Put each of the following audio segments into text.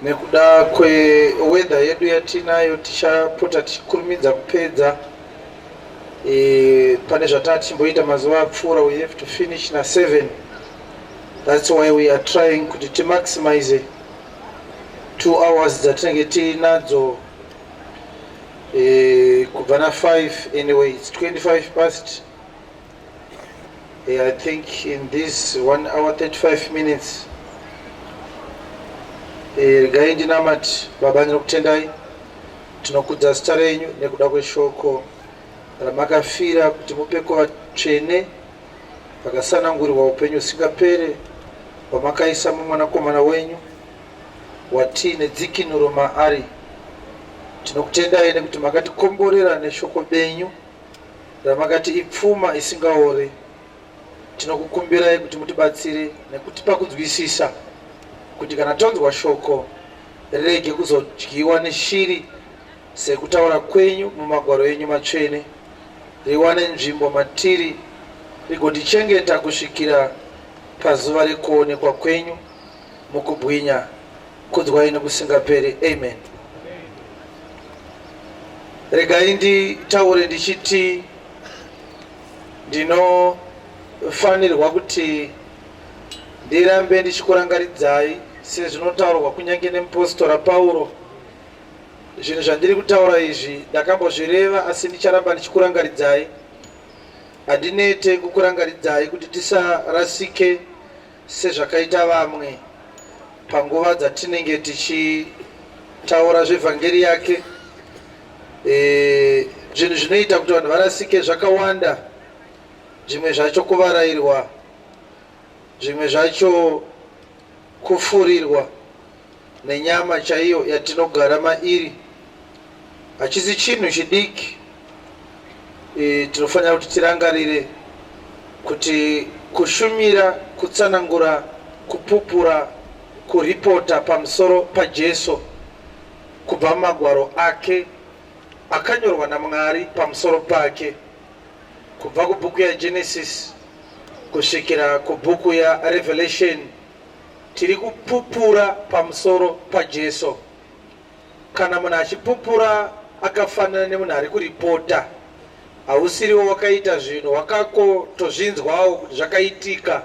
Nekuda kweweather yedu yatinayo tichapota tichikurumidza kupedza e, pane zvataa tichimboita mazuva apfuura. We have to finish na7. That's why we are trying kuti timaximize 2 hours dzatinenge tiinadzo kubva na5. Anyway, it's 25 past. I think in this 1 hour 35 minutes, regai ndinamati. Baba, ndinokutendai, tinokudza zita renyu nekuda kweshoko ramakafira kuti mupe kuvatsvene vakasanangurirwa upenyu husingapere hwamakaisa mumwanakomana wenyu watiine dzikinuro maari. Tinokutendai nekuti makatikomborera neshoko benyu ramakati ipfuma isingaori. Tinokukumbirai kuti mutibatsire nekutipa kunzwisisa kuti kana tonzwa shoko rirege kuzodyiwa neshiri sekutaura kwenyu mumagwaro enyu matsvene, riwane nzvimbo matiri rigotichengeta kusvikira pazuva rekuonekwa kwenyu mukubwinya. Kudzwai nekusingaperi. Amen. Regai nditaure ndichiti ndinofanirwa kuti ndirambe ndichikurangaridzai sezvinotaurwa kunyange nemupostora Pauro. Zvinhu zvandiri kutaura izvi ndakambozvireva, asi ndicharamba ndichikurangaridzai. Handinete kukurangaridzai kuti tisarasike sezvakaita vamwe panguva dzatinenge tichitaura zvevhangeri yake. Zvinhu zvinoita kuti vanhu varasike zvakawanda. Zvimwe zvacho kuvarayirwa, zvimwe zvacho kufurirwa nenyama chaiyo yatinogara mairi. Hachisi chinhu chidiki. Tinofanira kuti tirangarire kuti kushumira, kutsanangura, kupupura, kuripota pamusoro paJesu kubva mumagwaro ake akanyorwa naMwari pamusoro pake, kubva kubhuku yaGenesis kusvikira kubhuku yaRevelation, tiri kupupura pamusoro paJesu. Kana munhu achipupura akafanana nemunhu ari kuripota. Hausiriwo wakaita zvinhu, wakakotozvinzwawo kuti zvakaitika,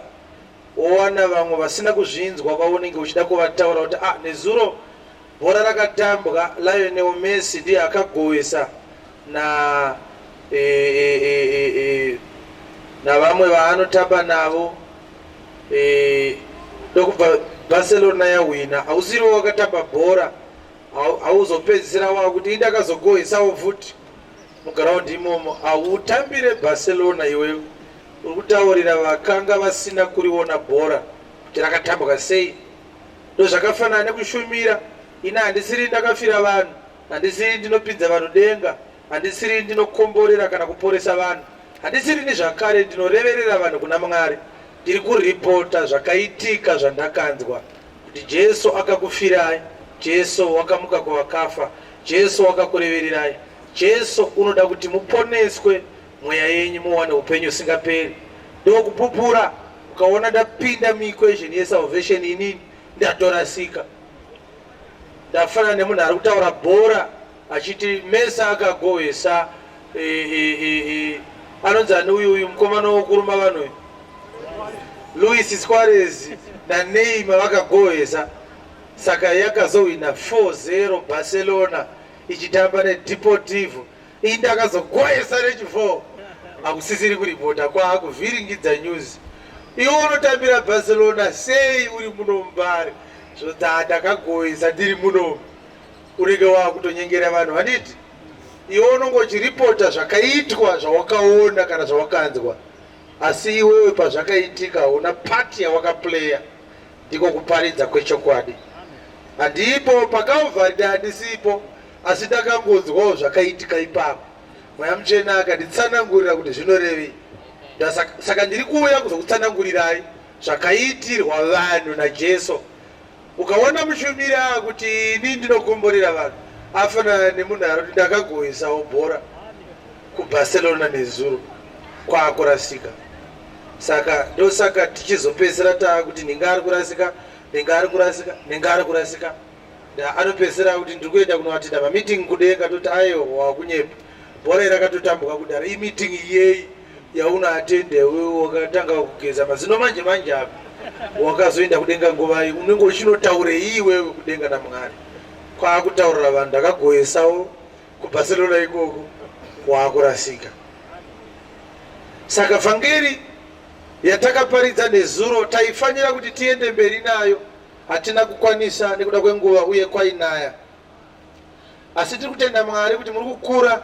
wowana vamwe vasina kuzvinzwa vaunenge uchida kuvataura kuti, "Ah, nezuro bhora rakatambwa, Lionel Messi ndiye akagowesa na e, e, e, e, e, navamwe vaanotamba navo, ndokubva Barcelona yahwina." Hausiriwo wakatamba bhora, hauzopedzisira wakuti, "Indakazogohesawo futi mugraundi imomo." Hautambire Barcelona iwewe, uri kutaurira vakanga vasina kuriona bhora kuti rakatambwa sei. Ndozvakafanana nekushumira. Ini handisiri ndakafira vanhu, handisiri ndinopinza vanhu denga, handisiri ndinokomborera kana kuporesa vanhu, handisirini zvakare ndinoreverera vanhu kuna Mwari. Ndiri kuripota zvakaitika zvandakanzwa kuti Jesu akakufirai, Jesu wakamuka kuvakafa, Jesu wakakurevererai, Jesu unoda kuti muponeswe mweya yenyu muwane upenyu usingaperi. Ndokupupura. Ukaona ndapinda muequation yesalvation, inini ndatorasika. Ndafanana nemunhu ari kutaura bhora achiti Messi akagohwesa anonzi ani uyu, uyu mukomana wokuruma vanhu uyu, Luis Suarez naNeymar vakagohwesa, saka yakazowina 4-0 Barcelona ichitamba neDeportivo. Iyi ndakazogohwesa rechi4. Hakusisiri kuripota, kwaakuvhiringidza news. Iwe unotambira Barcelona sei uri muno muMbare? Zvodza ndakagohwesa ndiri muno, unenge wakutonyengera vanhu, handiti? Iwe unonge uchiripota zvakaitwa, zvawakaona kana zvawakanzwa, asi iwewe pazvakaitika hauna part yawakaplaya. Ndiko kuparidza kwechokwadi. Handipo paCalvary, handisipo, asi ndakangonzwawo zvakaitika ipapo. Mweya Mutsvene akanditsanangurira kuti zvinorevei. Saka ndiri kuuya kuzokutsanangurirai zvakaitirwa vanhu naJesu. Ukaona mushumiri akuti, "Ini ndinokomborera vanhu," afanana nemunhu ari kuti, "Ndakagohesawo bhora kuBarcelona nezuro," kwaakurasika. Saka ndosaka tichizopedzisira taakuti nhinga ari kurasika, nhinga ari kurasika, nhinga ari kurasika. Anopedzisira kuti ndiri kuenda kunoatenda mameeting kudenga, toti aiwa, wakunyepa, bhora iri rakatotambwa kudara. Imeeting iyei yaunoatenda iwewe? Wakatanga kugeza mazino manje manje apa, wakazoenda kudenga nguvai? Unenge uchinotaurei iwewe kudenga naMwari? Kwaakutaurira vanhu ndakagoesawo kuBarcelona ikoko, waakurasika. Saka vhangeri yatakaparidza nezuro taifanira kuti tiende mberi nayo, hatina kukwanisa nekuda kwenguva uye kwainaya, asi tiri kutenda Mwari kuti muri kukura,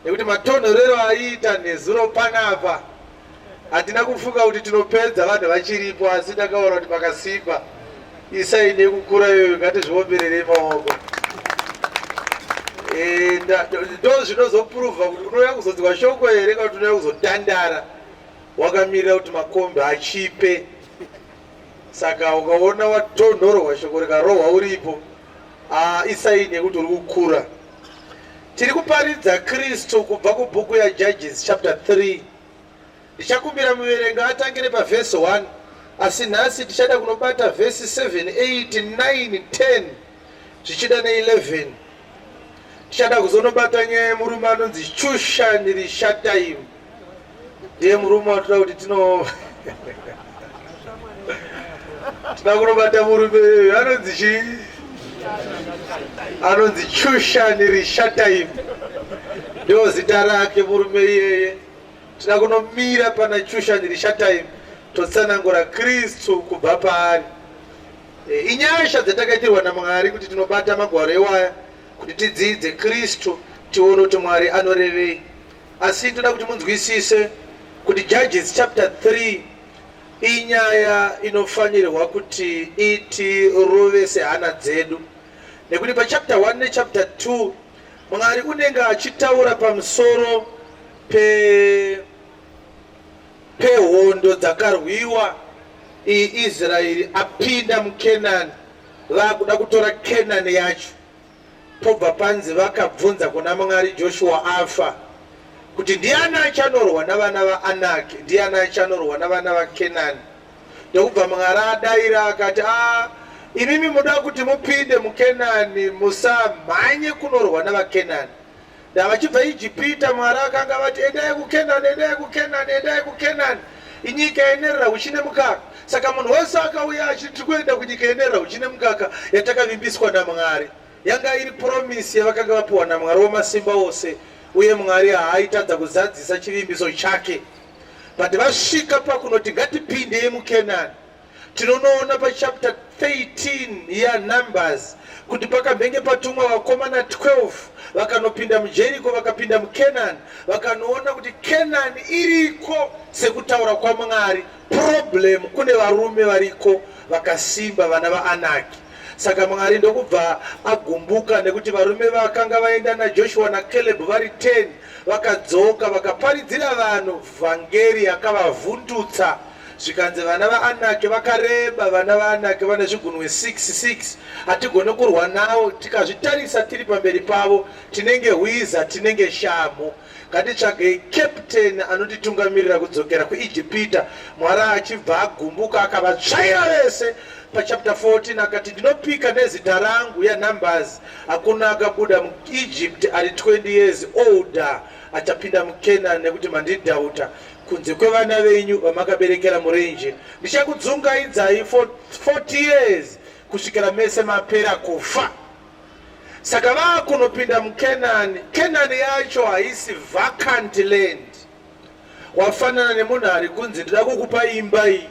nekuti matonhorero aiita nezuro panapa hatina kufunga kuti tinopedza vanhu vachiripo, asi ndakaona kuti pakasimba. Isai nekukura iyoyo, ngatizviombererei maoko. Ndo zvinozopuruvha kuti unouya kuzodzwa shoko here kana kuti unouya kuzotandara wakamirira kuti makombi achipe. Saka ukaona watonhorwa, shoko rikarohwa uripo, isaini yekuti uri kukura. Tiri kuparidza Kristu kubva kubhuku yaJudges chapter 3. Ndichakumbira muverenga atangire pavhesi 1, asi nhasi tichada kunobata vhesi 7, 8, 9, 10, zvichida ne11. Tichada kuzonobata nyaya yemurume anonzi Chushani Rishataimu. Ndiye murume watoda kuti tino tinoda kunobata. Murume iyoyo anonzi chii? Anonzi Chushani Rishataimu, ndo zita rake murume iyeye. Tinoda kunomira pana Chushani Rishataimu, totsanangura Kristu kubva paari. Inyasha dzatakaitirwa naMwari kuti tinobata magwaro iwaya kuti tidzidze Kristu, tione kuti Mwari anorevei. Asi toda kuti munzwisise kuti Judges chapter 3 inyaya inofanirwa kuti itirovese hana dzedu, nekuti pachapter 1 nechapter 2 Mwari unenge achitaura pamusoro pehondo dzakarwiwa iyi Israeri apinda muKenani, vakuda kutora Kenani yacho. Pobva panzi vakabvunza kuna Mwari Joshua afa kuti ndiani achanorwa navana vaAnaki, ndiani achanorwa navana vaKenani. Ndokubva Mwari adayira akati, a imimi muda kuti mupinde muKenani, musamhanye kunorwa navaKenani. Ndavachibva Ijipita, Mwari akanga vati, "Endai kuKenani, endai kuKenani, endai kuKenani, inyika inerera uchi nemukaka." Saka munhu wese akauya achiti, "Tiri kuenda kunyika inerera uchi nemukaka yatakavimbiswa naMwari," yanga iri promise yavakanga vapiwa naMwari wamasimba ose, uye Mwari haaitadza kuzadzisa chivimbiso chake. But vasvika pakunoti ngatipindei muKenani, tinonoona pachapter 13 yaNumbers kuti pakambenge patumwa vakomana 12 vakanopinda muJeriko, vakapinda muKenani, vakanoona kuti Kenani iriko sekutaura kwaMwari. Problem, kune varume variko vakasimba, vana vaAnaki. Saka Mwari ndokubva agumbuka nekuti varume vakanga vaenda naJoshua naCaleb vari 10 vakadzoka vakaparidzira vanhu vhangeri yakavavhundutsa. Zvikanzi vana vaAnaki vakareba, vana vaAnaki vane zvigunwe 66, hatigone kurwa navo, tikazvitarisa tiri pamberi pavo tinenge hwiza, tinenge shamhu. Ngatitsvagei captain anotitungamirira kudzokera kuIjipita. Mwari achibva agumbuka, akavatsvaira vese. Pachapter 14 akati, "Ndinopika nezita rangu," yaNumbers, "hakuna akabuda muEgypt ari 20 years older achapinda muKenani, nekuti mandidhauta, kunze kwevana venyu vamakaberekera murenje. Ndichakudzungaidzai for 40 years kusvikira mese mapera kufa." Saka vaakunopinda muKenani. Kenani yacho haisi vacant land. Wafanana nemunhu ari kunzi, "Ndida kukupa imba iyi."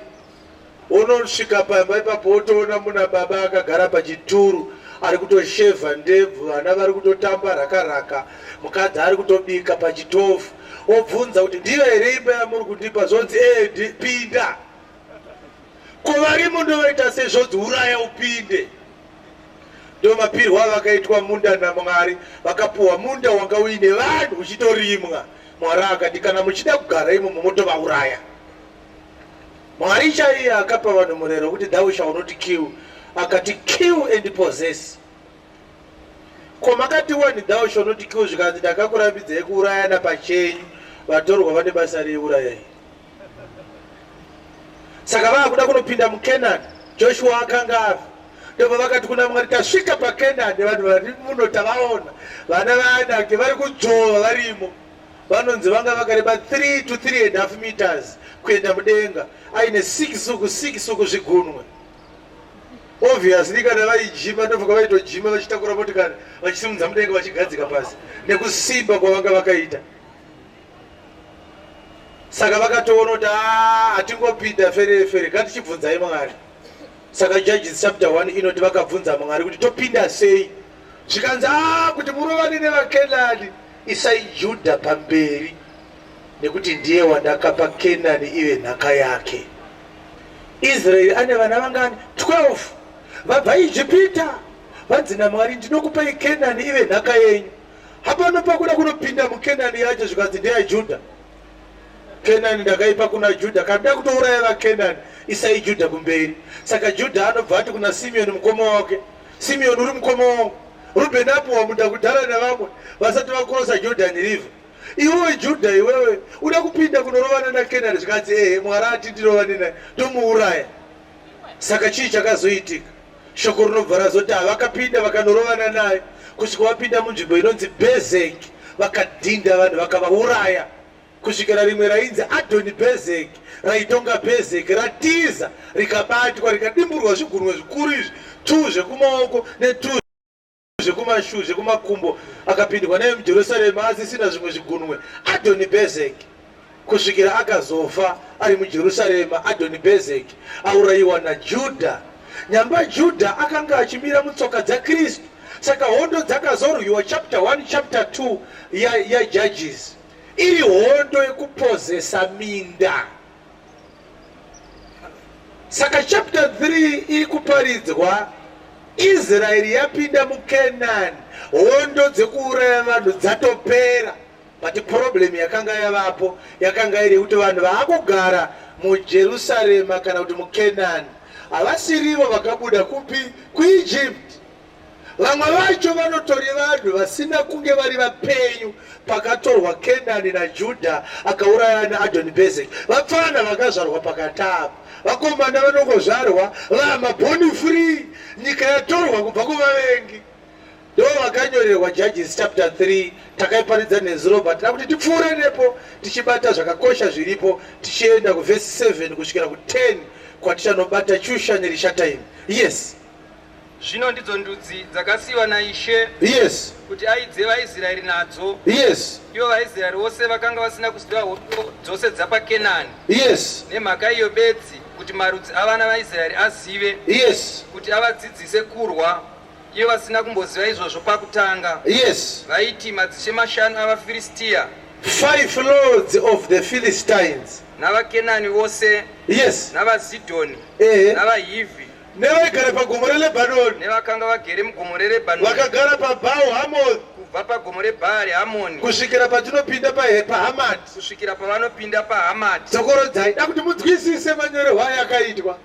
Unosvika pamba ipapo, wotoona muna baba akagara pachituru ari kutoshevha ndebvu, vana vari kutotamba rakaraka, mukadzi ari kutobika pachitofu. Wobvunza kuti, "Ndiyo here imba yamuri kundipa?" Zvonzi, "E, pinda." Ko varimo ndovaita sei? Zvonzi, "Uraya upinde." Ndo mapirwo avakaitwa munda naMwari. Vakapuhwa munda wanga uine vanhu uchitorimwa. Mwari akati, "Kana muchida kugara imomo, motovauraya." Mwari chaiye akapa vanhu murero wekuti, "Thou shall not kill," akati, "Kill and possess." Ko makati wani, "Thou shall not kill"? Zvikanzi, "Ndakakurambidzai kuurayana pachenyu, vatorwa vane basa reurayai?" Saka vaakuda kunopinda muKenani, Joshua akanga afa. Ndobva vakati kuna Mwari, tasvika paKenani, vanhu vari muno tavaona, vana vaAnaki vari kudzvova varimo. Vanonzi vanga vakareba 3 to 3 and half meters kuenda mudenga, aine 6 uku 6 uku zvigunwe. Obviously kana vaijima ndofunga vaitojima vachitakura motikari vachisimudza mudenga vachigadzika pasi nekusimba kwavanga vakaita. Saka vakatoona kuti ah, hatingopinda fere fere, ngatichibvunzai Mwari. Saka Judges chapter 1 inoti vakabvunza Mwari kuti topinda sei, zvikanzi ah, kuti murovane nevaKenani, isai Judha pamberi nekuti ndiye wandakapa Kenani ive nhaka yake. Israeri ane vana vangani? 12. Vabva Ijipita vanzi naMwari ndinokupai Kenani ive nhaka yenyu. Hapano pakuda kunopinda muKenani yacho zvikanzi ndeyaJudha. Kenani ndakaipa kuna Judha, kana da kutouraya vaKenani isai Judha kumberi. Saka Judha anobva ati kuna Simeoni mukoma wake, Simeoni uri mukoma wangu, Rubheni apiwa munda kudhara nevamwe vasati vakrosa Jordani River. Iwewe Judha iwewe uda kupinda kunorovana naKenani? Zvikanzi ehe, Mwari ati ndirovane naye tomuuraya. Saka chii chakazoitika? Shoko rinobva razoti havakapinda vakanorovana naye kusvika vapinda munzvimbo inonzi Bezeki, vakadhinda vanhu vakavauraya kusvikira rimwe rainzi Adoni Bezeki raitonga Bezeki ratiza rikabatwa rikadimburwa zvigunwe zvikuru izvi, tu zvekumaoko netu zvekumashure zvekumakumbo akapindwa naye muJerusarema asisina zvimwe zvigunwe Adoni Bezeki kusvikira akazofa ari muJerusarema Adoni Bezeki aurayiwa naJudha. Nyamba Judha akanga achimira mutsoka dzaKristu. Saka hondo dzakazorwiwa chapter 1 chapter 2 yaJudges ya iri hondo yekupozesa minda. Saka chapter 3 iri kuparidzwa Israeri yapinda muKenani, hondo dzekuuraya vanhu dzatopera. But problem yakanga yavapo yakanga iri yekuti vanhu vaakugara muJerusarema kana kuti muKenani havasirivo vakabuda kupi? KuEgypt. Vamwe vacho vanotori vanhu vasina kunge vari vapenyu pakatorwa Kenani naJudha akauraya naAdoni-Bezeki. Vapfana vakazvarwa pakati apa. Vakomana vanongozvarwa vamabhoni free, nyika yatorwa kubva kuvavengi. Ndo vakanyorerwa Judges chapter 3 takaiparidza nezuro but kuti tipfuure nepo tichibata zvakakosha zviripo tichienda kuvhesi 7 kusvikira ku10 kwatichanobata Chusha neRishataimi. Yes. Zvino ndidzo ndudzi dzakasiyiwa naIshe, Yes. kuti aidze vaIsraeri nadzo. Yes. Ivo vaIsraeri vose vakanga vasina kuziva hondo dzose dzapaKenani. Yes. Nemhaka iyo bedzi, kuti marudzi avana vaIsraeri azive, Yes. kuti avadzidzise kurwa, ivo vasina kumboziva izvozvo pakutanga. Yes. Vaiti madzishe mashanu avaFiristia, Five lords of the Philistines. navaKenani vose, Yes. navaZidhoni, Ehe. navaHivhi, Nevaigara pagomo reLebhanoni. Nevakanga vagere mugomo reRebhanoni. Vakagara paBhaal Hamoni. Kubva pagomo reBhaari Hamoni. Kusvikira patinopinda paHamati. Kusvikira pavanopinda paHamati. Dzokorodzai da kuti munzwisise manyorerwo ayakaitwa.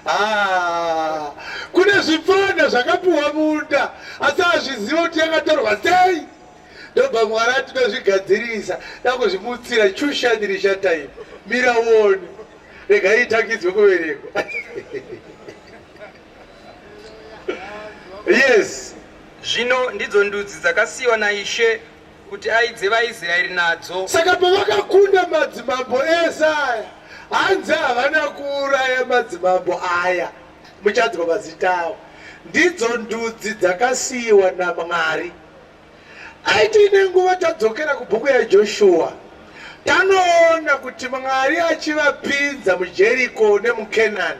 Ah, kune zvipfana zvakapuwa munda asi hazviziva kuti yakatorwa sei. Ndobva Mwari ati ndozvigadzirisa ndakuzvimutsira chushandirisha time mira uone. Regai itangidzwe kuverengwa. Yes. Zvino ndidzo ndudzi dzakasiyiwa naIshe kuti aidze vaIsraeri nadzo. Saka pavakakunda madzimambo ese aya, hanzi havana kuuraya madzimambo aya, muchanzwa mazita awo. Ndidzo ndudzi dzakasiyiwa naMwari. Aiti nenguva tadzokera kubhuku yaJoshua, tanoona kuti Mwari achivapinza muJeriko nemuKenani,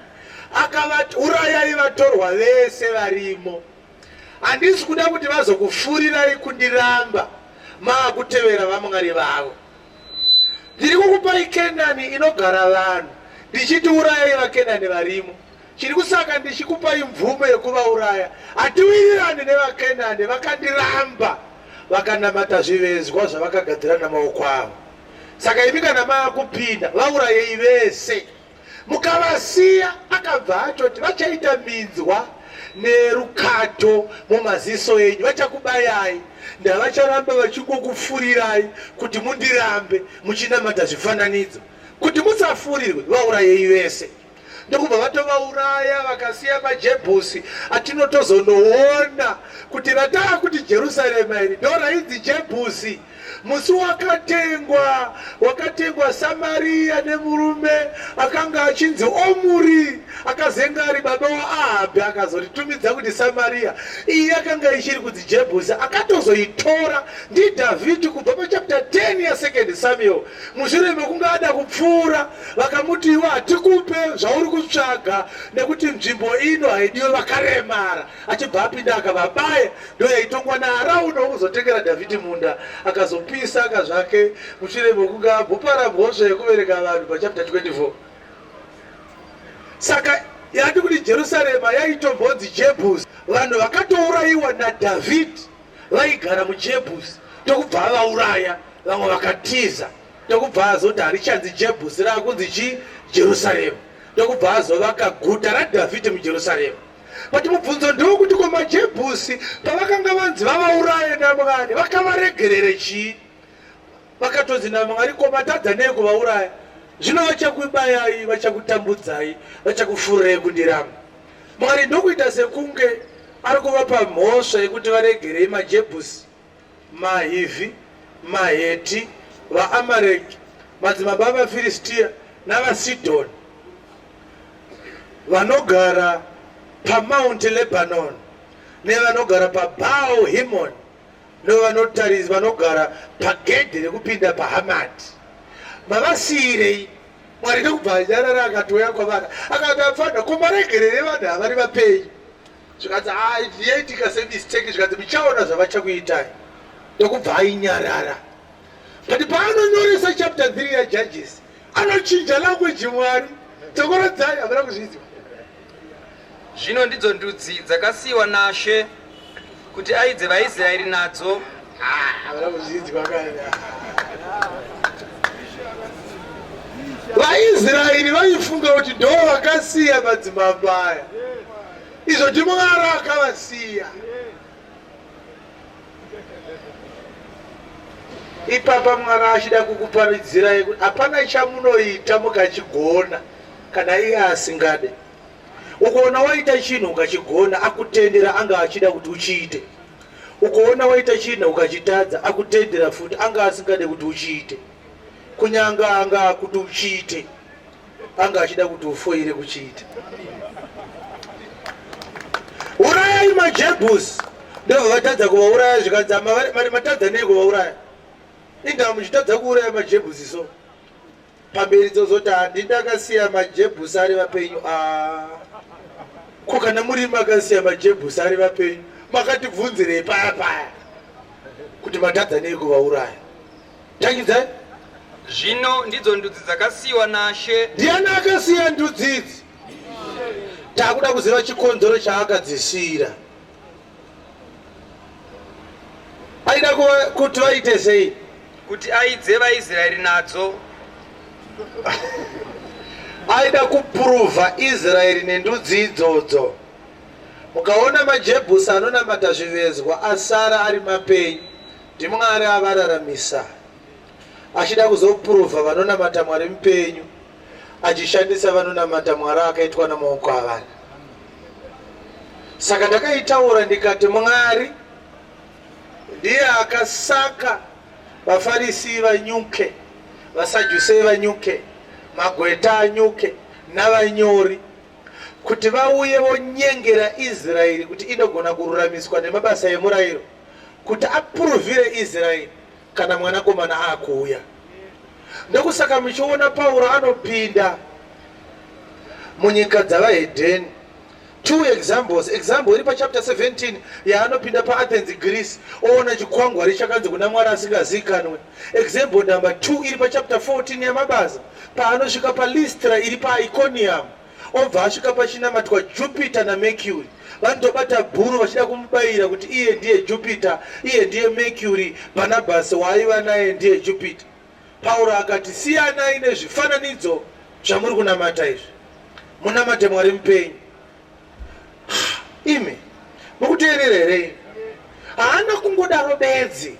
akavati urayai vatorwa vese varimo. Handisi kuda kuti vazokufurirai kundiramba maakutevera vamwari vavo. Ndiri kukupai Kenani inogara vanhu, ndichiti urayai vaKenani varimo. Chiri kusaka ndichikupai mvumo yekuvauraya, hatiwirirani nevaKenani vakandiramba vakanamata zvivezwa zvavakagadzira namaoko avo. Saka imi kana maakupinda, vaurayei vese. Mukavasiya, akabva atoti vachaita minzwa nerukato mumaziso enyu, vachakubayai, ndavacharamba vachingokufurirai kuti mundirambe muchinamata zvifananidzo. Kuti musafurirwe, vaurayei vese. Ndokubva vatovauraya vakasiya maJebhusi atinotozonoona kuti rataa kuti Jerusarema iri ndorainzi Jebhusi. Musi wakatengwa wakatengwa Samaria nemurume akanga achinzi Omuri akazenge ari baba waAhabhi akazoritumidza kuti Samaria. Iyi yakanga ichiri kunzi Jebhusi akatozoitora ndiDhavhidhi kubva pachapter 10 yaSecond Samuel mushure mekunge ada kupfuura vakamuti iwe hatikupe zvauri kutsvaga nekuti nzvimbo ino haidiwe vakaremara achibva apinda akavabaya ndo yaitongwa naArauna wokuzotengera Dhavhidhi munda akazopisa akazvake mushure mekunge ambopara mhosva yekuvereka vanhu pachapter 24 saka yati kuti Jerusarema yaitombonzi Jebhusi vanhu vakatourayiwa naDhavhidhi vaigara muJebhusi ndokubva avauraya vamwe vakatiza ndokubva azoti harichanzi Jebhusi raakunzi chii Jerusarema ndokubva azovaka guta raDhavhidhi muJerusarema But mubvunzo ndewekuti ko maJebhusi pavakanga vanzi vavauraye naMwari vakavaregerere chii? Vakatonzi naMwari ko matadza nei kuvauraya? Zvino vachakubayai, vachakutambudzai, vachakufurirei kundiramba. Mwari ndokuita sekunge ari kuvapa mhosva yekuti varegerei maJebhusi, maHivhi, maHeti, vaAmareki, madzimambo avaFiristia navaSidhoni vanogara paMount Lebanon nevanogara paBaal Hermon nevanotarisi vanogara pagedhi rekupinda paHamati. Mavasiirei? Mwari ndokubva anyarara akatouya kwavari akati apfana ko maregerere vanhu avari vapenyu zvikanzi ah, yaitika semistake zvikanzi muchaona zvavachakuitai ndokubva ainyarara but paanonyoresa chapter 3 yajudges anochinja language Mwari dzokorodzai havana kuzvinzwa Zvino ndidzo ndudzi dzakasiyiwa naShe kuti aidze vaIsraeri nadzo. Ah, havana kuzvinzwa kana. VaIsraeri vaifunga kuti ndo vakasiya madzimambo aya, izvo ndiMwari akavasiya. Ipapa Mwari achida kukuparidzirai kuti hapana chamunoita mukachigona kana iye asingade. Ukaona waita chinhu ukachigona akutendera anga achida kuti uchiite. Ukaona waita chinhu ukachitadza akutendera futi anga asingade kuti uchiite. Kunyanga anga akuti uchiite anga achida kuti ufoire kuchiita. Urayai maJebhusi ndobva vatadza kuvauraya zvikanzi matadza nei kuvauraya? Inga muchitadza kuuraya maJebhusi so pamberi dzozoti handi ndakasiya majebhusi ari vapenyu ah. Ko kana muri makasiya majebhusi ari vapenyu makatibvunzirei paya paya kuti matadza nei kuvauraya? Tangidzai. Zvino ndidzo ndudzi dzakasiyiwa naShe. Ndiani akasiya ndudzi idzi? Takuda kuziva chikonzero chaakadzisiyira. Aida kuti vaite sei? Kuti aidze vaIsraeri nadzo. Aida kupuruvha Israeri nendudzi idzodzo. Mukaona maJebhusi anonamata zvivezwa asara ari mapenyu, ndiMwari avararamisa achida kuzopuruvha vanonamata Mwari mupenyu achishandisa vanonamata Mwari akaitwa namaoko avanhu. Saka ndakaitaura ndikati Mwari ndiye akasaka vaFarisi vanyuke, vaSadhusei vanyuke, magweta anyuke navanyori kuti vauye vonyengera Israeri kuti inogona kururamiswa nemabasa emurayiro kuti apuruvhire Israeri kana mwanakomana akuuya. Ndokusaka muchiona Pauro anopinda munyika dzavahedheni. Two examples. Example iri pachapter 17 yaanopinda paAthens, Greece, oona chikwangwari chakanzi kuna Mwari asingazikanwe. Example number 2 iri pachapter 14 yamabasa paanosvika paLystra iri paIconium obva asvika pachinamatwa Jupiter naMercury. Vanotobata bhuru vachida kumubayira kuti iye ndiye Jupiter, iye ndiye Mercury, Bhanabhasi waaiva naye ndiye Jupiter. Pauro akati siyanai nezvifananidzo zvamuri kunamata izvi, munamate Mwari mupenyu. Imi mukuteerera here? Haana kungodaro bedzi,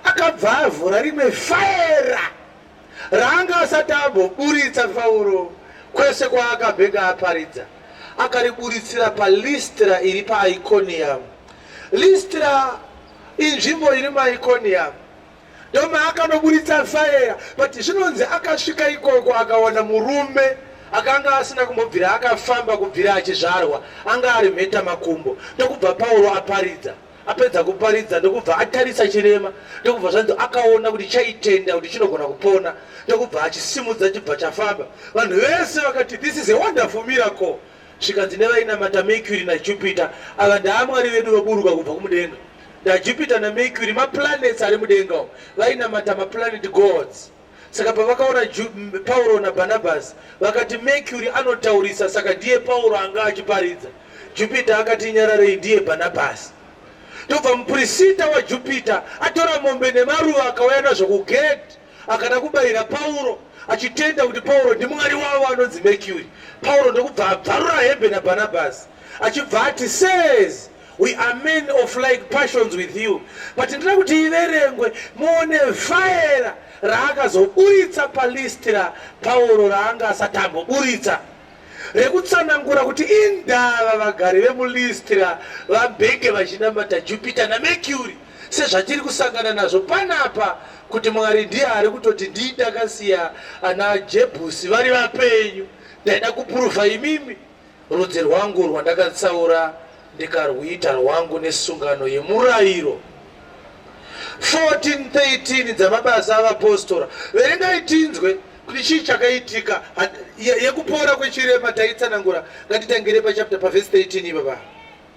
akabva avhura rimwe faera raanga asati amboburitsa Pauro. Kwese kwaakabheka aparidza, akariburitsira paListra iri paIconium. Listra inzvimbo iri muIconium. Ndomaakanoburitsa fire, but zvinonzi akasvika ikoko akawana murume akanga asina kumbobvira akafamba kubvira achizvarwa, anga ari mheta makumbo. Ndokubva Pauro aparidza. Apedza kuparidza ndokubva atarisa chirema, ndokubva zvanzi akaona kuti chaitenda kuti chinogona kupona, ndokubva achisimudza chibva chafamba. Vanhu vese vakati this is a wonderful miracle. Zvikanzi nevainamata Mercury naJupiter, ava ndaamwari vedu vaburuka kubva kumudenga. NdaJupiter naMercury maplanets ari mudenga umu, vainamata maplanet gods. Saka pavakaona Pauro naBhanabhasi vakati Mercury anotaurisa, saka ndiye Pauro anga achiparidza. Jupiter akati nyararei, ndiye Bhanabhasi. Ndobva mupurisita waJupiter atora mombe nemaruva akauya nazvo kugedhi akada kubayira Pauro achitenda kuti Pauro ndimwari wavo anonzi Mercury. Pauro ndokubva abvarura hembe naBhanabhasi achibva ati says We are men of like passions with you. But ndinoda kuti iverengwe muone fire raakazoburitsa paLystra Pauro raanga asati amboburitsa rekutsanangura kuti indava vagari vemuLystra vabheke vachinamata Jupiter naMercury sezvatiri kusangana nazvo panapa kuti Mwari ndiye ari kutoti ndii ndakasiya ana Jebhusi vari vapenyu ndaida kupurufa imimi Rudzi rwangu rwandakatsaura ndikarwuita rwangu nesungano yemurayiro. 14:13 dzamabasa avapostora. Verengai tinzwe kuti chii chakaitika yekupora kwechirema taitsanangura. Ngatitangire pachapter pavhesi 13 ipapa.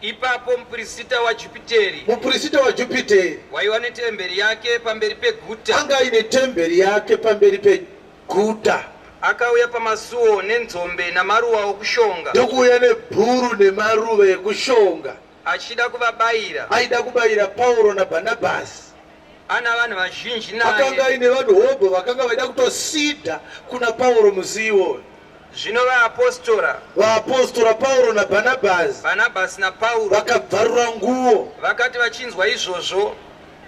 Ipapo mupirisita waJupiteri, Mupirisita waJupiteri waiva netemberi yake pamberi peguta, anga aine temberi yake pamberi Guta. Akauya pamasuo nenzombe namaruva okushonga. Ndokuuya nebhuru nemaruva ekushonga. Achida kuvabayira. Aida kubayira Pauro naBhanabhasi. Ana vanhu vazhinji naye. Akanga aine vanhu hobho vakanga vaida kutosidha kuna Pauro musi iwoyo. Zvino vaapostora. Vaapostora Pauro naBhanabhasi. Bhanabhasi naPauro. Vakabvarura nguo. Vakati vachinzwa izvozvo,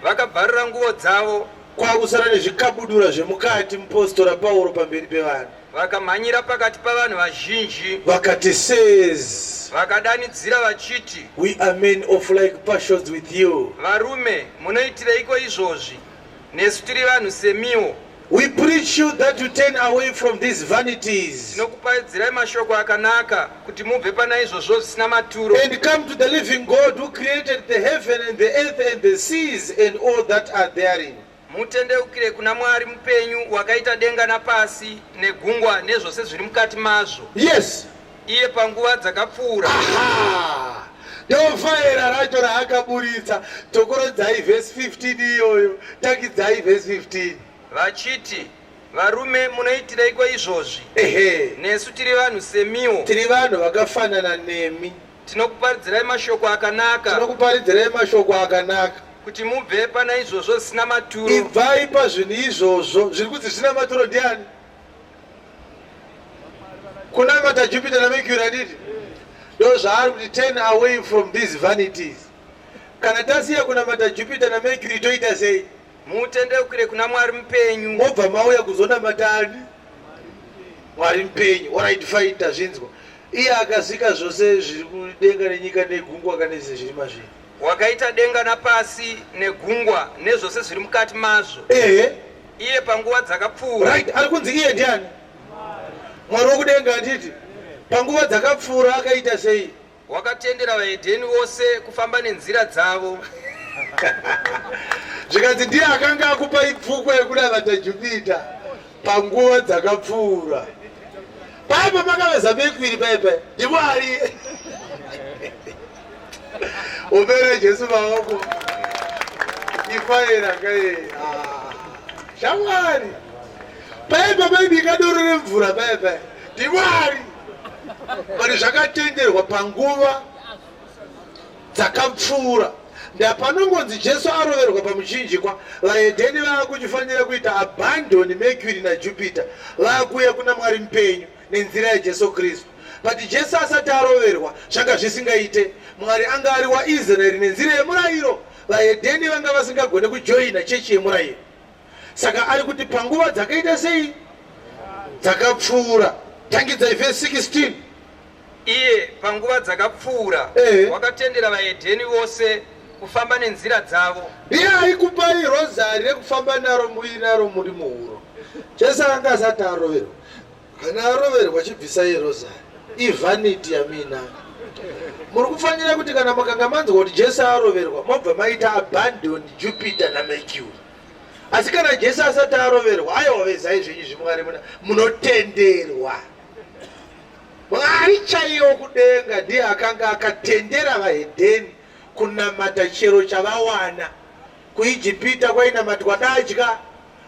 Vakabvarura nguvo dzavo. Kwakusara nezvikabudura zvemukati mupostora Pauro pamberi pevanhu. Vakamhanyira pakati pavanhu vazhinji. Vakati, Sirs. Vakadanidzira vachiti. We are men of like passions with you. Varume, munoitireiko izvozvi? Nesu tiri vanhu semiwo. We preach you that you turn away from these vanities. Tinokuparidzirai mashoko akanaka kuti mubve pana izvozvo zvisina maturo. And come to the living God who created the heaven and the earth and the seas and all that are therein. Mutendeukire kuna Mwari mupenyu wakaita denga napasi negungwa nezvose zviri mukati mazvo. Yes. Iye panguva dzakapfuura. Aha! Ndofaira racho raakaburitsa. Tokorodzai verse 15 iyoyo. Tangidzai verse 15. Vachiti, Varume, munoitireiko izvozvi? Ehe. Nesu tiri vanhu semiwo. Tiri vanhu vakafanana nemi. Tinokuparidzirai mashoko akanaka. Tinokuparidzirai mashoko akanaka. Kuti mubve pana izvozvo zvisina maturo. Ibvai pazvinhu izvozvo zviri kunzi zvisina maturo ndiani? Kunamata Jupiter naMercury handiti? Ndozvaari kuti turn away from these vanities. Kana tasiya kunamata Jupiter naMercury toita sei? Mutendeukire kuna Mwari mupenyu. Mobva mauya kuzonamata ani? Mwari mupenyu. Alright fine tazvinzwa. Iye akasika zvose zviri kudenga nenyika negungwa kana zvese zviri mazviri. Wakaita denga napasi negungwa nezvose zviri mukati mazvo. Ehe. Iye panguva dzakapfuura. Right, ari kunzi iye ndiani? Mwari wokudenga handiti? Panguva dzakapfuura akaita sei? Wakatendera vaHedheni vose kufamba nenzira dzavo. Zvikanzi ndiye akanga akupai pfukwa yekunamata Jupita panguva dzakapfuura. Paya pamakaveza Mercury paya paya ndiMwari. Omere Jesu maoko. Ifaira kai. Ah, shamwari. Paya pamaibika doro remvura paya paya ndiMwari. But zvakatenderwa panguva dzakapfuura. Ndapanongonzi Jesu aroverwa pamuchinjikwa, vahedheni vaakuchifanira kuita abandon Mercury naJupiter, vaakuuya kuna Mwari mupenyu nenzira yaJesu Kristu. But Jesu asati aroverwa zvanga zvisingaite. Mwari anga ari waIsraeri nenzira yemurayiro. Vahedheni vanga vasingagone kujoina chechi yemurayiro. Saka ari kuti panguva dzakaita sei? Dzakapfuura. Tangidzai vhesi 16. Iye panguva dzakapfuura wakatendera vahedheni vose kufamba nenzira dzavo. Ndiye aikupai rozari rekufamba naro muinaro muri muhuro. Jesu anga asati aroverwa. Kana aroverwa chibvisai rozari. Ivanity yamuinayo. Muri kufanira kuti kana makanga manzwa kuti Jesu aroverwa mobva maita abandon Jupiter naMercury. Asi kana Jesu asati aroverwa, aiwa vezai zvenyu zvimwari munotenderwa. Mwari chaiye wokudenga ndiye akanga akatendera vahedheni kunamata chero chavawana. KuIjipita kwainamatwa datya,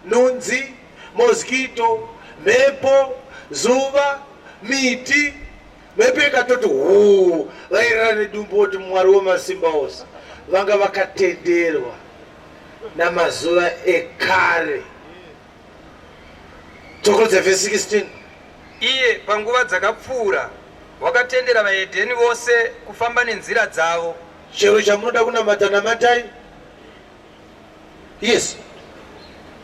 nhunzi, mosquito, mhepo, zuva, miti. Mhepo ikatoti huu, vairara nedumbu voti Mwari wemasimba ose. Vanga vakatenderwa namazuva ekare. Tsokorodza vhesi 16. Iye panguva dzakapfuura wakatendera vahedheni vose kufamba nenzira dzavo. Chero chamunoda kunamata namatai. Yes.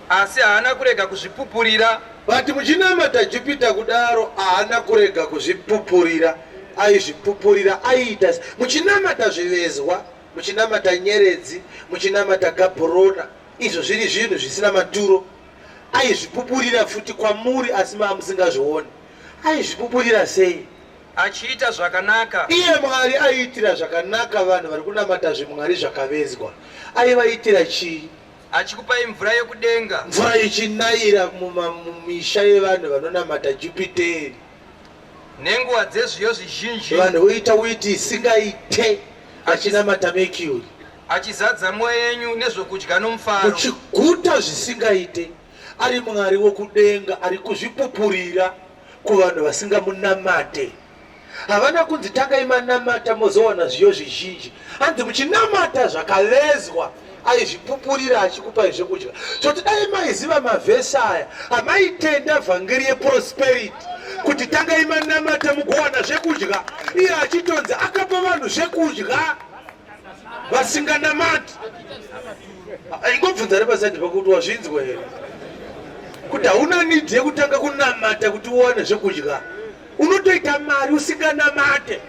Asi haana kurega kuzvipupurira. But muchinamata Jupiter kudaro haana kurega kuzvipupurira. Aizvipupurira aiita muchinamata zvivezwa, muchinamata nyeredzi, muchinamata Gaborona. Izvo zviri zvinhu zvisina maturo. Aizvipupurira futi kwamuri asi maamusingazvioni. Aizvipupurira sei? Achiita zvakanaka. Iye Mwari aiitira zvakanaka vanhu vari kunamata zvimwari zvakavezwa. Aivaitira chii? Achikupai mvura yekudenga. Mvura ichinayira mumisha yevanhu vanonamata Jupiteri. Nenguva dzezviyo zvizhinji. Vanhu voita witi isingaite vachinamata Mercury. Achizadza mwoyo yenyu nezvokudya nomufaro. Muchiguta zvisingaite, ari Mwari wokudenga ari kuzvipupurira kuvanhu vasingamunamate. Havana kunzi tangai manamata mozowana zviyo zvizhinji. Hanzi muchinamata zvakavezwa aizvipupurira achikupai zvekudya. Toti dai maiziva mavhesi aya hamaitenda vhangeri yeprosperity kuti tangai manamata mugowana zvekudya, iye achitonzi akapa vanhu zvekudya vasinganamati. Ingobvunza repasaidi pako kuti wazvinzwa here kuti hauna need yekutanga kunamata kuti uwane zvekudya, unotoita mari usinganamate.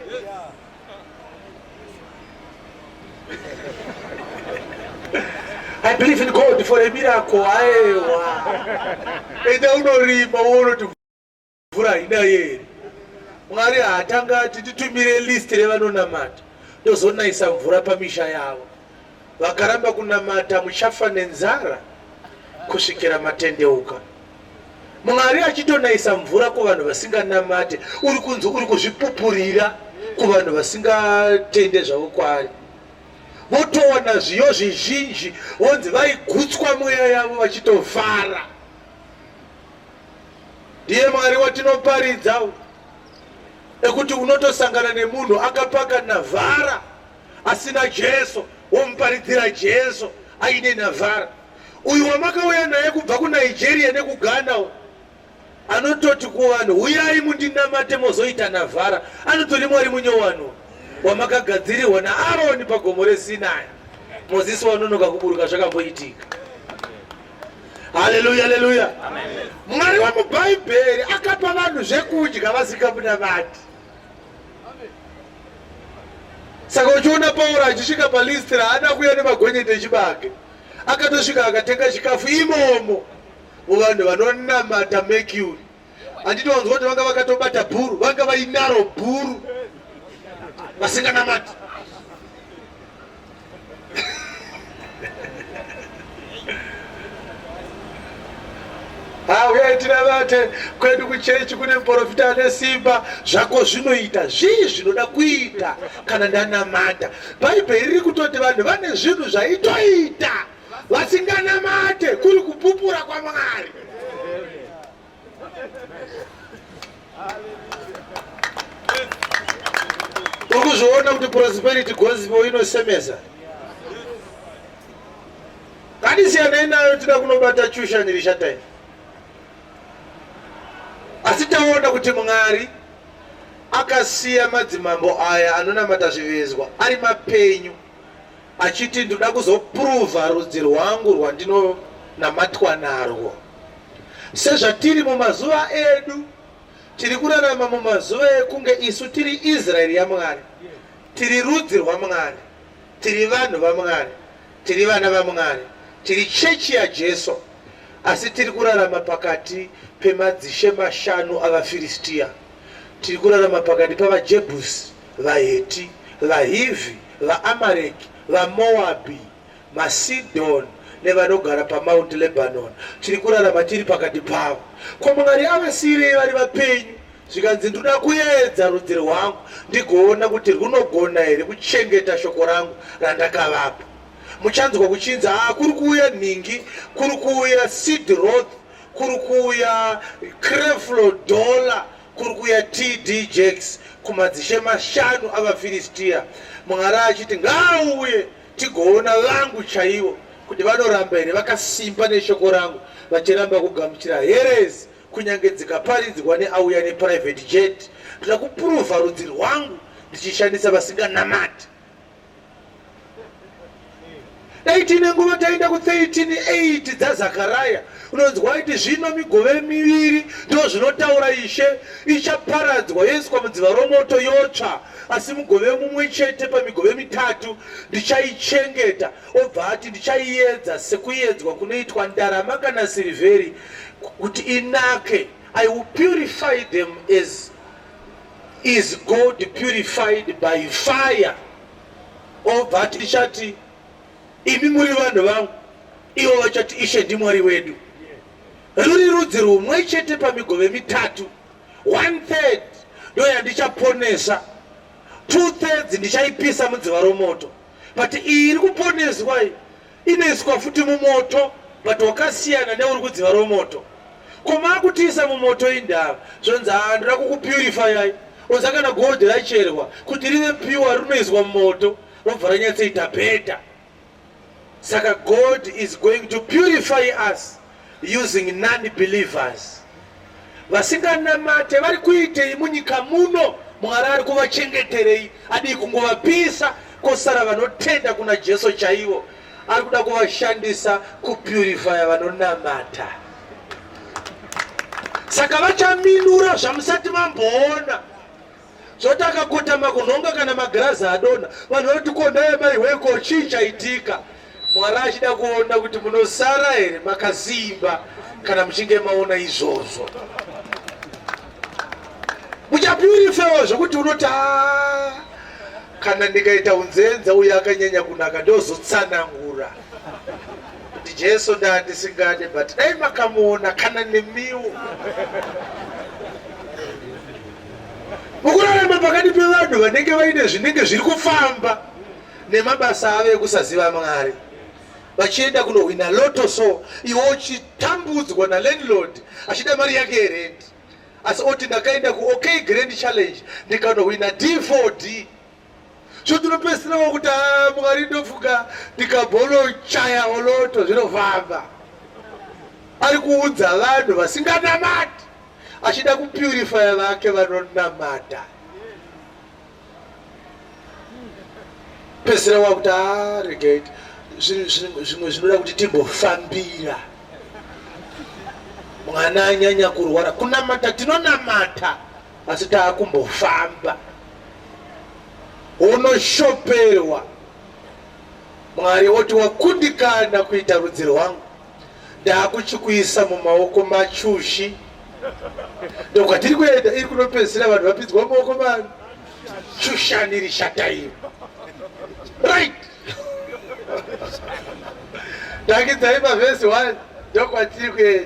I believe in God for a miracle. Aiwa, enda unorima uone kuti mvura haina here. Mwari haatanga ati titumire list revanonamata tozonaisa mvura pamisha yavo. Vakaramba kunamata muchafa nenzara kusvikira matendeuka. Mwari achitonaisa mvura kuvanhu vasinganamate, uri kunzi uri kuzvipupurira kuvanhu vasingatende zvavo kwaari. Votowana zviyo zvizhinji, vonzi vaigutswa mweya yavo vachitofara. Ndiye Mwari watinoparidza ekuti unotosangana nemunhu akapaka navhara asina Jesu, womuparidzira Jesu aine navhara. Uyu wamakauya naye kubva kuNigeria nekuGhana anototi kuvanhu huyai mundinamate mozoita navhara, anotori Mwari munyowani wamakagadzirirwa naAroni pagomo reSinai. Mozisi wanonoka kuburuka zvakamboitika. Haleluya, haleluya. Mwari wemubhaibheri akapa vanhu zvekudya vasingamunamati. Saka uchiona Pauro achisvika paListra haana kuuya nemagonyeti echibage, akatosvika akatenga chikafu imomo muvanhu vanonamata Mercury. Handiti wanzwa kuti vanga vakatobata bhuru, vanga vainaro bhuru vasinganamati. Huyai tinamate kwedu kuchechi kune muprofita ane simba. Zvako zvinoita zvii zvinoda kuita kana ndanamata? Bhaibheri riri kutoti vanhu vane zvinhu zvaitoita vasinganamate, kuri kupupura kwaMwari. Uri kuzviona kuti prosperity gospel inosemesa? Ngatisiyanei nayo, tida kunobata chusha nyirishatai. Asi taona kuti Mwari akasiya madzimambo aya anonamata zvivezwa ari mapenyu achiti ndoda kuzopruvha rudzi rwangu rwandinonamatwa narwo. Sezvatiri mumazuva edu, Tiri kurarama mumazuva ekunge isu tiri Israeri yaMwari, tiri rudzi rwaMwari, tiri vanhu vaMwari, tiri vana vaMwari, tiri chechi yaJesu, asi tiri kurarama pakati pemadzishe mashanu avaFiristia. Tiri kurarama pakati pavaJebhusi, vaHeti, vaHivhi, vaAmareki, vaMoabhi, maSidon nevanogara paMount Lebanon. Tiri kurarama tiri pakati pavo. Ko Mwari avasiyirei vari vapenyu? Zvikanzi ndoda kuedza rudzi rwangu ndigoona kuti rwunogona here kuchengeta shoko rangu randakavapa. Muchanzwa kuchinzi haa kuri kuuya nhingi, kuri kuuya Sid Roth, kuri kuuya Creflo Dollar, kuri kuuya TD Jakes kumadzishe mashanu avaFiristia. Mwari achiti ngaauye tigoona vangu chaivo kuti vanoramba here vakasimba neshoko rangu vachiramba kugamuchira heresi kunyange dzikaparidzwa neauya neprivate jet. Ndoda kupuruvha rudzi rwangu ndichishandisa vasinganamati. Dai tiine nguva taenda ku13:8 dzaZakaraya, unonzwa aiti zvino migove miviri ndozvinotaura Ishe ichaparadzwa yoiswa mudziva romoto yotsva, asi mugove mumwe chete pamigove mitatu ndichaichengeta. Obva ati ndichaiedza sekuedzwa kunoitwa ndarama kana sirivheri kuti inake. I will purify them as is gold purified by fire. Obva ati ndichati imi muri vanhu vangu, ivo vachati Ishe ndiMwari wedu. Ruri rudzi rumwe chete pamigove mitatu, 1/3 ndo yandichaponesa, 2/3 ndichaipisa mudziva romoto. But iyi iri kuponeswa iyi inoiswa futi mumoto, but wakasiyana neuri kudziva romoto. Ko makutiisa mumoto indava zvonzi haa ndoda kukupurifyai. Unza kana gold racherwa kuti rive pure rinoiswa mumoto robva ranyatsoita better. Saka God is going to purify us using non-believers. Vasinganamate vari kuitei munyika muno? Mwari ari kuvachengeterei? Adii kungovapisa kosara vanotenda kuna Jesu chaivo? Ari kuda kuvashandisa kupurifya vanonamata. Saka vachaminura zvamusati mamboona. Zvoti akakotama kunhonga kana magirazi adonha, vanhu vanoti ko ndaya mai hweko chii chaitika? Mwari achida kuona kuti munosara here makasimba kana muchinge maona izvozvo. Muchapurifewa zvokuti unoti haa kana ndikaita unzenza uye akanyanya kunaka ndozotsanangura kuti Jesu ndandisingade, but dai makamuona kana nemiwo. Mukurarama pakati pevanhu vanenge vaine zvinenge zviri kufamba nemabasa avo ekusaziva Mwari, vachienda kunohwina loto, so iwe uchitambudzwa nalandlord achida mari yake yerent, asi oti ndakaenda kuOK Grand Challenge ndikanohwina D4D. So tinopedzisirawo kuti Mwari ndofuka ndikabholochaya oloto zvinofamba. Ari kuudza vanhu vasinganamati achida kupurifya vake vanonamata. Pedzisira wakuti regai zvimwe zvinoda kuti timbofambira. Mwana anyanya kurwara, kunamata tinonamata asi taakumbofamba. Unoshoperwa. Mwari oti wakundikana kuita rudzi rwangu, ndakuchikuisa mumaoko machushi. Ndokwatiri kuenda iri kunopedzisira vanhu vapinzwa mumaoko mani shushani rishatairo. Right. Tangidzai pavhesi 1 ndokwatiri kuenda.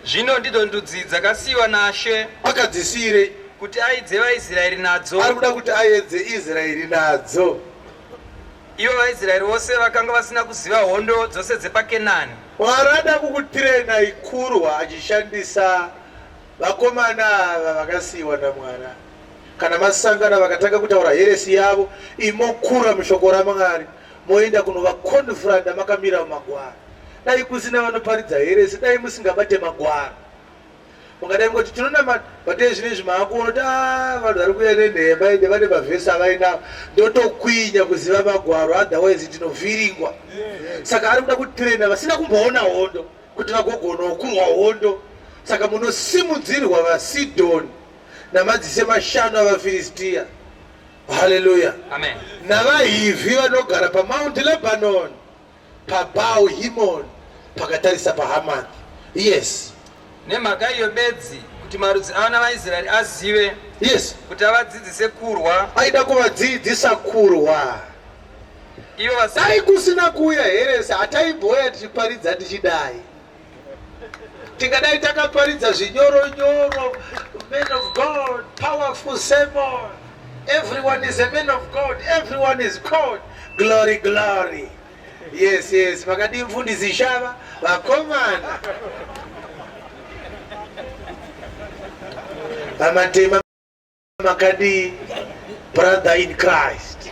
Zvino ndidzo ndudzi dzakasiyiwa naShe. Akadzisiyirei? Kuti aidze vaIsraeri nadzo. Ari kuda kuti aedze Israeri nadzo. Ivo vaIsraeri vose vakanga vasina kuziva hondo dzose dzepaKenani. Mwari ada kukutirena ikurwa achishandisa vakomana ava vakasiyiwa naMwari. Kana masangana vakatanga kutaura heresi yavo, imokura mushoko raMwari, moenda kunovakonfranda makamira mumagwaro. Dai kusina vanoparidza heresi, dai musingabate magwaro. Mungadai mungoti tinonamata, but zvinezvi maakuona kuti vanhu vari kuuya nenhema ende vane mavhesi avainawo, ndotokwinya kuziva magwaro, otherwise ndinovhiringwa. Saka ari kuda kutraina vasina kumboona hondo kuti vagogonawo kurwa hondo. Saka munosimudzirwa vaSidhoni namadzishe mashanu avaFiristiya. Haleluya. Amen. NavaHivhi vanogara paMount Lebanon, paBaal Himon, pakatarisa paHamath. Yes. Nemhaka iyo bedzi kuti marudzi avana vaIsraeri azive. Yes. Kuti avadzidzise kurwa. Aida kuvadzidzisa kurwa. Ivo vasi. Dai kusina kuuya heresi hataimboya tichiparidza tichidai. Tingadai takaparidza zvinyoronyoro, man of God, powerful sermon. Everyone is a man of God, everyone is called. Glory, glory. Yes, yes, makadii mfundisi Shava, vakomana. Vamatema makadii brother in Christ.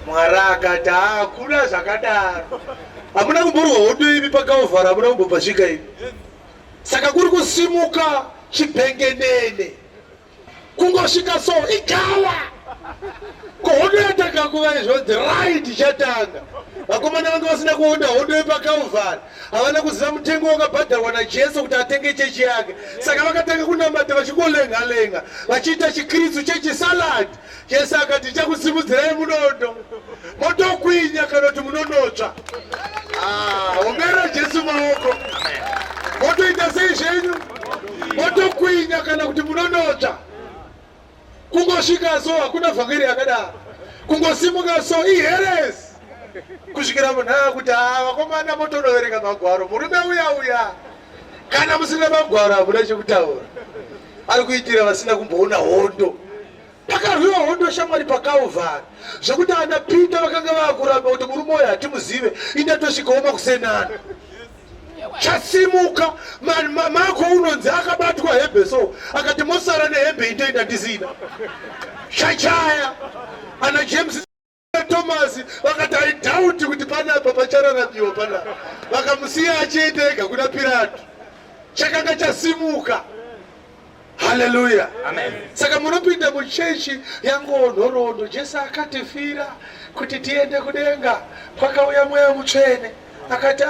Mwari akati hakuna zvakadaro. Hamuna kumborwa hondo imi paKalvari, hamuna kumbopasvika imi. Saka kuri kusimuka chibhengenene. Kungosvika so igawa. Ko hondo yatanga nguva izvonzi right ichatanga. Vakomana vanga vasina kuona hondo yepaKalvari, havana kuziva mutengo wakabhadharwa naJesu kuti atenge chechi yake. Saka vakatanga kunamata vachingolenga-lenga, vachiita chiKristu chechisalad. Jesu akati ndichakusimudzirai munondo, motokwinya kana kuti munonotsva. Ombera Jesu maoko. Motoita sei zvenyu? Motokwinya kana kuti munonotsva. Kungosvika so hakuna vhangeri yakadaro. Kungosimuka so iheresi. Kusvikira munhu akuti vakomana motonoverenga magwaro, murume uya uya. Kana musina magwaro hamuna chekutaura. Ari kuitira vasina kumboona hondo. Pakarwiwa hondo shamwari paKalvari, zvekuti ana Peter vakanga vakuramba kuti murume uyu hatimuzive, indatosvikawo makusenana. Chasimuka Mako unonzi akabatwa hembe so akati mosara nehembe indoenda ndisina. Chachaya ana James Thomas vakati I doubt kuti panapa pachararamiwa panapa, vakamusiya achienda ega kuna Pirato. Chakanga chasimuka. Haleluya. Amen. Saka munopinda muchechi yangonhoroondo, Jesu akatifira kuti tiende kudenga, kwakauya Mweya Mutsvene akati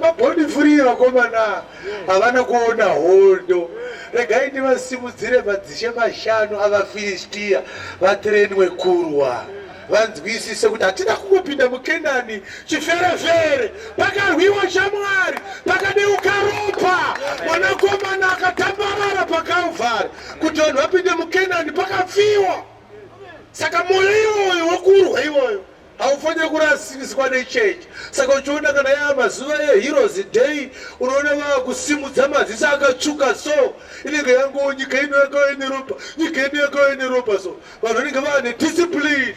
maboni free vakomana havana kuona hondo, regai ndivasimudzire madzishe mashanu avaFilistia vatrenwe kurwa, vanzwisise kuti hatina kungopinda muKenani chiferefere, pakarwiwa shamwari, pakadeuka ropa, mwanakomana akatambarara paKalvari kuti vanhu vapinde muKenani, pakafiwa. Saka moyo iwoyo wokurwa iwoyo haufaniri kurasiriswa nechechi. Saka uchiona kana yaa mazuva eHeroes Day, unoona vaakusimudza maziso akatsvuka so, inenge yango nyika ino yakauya neropa, nyika ino yakauya neropa so, vanhu vanenge vaane discipline.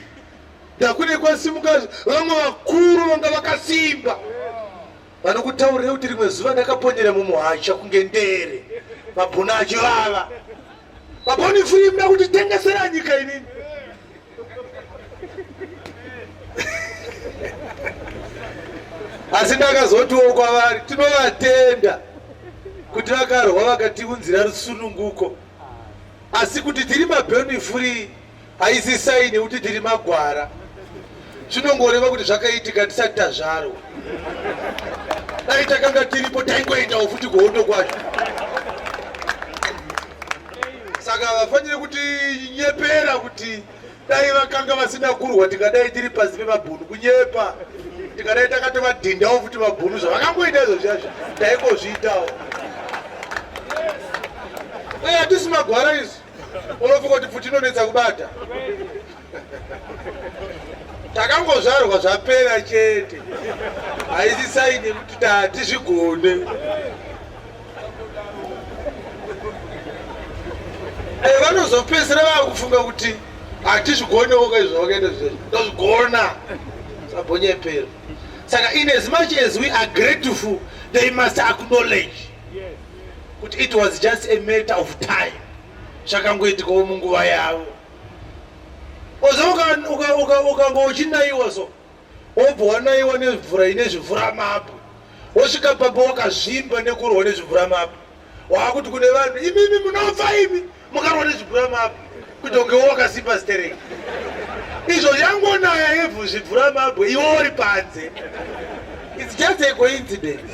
Ndakune kwasimuka vamwe vakuru vanga vakasimba vanokutaurira kuti rimwe zuva ndakaponyera mumuhacha kunge ndere, mabhuna achivava, maboni free muda kutitengesera nyika inini. Asi ndakazotiwo kwavari tinovatenda kuti vakarwa vakatiunzira rusununguko, asi kuti tiri maboni free haisi saini kuti tiri magwara, zvinongoreva kuti zvakaitika tisati tazvarwa. Dai takanga tiripo taingoendawo futi kuhondo kwacho. Saka havafaniri kuti nyepera kuti dai vakanga vasina kurwa tingadai tiri pasi pemabhunu. Kunyepa, tingadai takatovadhindawo futi mabhunu, zvavakangoita izvo zviyazvo taingozviitawo. Hatisi magwara izvi, unofunga kuti pfuti inonetsa kubata. Takangozvarwa zvapera chete, haisi saini yekuti hatizvigone. Vanozopedzisira vakufunga kuti hatizvigonewo ka izvo zvavakaita zvizvezvi, tozvigona sabonyepero. Saka in as much as we are grateful, they must acknowledge kuti it was just a matter of time, zvakangoitikawo munguva yavo. Oza ukanga uchinayiwa so, wobva wanayiwa nemvura ine zvimvuramabwe, wosvika pamba wakazvimba nekurwa nezvimvuramabwe, waakuti kune vanhu imimi munofa imi mukarwa nezvimvuramabwe, kuti unge wakasimba stereki. Izvo yangonaya yevhu zvimvuramabwe, iwe uri panze. It's just a coincidence.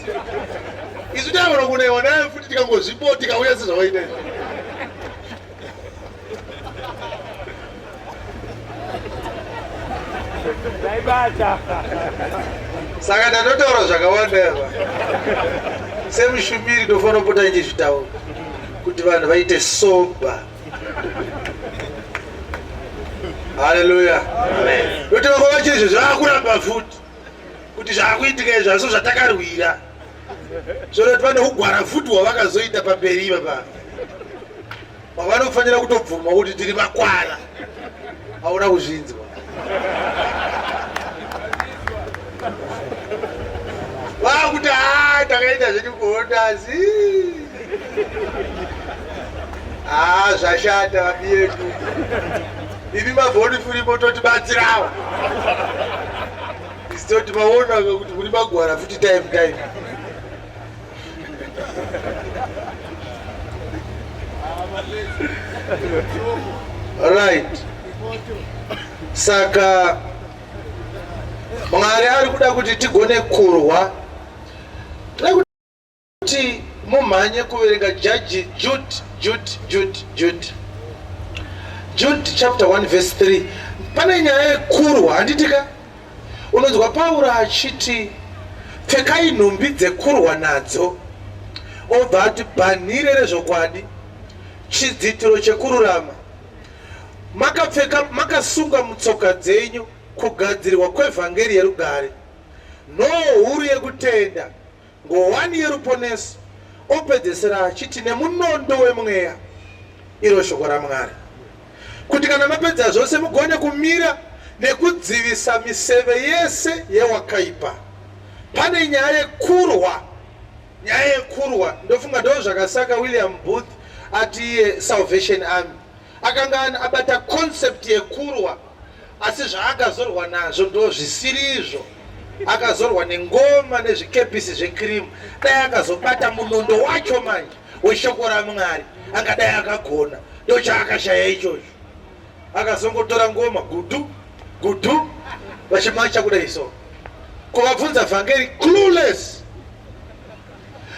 Isu taona kunaiwa nayo futi tikangozvipo tikauya sezvawaita izvi. Saka ndatotaura zvakawanda apa. Semushumiri ndofanira kupota ndichizvitaura kuti vanhu vaite sober. Haleluya. Ndote vako vachiri izvo zvakuramba futi kuti zvakuitika izvo hazvo zvatakarwira. Zvonoti vane ugwara futi hwavakazoita pamberi ipapa. Vanofanira kutobvuma kuti tiri makwara. Hauna kuzvinzwa. Vakuti haa takaita zvedu kuhondasi. Haa zvashata vabiyedu. Imi mabhoni furimo totibatsirawo. Isu toti maona kuti muri magwara futi time time. Right. Saka Mwari ari kuda kuti tigone kurwa. Tinoda kuti mumhanye kuverenga Jaji Jude Jude Jude Jude Jude chapter 1 verse 3. Pane nyaya yekurwa handitika? Unonzwa Pauro achiti pfekai nhumbi dzekurwa nadzo, obva ati bhanhire rezvokwadi, chidzitiro chekururama, makapfeka makasunga mutsoka dzenyu kugadzirwa kwevhangeri yerugare, nhoo huru yekutenda, ngowani yeruponeso, opedzesera achiti nemunondo wemweya, iro shoko raMwari, kuti kana mapedza zvose mugone kumira nekudzivisa miseve yese yewakaipa. Pane nyaya yekurwa, nyaya yekurwa, ndofunga ndo zvakasaka William Booth ati iye Salvation Army akanga abata concept yekurwa asi zvaakazorwa nazvo ndo zvisirizvo akazorwa nengoma nezvikepisi zvekirimu dai akazobata munondo wacho manje weshoko ramwari angadai akagona ndochaakashaya ichocho akazongotora ngoma gudu gudu vachimacha kudai so kuvabvunza vhangeri clueless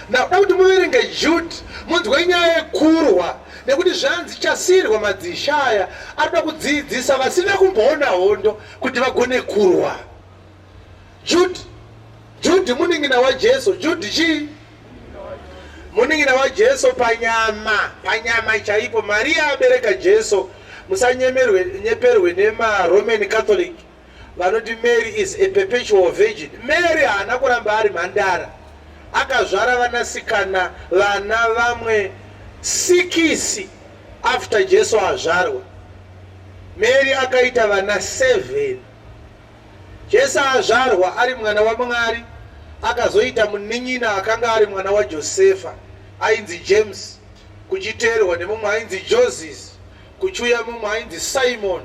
Ndakuda kuti muverenge Jude munzwe nyaya yekurwa nekuti zvanzi chasirwa madzishe aya anoda kudziidzisa vasina kumboona hondo kuti vagone kurwa. Jude, Jude munin'ina waJesu. Jude chii? Munin'ina waJesu panyama, panyama chaipo. Maria abereka Jesu. Musanyemerwe nyeperwe nemaRoman Catholic. Vanoti Mary is a perpetual virgin. Mary haana kuramba ari mhandara. Akazvara vanasikana vana vamwe sikisi after Jesu azvarwa. Mary akaita vana 7. Jesu azvarwa ari mwana waMwari akazoita munin'ina akanga ari mwana waJosefa ainzi James kuchiteerwa nemumwe ainzi Joses kuchiuya mumwe ainzi Simon,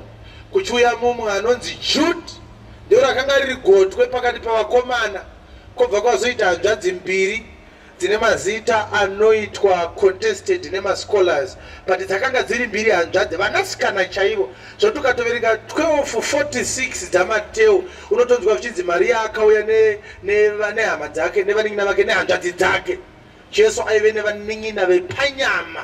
kuchiuya mumwe anonzi Jude, ndiro rakanga riri gotwe pakati pavakomana, kwobva kwazoita hanzvadzi mbiri dzine mazita anoitwa contested nemascholars, but dzakanga dziri mbiri hanzvadzi, vanasikana chaivo. Zvoti ukatoverenga 1246 dzaMateo unotonzwa zvichinzi Maria akauya nehama ne, ne dzake nevanin'ina vake nehanzvadzi dzake. Jesu aive nevanin'ina vepanyama.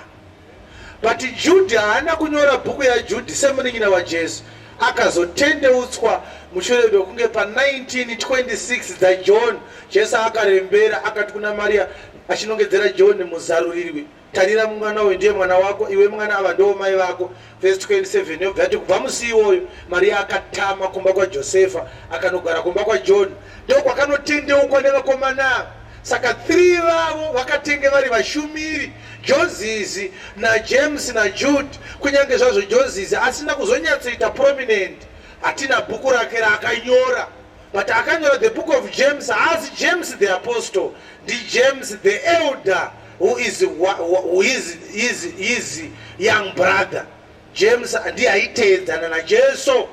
But Jude haana kunyora bhuku yaJude semunin'ina waJesu. Akazotendeutswa mushure mekunge pa 1926 dzaJohn, Jesu akarembera akati kuna Maria achinongedzera John muzarurirwi, tarira mwana uyu ndiye mwana wako, iwe mwana ava ndiwo mai vako. Verse 27 yobva yati kubva musi iwoyo Maria akatama kumba kwaJosefa akanogara kumba kwaJohn, ndokwakanotendeukwa nevakomana ava. Saka 3 vavo vakatenge vari vashumiri, Jozisi naJames naJude. Kunyange zvazvo Jozisi asina kuzonyatsoita prominent, hatina bhuku rake raakanyora, but akanyora the book of James. Haasi James the apostle, ndiJames the elder who is, who is his, his young brother. James ndiye aiteedzana naJesu.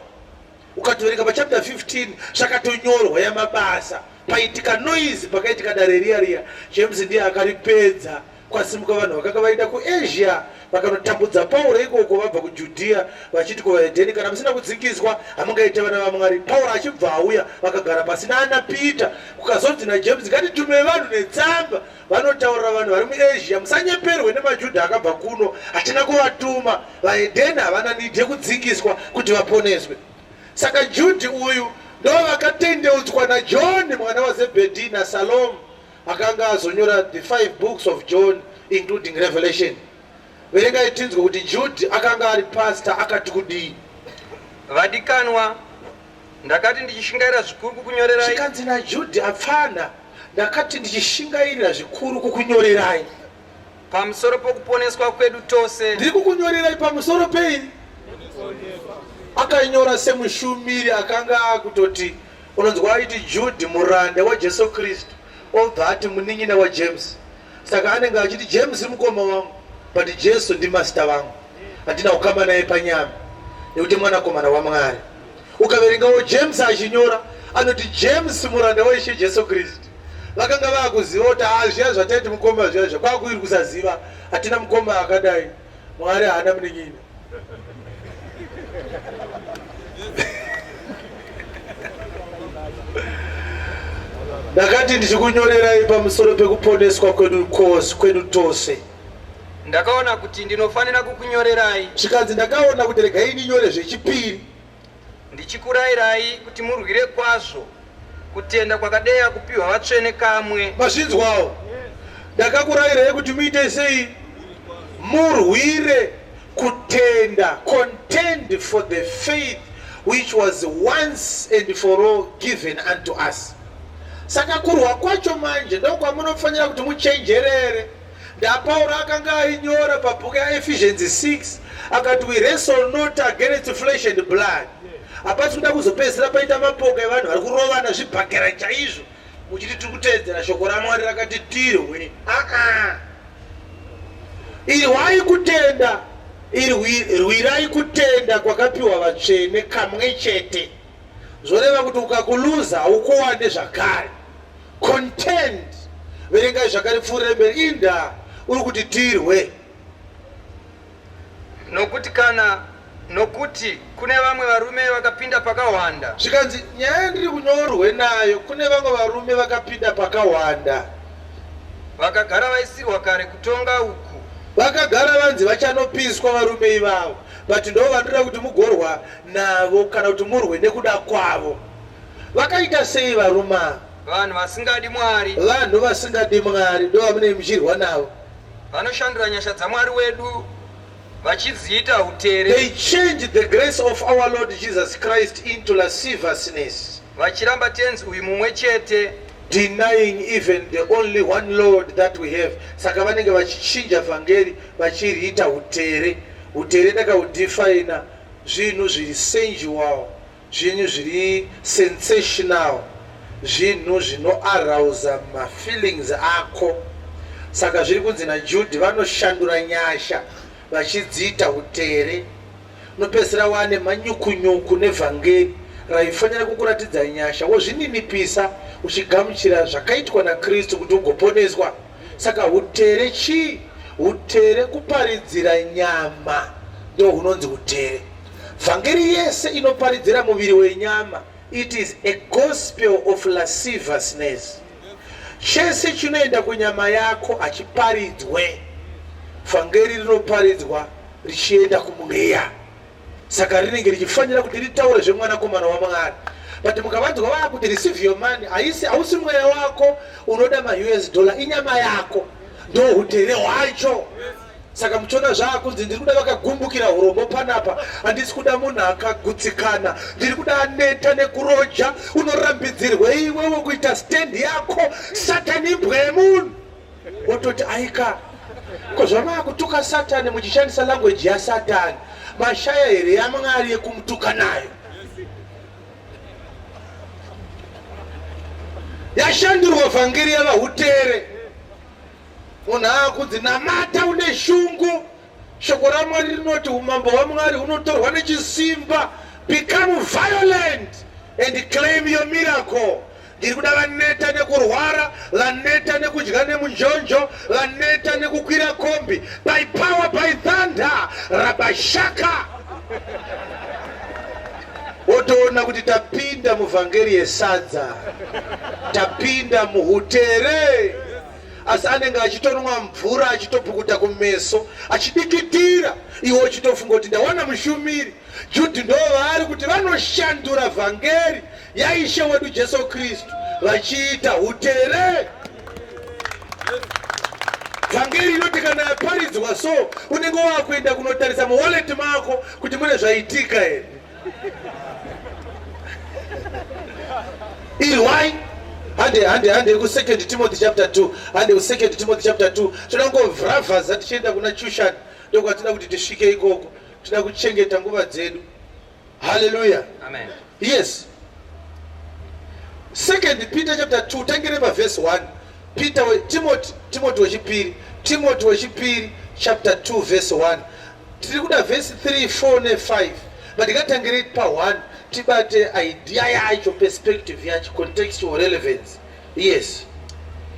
Ukatoverenga pachapter 15 zvakatonyorwa yamabasa paitika noise pakaitika dare riya riya James ndiye akaripedza. Kwasimuka vanhu vakanga vaenda kuAsia vakanotambudza Pauro ikoko vabva kuJudhiya vachiti kuvahedheni, kana musina kudzingiswa hamungaite vana vaMwari. Pauro achibva auya vakagara pasi naana Peter. Kukazonzi naJames, ngatitume vanhu netsamba vanotaurira vanhu vari muAsia, musanyeperwe nemaJudha akabva kuno, hatina kuvatuma. Vahedheni havana need yekudzingiswa kuti vaponeswe. Saka Judhi uyu ndovakatendeutswa naJohn mwana waZebhedhi naSalome akanga azonyora the five books of John including Revelation. Verengai tinzwe kuti Jude akanga ari pastor akati kudii. Vadikanwa, ndakati ndichishingaira zvikuru kukunyorerai. Zvikanzi naJude, apfana, ndakati ndichishingairira zvikuru kukunyorerai. Pamusoro pokuponeswa kwedu tose. Ndiri kukunyorerai pamusoro pei? Akanyora semushumiri akanga akutoti unonzwa aiti Jude muranda waJesu Kristu obva ati munin'ina waJames. Saka anenge achiti James mukoma wangu but Jesu ndimaster vangu. Handina ukama naye panyama nekuti mwanakomana waMwari. Ukaverengawo James achinyora anoti James muranda waIshe Jesu Kristu. Vakanga vakuziva kuti haa zviya zvataiti mukoma zviya zviya kwakuiri kusaziva hatina mukoma akadai. Mwari haana munin'ina. Ndakati ndichikunyorerai pamusoro pekuponeswa kwedu kwose kwedu tose. Ndakaona kuti ndinofanira kukunyorerai. Zvikanzi ndakaona kuti regai ndinyore zvechipiri. Ndichikurayirai kuti murwire kwazvo kutenda kwakadeya kupiwa vatsvene kamwe. Mazvinzwawo? Ndakakurayirai kuti muite sei? Murwire kutenda, contend for the faith which was once and for all given unto us. Saka kurwa kwacho manje ndokwamunofanira kuti muchenjerere. NdaPauro akanga ainyora pabhuku yaEphesians 6 akati we wrestle not against flesh and blood. Hapasi kuda kuzopedzisira paita mapoka evanhu vari kurovana zvibhakera chaizvo muchiti tiri kuteedzera shoko raMwari rakati tirwe. Aa irwai kutenda, irwirai kutenda kwakapiwa vatsvene kamwe chete. Zvoreva kuti ukakuluza haukuwane zvakare. Contend. Verengai zvakare pfuurire mberi. Inda uri kuti tirwe. Nokuti kana nokuti kune vamwe varume vakapinda pakahwanda. Zvikanzi nyaya yandiri kunyorwe nayo kune vamwe varume vakapinda pakahwanda. Vakagara vaisirwa kare kutonga uku. Vakagara vanzi vachanopiswa varume ivavo but ndo vanoda kuti mugorwa navo kana kuti murwe nekuda kwavo. Vakaita sei varume ava? Vanhu vasingadi Mwari. Vanhu vasingadi Mwari ndo vamunenge muchirwa navo. Vanoshandura nyasha dzaMwari wedu vachidziita utere. They change the grace of our Lord Jesus Christ into lasciviousness. Vachiramba Tenzi uyu mumwe chete. Denying even the only one Lord that we have. Saka vanenge vachichinja vhangeri vachiriita utere. Utere ndakahudefina zvinhu zviri sensual. Zvinhu zviri sensational, zvinhu zvinoarouser mafeelings ako. Saka zviri kunzi naJude vanoshandura nyasha vachidziita utere. Unopedzisira waane manyukunyuku nevhangeri raifanira kukuratidza nyasha wozvininipisa uchigamuchira zvakaitwa naKristu kuti ugoponeswa. Saka utere chii? Utere kuparidzira nyama ndohunonzi utere. Vhangeri yese inoparidzira muviri wenyama, it is a gospel of lasciviousness. Chese chinoenda kunyama yako hachiparidzwe. Vhangeri rinoparidzwa richienda kumweya. Saka rinenge richifanira kuti ritaure zvemwanakomana waMwari. But mukavanzwa vakuti receive your money, haisi hausi mweya wako unoda maUS dollar, inyama yako. Ndohutere hwacho. Saka muchiona zvaakunzi ndiri kuda vakagumbukira urombo panapa, handisi kuda munhu akagutsikana, ndiri kuda aneta nekuroja. Unorambidzirwei iwewe kuita stand yako? Satani imbwa yemunhu. Wototi aika, ko zvamaakutuka Satani muchishandisa language yaSatani, mashaya here yaMwari yekumutuka nayo? Yashandurwa vhangeri yava hutere. Munhu aakunzi namata une shungu. Shoko raMwari rinoti umambo hwaMwari hunotorwa nechisimba. Become violent and claim your miracle. Ndiri kuda vaneta nekurwara, vaneta nekudya nemunjonjo, vaneta nekukwira kombi. By power, by thunder, rabashaka. Wotoona kuti tapinda muvhangeri yesadza, tapinda muhutere. Asi anenge achitonwa mvura achitopukuta kumeso achidikitira, iwe uchitofunga kuti ndawana mushumiri. Judhi ndo vaari kuti vanoshandura vhangeri yaIshe wedu Jesu Kristu vachiita hutere. Vhangeri inoti kana yaparidzwa so unenge wakuenda kunotarisa muwallet mako kuti mune zvaitika here. Irwai hande hande hande ku2 Timothy chapter 2 hande ku2 Timothy chapter 2 toda kungovravhaza tichienda kuna Chushani ndokwatida kuti tisvike ikoko. Tinoda kuchengeta nguva dzedu. Haleluya. Amen. Yes. Second Peter chapter 2 tangire pa verse 1. Peter we, Timothy Timothy wechipiri Timothy wechipiri chapter 2 verse 1. Tiri kuda verse 3, 4 ne 5. But ngatangire pa 1 tibate idea yacho, perspective yacho, contextual relevance. Yes.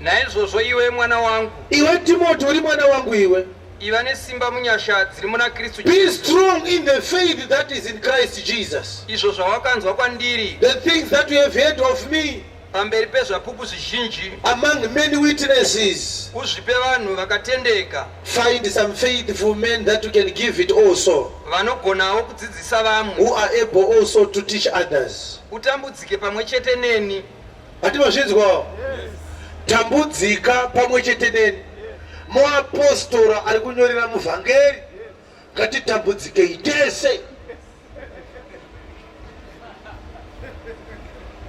Naizvozvo iwe mwana wangu. Iwe Timothy uri mwana wangu iwe. Iva nesimba munyasha dziri muna Kristu Be Jesu. strong in the faith that is in Christ Jesus. Izvo zvawakanzwa kwandiri. The things that you have heard of me. Pamberi pezvapupu zvizhinji. Among many witnesses. Uzvipe vanhu vakatendeka. Find some faithful men that you can give it also. Vanogonawo kudzidzisa vamwe. Who are able also to teach others. Utambudzike pamwe chete neni. Hati mazvinzwawo? Tambudzika pamwe chete neni. Muapostora ari kunyorera muvhangeri, ngatitambudzikei tese.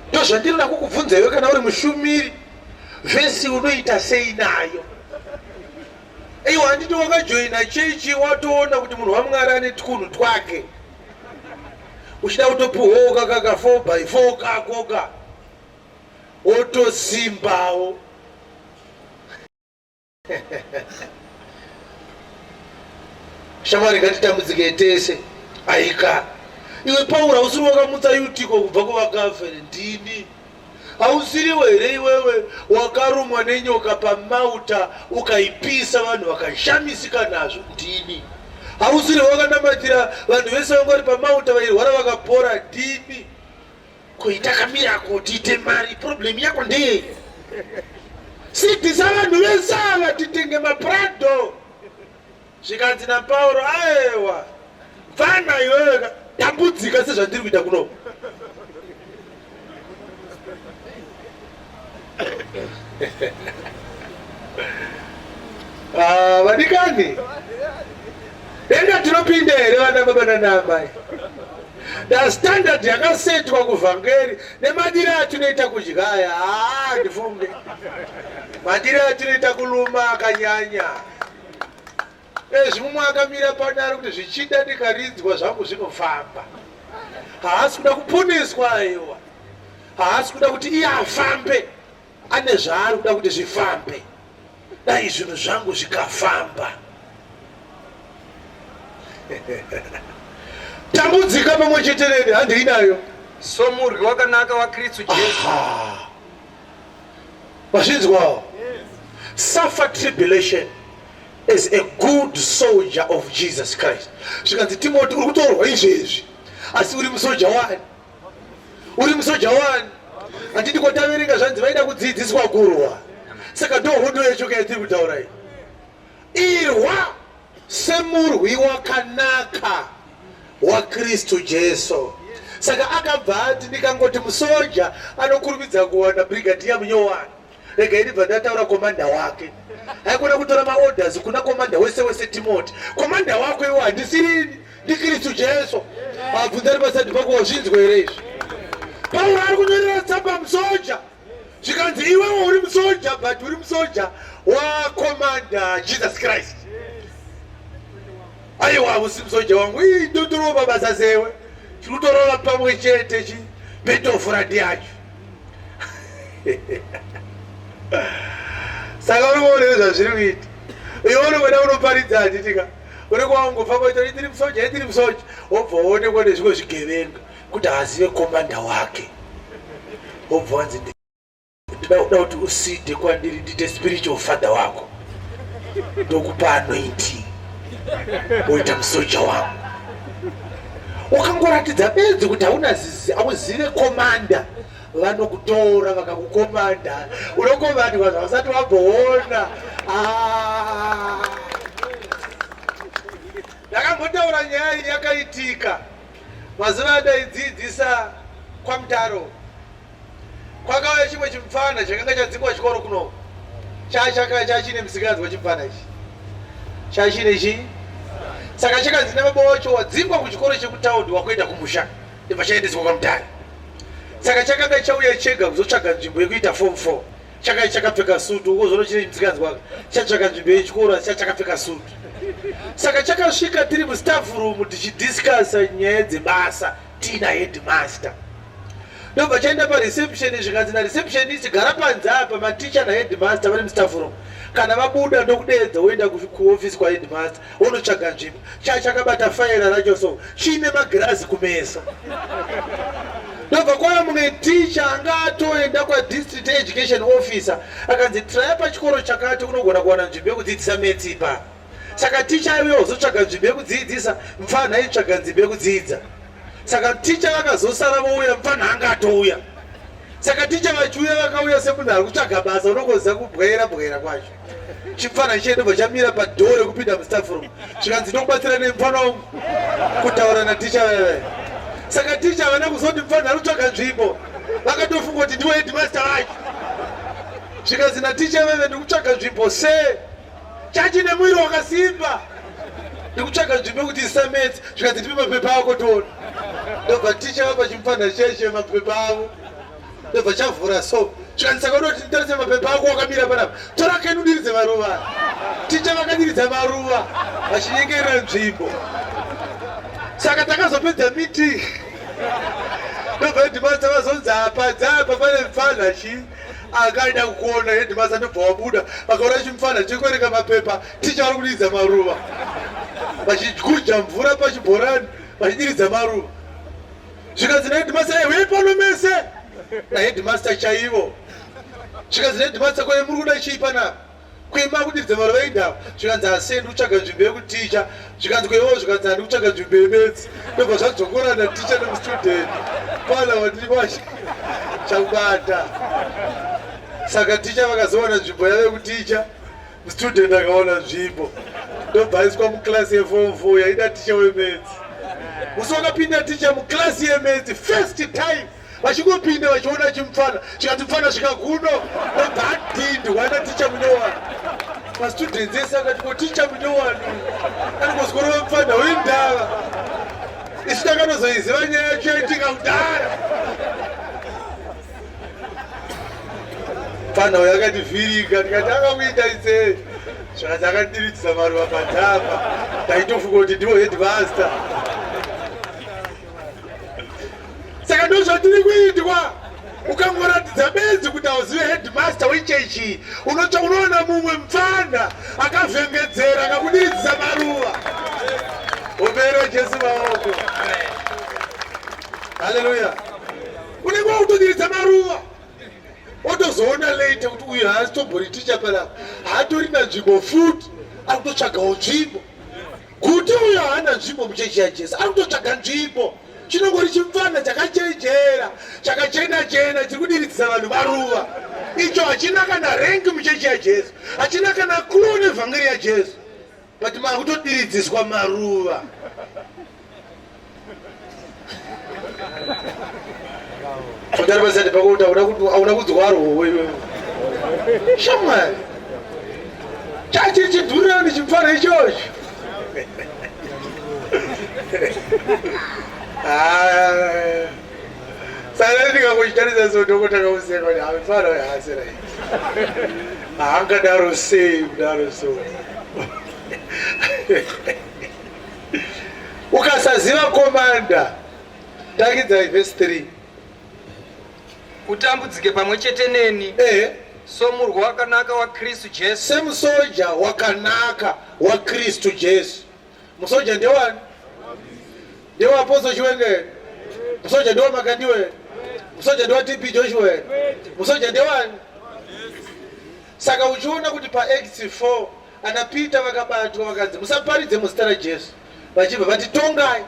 Ndozvandinoda kukubvunza iwe kana uri mushumiri, vhesi unoita sei nayo? Iwe handiti wakajoina chechi watoona kuti munhu waMwari ane twunhu twake, uchida kutopuhwawo kakaka 4 by 4 kako ka wotosimbawo. Shamwari, ngatitambudzike tese. Aika iwe Pauro, hausiri wakamutsa Yutiko kubva kuvakafa here? Ndini. Hausiriwo here iwewe wakarumwa nenyoka pamauta ukaipisa vanhu vakashamisika nazvo? Ndini. Hausiri wakanamatira vanhu vese vanga vari pamauta vairwara vakapora? Ndini. Kuita kamirako tiite mari, problem yako ndeyei? Sidhisa vanhu vese ava titenge maprado. Zvikanzi naPauro, aewa mfana iwewe tambudzika sezvandiri kuita kuno. Ah, vadikani denga tinopinda here vana baba nana amai? Da standard yakasetwa kuvhangeri nemadiro atinoita kudya aya, haa ndifunge madiro atinoita kuluma akanyanya. Ezvi mumwe akamira pano ari kuti zvichida ndikaridzwa zvangu zvinofamba. Haasi kuda kuponeswa aiwa. Haasi kuda kuti iye afambe. Ane zvaari kuda kuti zvifambe. Dai zvinhu zvangu zvikafamba. Tambudzika pamwe chete neni, handei nayo. Somurwi wakanaka waKristu Jesu. Vazvinzwawo? Suffer tribulation as a good soldier of Jesus Christ. Zvikanzi Timothy uri kutorwa izvezvi asi uri musoja wani? Uri musoja wani? Handiti kwataverenga zvanzi vaida kudzidziswa kurwa. Saka ndo hondo yacho yatiri kutaura iyi. Irwa semurwi wakanaka waKristu Jesu. Saka akabva ati ndikangoti musoja anokurumidza kuwana brigadier munyowani, rega ndibva ndataura komanda wake. Haikona kutora maorders kuna komanda wese wese. Timoti, komanda wako iwo handisirini, ndiKristu Jesu. Abvunza ari pasati pako, wazvinzwa here izvi? Pauro ari kunyorera tsamba musoja, zvikanzi iwewo uri musoja, but uri musoja wakomanda Jesus Christ. Aiwa, usi musoja wangu, ii ndotorova mabasa sewe, tiri kutorova pamwe chete chi petofurandi yacho. Saka uri kuona zvazviri kuita iwe uri kuenda unoparidza, handitika uri kwangofamba ita ndiri musoja, ndiri musoja, wobva waonekwa nezvimwe zvigevenga kuti haazive komanda wake, wobva wanzi Ndakuda kuti uside kwandiri ndiite spiritual father wako, ndokupa anointing, woita musoja wangu. Ukangoratidza bedzi kuti hauna zizi, hauzive komanda, vanokutora vakakukomanda, unokomandwa zvausati wamboona. Ah. Ndakambotaura nyaya iyi yakaitika mazuva andaidzidzisa kwaMutaro. Kwakauya chimwe chimupfana chakanga chadzingwa chikoro kuno, chachaka chachine musikanzwa chimupfana ichi chachine chi saka chakanzi nababa wacho wadzingwa kuchikoro chekutaundi wakuenda kumusha, ndibva chaendeswa kwaMutare. Saka chakanga chauya chega kuzotsvaga nzvimbo yekuita form 4. Chakanga chakapfeka sutu, ukozoona chine musikanzwa chatsvaga nzvimbo yechikoro asi chakapfeka sutu. Saka chakasvika tiri mustaff room tichidiscussa nyaya dzebasa tiina headmaster. Ndobva chaenda pareception, zvikanzi nareceptionist, gara panze apa, maticha naheadmaster vari mustaff room, kana vabuda ndokudeedza woenda kuofisi kwaheadmaster wonotsvaga nzvimbo. Chachakabata faira racho so chiine magirazi kumeso. Ndobva kwauya mumwe ticha anga atoenda kwadistrict education officer, akanzi traya pachikoro chakati, unogona kuwana nzvimbo yekudzidzisa metsi ipa. Saka ticha aiuya kuzotsvaga nzvimbo yekudzidzisa, mupfanha aitsvaga nzvimbo yekudzidza. Saka ticha vakazosara vouya, mupfanha anga atouya. Saka ticha vachiuya vakauya semunhu ari kutsvaga basa, unongoziva kubwaira bwaira kwacho. Chimupfanha chiendobva chamira padhoo rekupinda mustaff room, zvikanzi ndokubatsira nemupfana wangu kutaura naticha veve. Saka ticha havana kuzoti mupfanha ari kutsvaga nzvimbo, vakatofunga kuti ndiwo headmaster vacho. Zvikanzi naticha veve, ndikutsvaga nzvimbo se chachine mwiri wakasimba, ndikutsvaga nzvimbo yekuti isametse. Zvikanzi tipe mapepa ako tione. Ndobva ticha vapa chimupfanha cheche mapepa avo, ndobva chavhura so. Zvikanzi saka unoti nditarise mapepa ako wakamira panapa, tora kenu udiridze maruva. Ticha vakadiridza maruva vachinyengerera nzvimbo. Saka takazopedza meeting, ndobva headmaster vazonzi apa dzapa pane mupfanha chii akaida kukuona. Headmaster ndobva wabuda, vakaona chimupfanha chikuerenga mapepa, ticha vari kudiridza maruva vachiguja mvura pachibhorani vachidiridza maruva. Zvikanzi naheadmaster, ewe pano mese naheadmaster chaivo. Zvikanzi naheadmaster, kwaye muri kuda chii panapa kuima kudiridza maruva indava? Zvikanzi asi ndi kutsvaga nzvimbo yekuticha. Zvikanzi kweiwo? Zvikanzi handi kutsvaga nzvimbo yemetsi. Ndobva zvadzokorana ticha nemustudent pana watiri kwacho chakubata. Saka ticha vakazowana nzvimbo yave kuticha, mustudent akawana nzvimbo, ndobva aiswa muklasi yeform 4 yaida ticha wemetsi. Musi wakapinda ticha muklasi yemetsi first time, vachingopinda vachiona chimupfana, chikati mupfana svika kuno, ndobva adhindwa naticha munyowani. Mastudents ese akati ko ticha munyowani anongozworova mupfana wendava. Isu takanozoiziva nyaya yacho yaitika kudhara. Mupfana uyo akativhirika, tikati akakuita isei? Zvakanzi akadiridzisa maruva patapa, ndaitofunga kuti ndiwo headmaster. Saka ndozvatiri kuitwa. Ukangoratidza benzi kuti hauzive headmaster wechechi, unotsva unoona mumwe mupfana akavhengedzera akakudiridzisa maruva. Ombera Jesu maoko. Haleluya. Unenge wakutodiridza maruva, otozoona later kuti uyu haasitobori ticha panapa, haatorina nzvimbo futi, akutotsvagawo nzvimbo. Kuti uyo haana nzvimbo muchechi yaJesu, ari kutotsvaga nzvimbo. Chinongori chimupfana chakachenjera, chakachena chena, chiri kudiridzisa vanhu maruva icho hachina kana rengi muchechi yaJesu, hachina kana clue nevhangeri yaJesu, but makutodiridziswa maruva. Utari pasati pako kuti hauna kunzwarwo iwewe shamwari, chachi chidhurirani chimupfana ichocho. Saka ndingangochitarisa so, ndokotanga kuseka kuti hamufana haasi right, haangadaro sei kudaro so. Ukasaziva komanda, takidzai vhesi 3. Utambudzike pamwe chete neni somurwi wakanaka waKristu Jesu. Semusoja wakanaka waKristu Jesu. Musoja ndewani? NdewaApostle Chiwenge? Musoja ndewa Makandiwe? Musoja ndewa TB Joshua? Musoja ndewani? Saka uchiona kuti paActs 4 ana Peter vakabatwa vakanzi musaparidze muzita raJesu, vachibva vati tongai,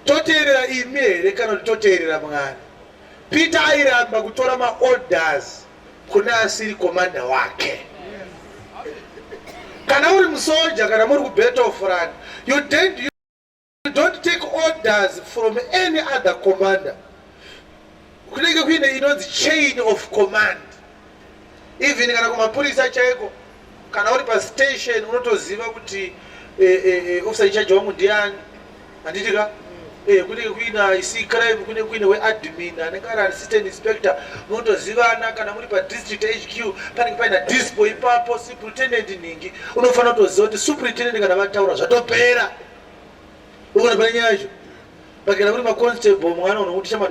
toteerera imi here kana kuti toteerera Mwari? Peter airamba kutora maorders kune asiri komanda wake. Kana uri musoja kana muri kubattle front, you don't take orders from any other commander. Kunenge kuine inonzi chain of command. Even kana kumapurisa chaiko, kana uri pastation unotoziva kuti officer in charge wangu ndiani, handiti ka? Kunenge kuina IC crime, kunenge kuine weadmin anenge ari assistant inspector, munotozivana. Kana muri padistrict HQ panenge paina dispo ipapo, superintendent nhingi, unofanira kutoziva kuti superintendent kana vataura zvatopera. Ukona pane nyaya yacho pakena kuri maconstable, mwana unokuti chama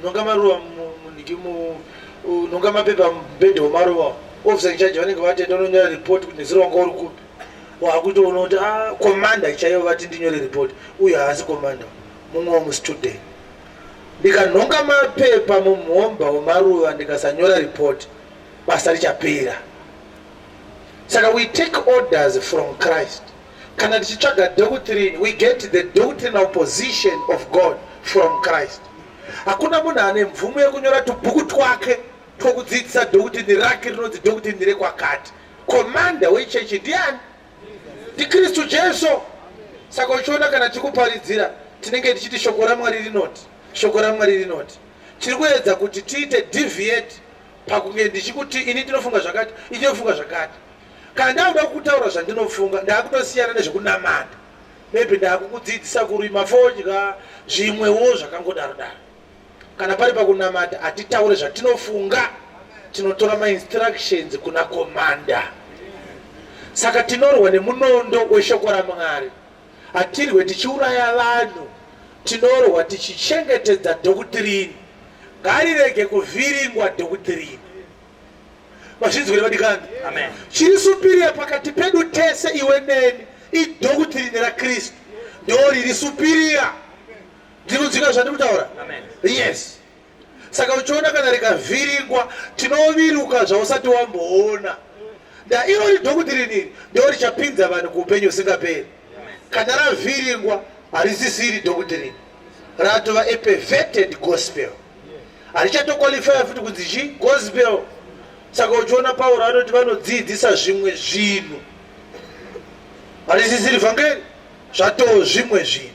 nhonga maruva munhingi, nhonga mapepa mubhedhe wemaruva, officer in charge vanenge vatenda unonyora report kuti nezuro wanga uri kupi. Wakutoona kuti a commander chaivo vati ndinyore report, uyu haasi commander, mumwe womustudent. Ndikanhonga mapepa mumuhomba wemaruva ndikasanyora report, basa richapera. Saka we take orders from Christ. Kana tichitsvaga doctrine, we get the doctrinal position of God from Christ. Hakuna munhu ane mvumo yekunyora tubhuku twake twokudzidzisa doctrine rake rinonzi doctrine rekwakati. Commander wechechi ndiani? NdiKristu Jesu. Saka uchiona kana tikuparidzira, tinenge tichiti shoko raMwari rinoti, shoko raMwari rinoti. Tiri kuedza kuti tiite deviate pakunge ndichikuti ini ndinofunga zvakati, ini ndinofunga zvakati. Kana ndakuda kutaura zvandinofunga, ndakutosiyana nezvekunamata, maybe ndakukudzidzisa kurima fodya, zvimwewo zvakangodaro daro. Kana pari pakunamata, hatitaure zvatinofunga, tinotora mainstructions kuna commander. Saka tinorwa nemunondo weshoko raMwari. Hatirwe tichiuraya vanhu, tinorwa tichichengetedza doctrine. Ngarirege kuvhiringwa doctrine. Mazvinzwire, vadikani? Amen. Chiri superior pakati pedu tese, iwe neni, idoctrine raKristu, ndo riri superior. Ndinodzika zvandiri kutaura? Amen. Yes. Saka uchiona kana rikavhiringwa, tinoviruka zvausati wamboona. Nda irori doctrine iri ndo richapinza vanhu kuupenyu husingaperi. Kana ravhiringwa, harisisiri doctrine, ratova a perverted gospel, harichatoqualifya futi kunzi chi gospel. Saka uchiona Pauro anoti vanodzidzisa zvimwe zvinhu, harisisiri vhangeri, zvatoo zvimwe zvinhu.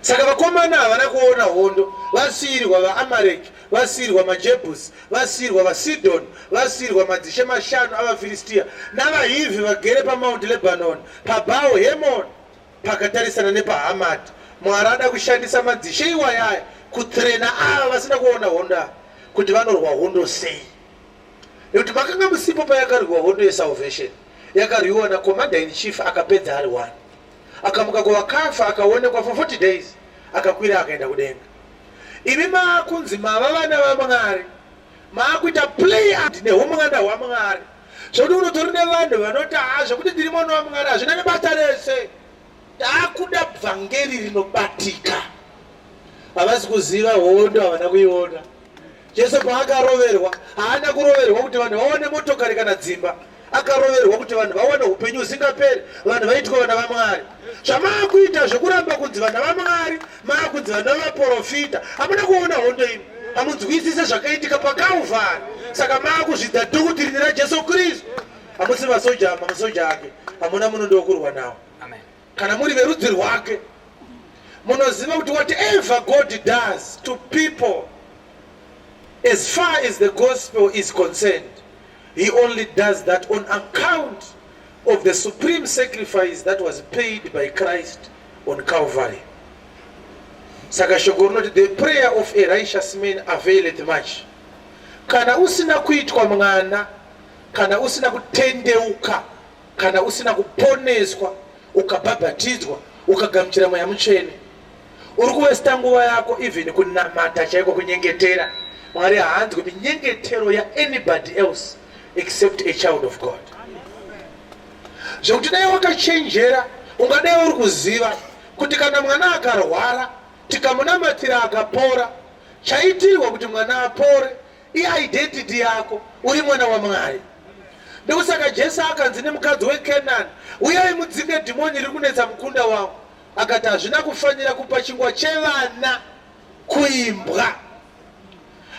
Saka vakomana havana kuona hondo, vasiyirwa vaAmareki, vasiyirwa maJebhusi, vasiyirwa vaSidhoni, vasiyirwa madzishe mashanu avaFiristiya navaHivhi vagere paMount Lebanon, paBaal Hemon pakatarisana nepaHamati. Mwari ada kushandisa madzishe iwayaya kutraina ava vasina kuona hondo ava kuti vanorwa hondo sei, nekuti makanga musipo payakarwiwa hondo yesalvation. Yakarwiwa nacommander in chief akapedza ari one, akamuka kuvakafa, akaonekwa for 40 days, akakwira akaenda kudenga. Imi maakunzi mava vana vaMwari, maakuita play nehumwana hwaMwari, zvekuti unotori nevanhu vanoti ha, zvekuti ndiri mwana waMwari hazvina nebasa rese, taakuda vhangeri rinobatika. Havasi kuziva hondo, havana kuiona. Jesu paakaroverwa, haana kuroverwa kuti vanhu vawane motokari kana dzimba. Akaroverwa kuti vanhu vawane upenyu husingaperi, vanhu vaitwe vana vaMwari. Zvamaakuita zvekuramba kunzi vana vaMwari, maakunzi vana vavaprofita, hamuna kuona hondo ino, hamunzwisise zvakaitika paKalvari. Saka maakuzvidza doctrine raJesu Kristu. Hamusi masoja, masoja ake, hamuna munondo wokurwa nawo. Amen. Kana muri verudzi rwake, munoziva kuti whatever God does to people as far as the gospel is concerned, he only does that on account of the supreme sacrifice that was paid by Christ on Calvary. Saka shoko rinoti the prayer of a righteous man availeth much. Kana usina kuitwa mwana, kana usina kutendeuka, kana usina kuponeswa, ukabhabhatidzwa, ukagamuchira Mweya Mutsvene, uri kuwaster nguva yako. Even kunamata chaiko, kunyengetera, Mwari haanzwi minyengetero yaanybody else except a child of God. Zvekuti dai wakachenjera, ungadai uri kuziva kuti kana mwana akarwara, tikamunamatira akapora, chaitirwa kuti mwana apore iidentity yako. Uri mwana waMwari. Ndokusaka Jesu akanzi nemukadzi weKenani, uyai mudzinge dhimoni riri kunetsa mukunda wangu. Akati hazvina kufanira kupa chingwa chevana kuimbwa.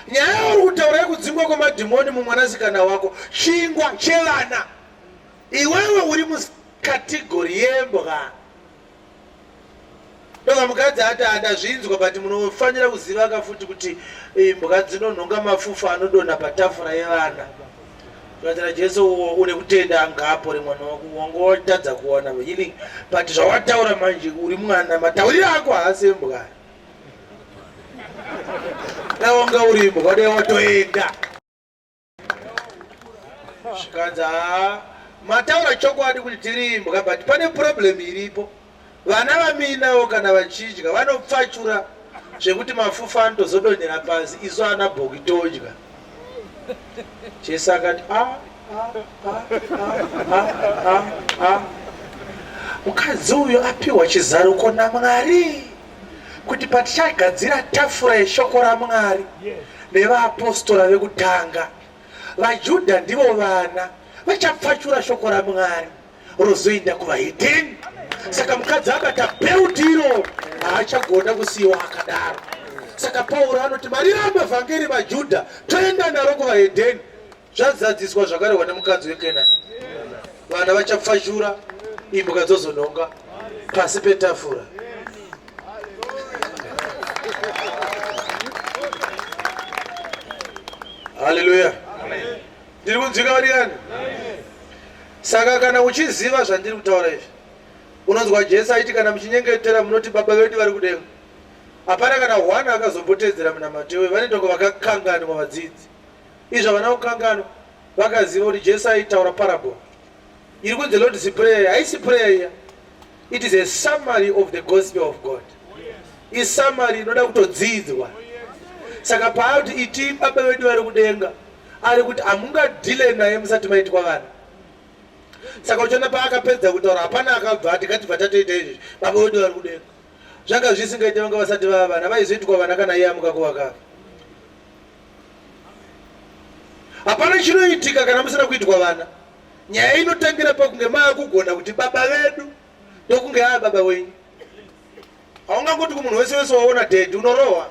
Nyaya yauri kutaura yekudzingwa kwemadhimoni mumwanasikana wako, chingwa chevana. Iwewe uri mukategori yembwa. Ndoka mukadzi ati andazvinzwa but munofanira kuziva ka futi kuti imbwa dzinonhonga mafufa anodonha patafura yevana. Kuratira Jesu une kutenda angaapore mwana wako wanga watadza kuwana healing but zvawataura manje uri mwana matauriro ako haasi embwa. Dai wanga uri imbwa dai watoenda. Zvikanzi haa mataura chokwadi kuti tiri imbwa but pane problem iripo. Vana vamiinawo kana vachidya vanopfachura zvekuti mafufa anotozodonhera pasi isu ana bhoki todya. Jesu akati a a a a a a mukadzi uyu apiwa chizaruko naMwari kuti patichagadzira tafura yeshoko raMwari nevaapostora vekutanga, vaJudha ndivo vana vachapfachura shoko raMwari rozoenda kuvahedheni. Saka mukadzi abata belt iro haachagona kusiyiwa akadaro. Saka Pauro anoti mariramba vhangeri vaJudha toenda naro kuvahedheni. Zvazadziswa zvakarehwa nemukadzi weKenani. Vana vachapfachura, imbwa dzozonhonga pasi petafura. Haleluya. Ndiri kunzwika vadikani? Saka kana uchiziva zvandiri kutaura izvi, unonzwa Jesu achiti kana muchinyengetera munoti Baba vedu vari kudenga. Hapana kana one akazombotedzera munamato iwoyo, vanoita kunge vakakanganwa vadzidzi. Izvi havana kukanganwa, vakaziva kuti Jesu aitaura parable iri kunzi Lord's Prayer. Haisi prayer iya, it is a summary of the gospel of God. Isummary inoda kutodzidzwa. Saka paati iti Baba vedu vari kudenga, ari kuti hamungadhile naye musati maitwa vana. Saka uchiona paakapedza kutaura hapana akabva ati ngatibva tatoita izvi, Baba vedu vari kudenga. Zvanga zvisingaite, vanga vasati vava vana, vaizoitwa vana kana iye amuka kuvakafa. Hapana chinoitika kana musina kuitwa vana. Nyaya inotangira pakunge maakugona kuti baba vedu, ndokunge aa baba wenyu. Haungangoti kumunhu wese wese waona daddy, unorohwa.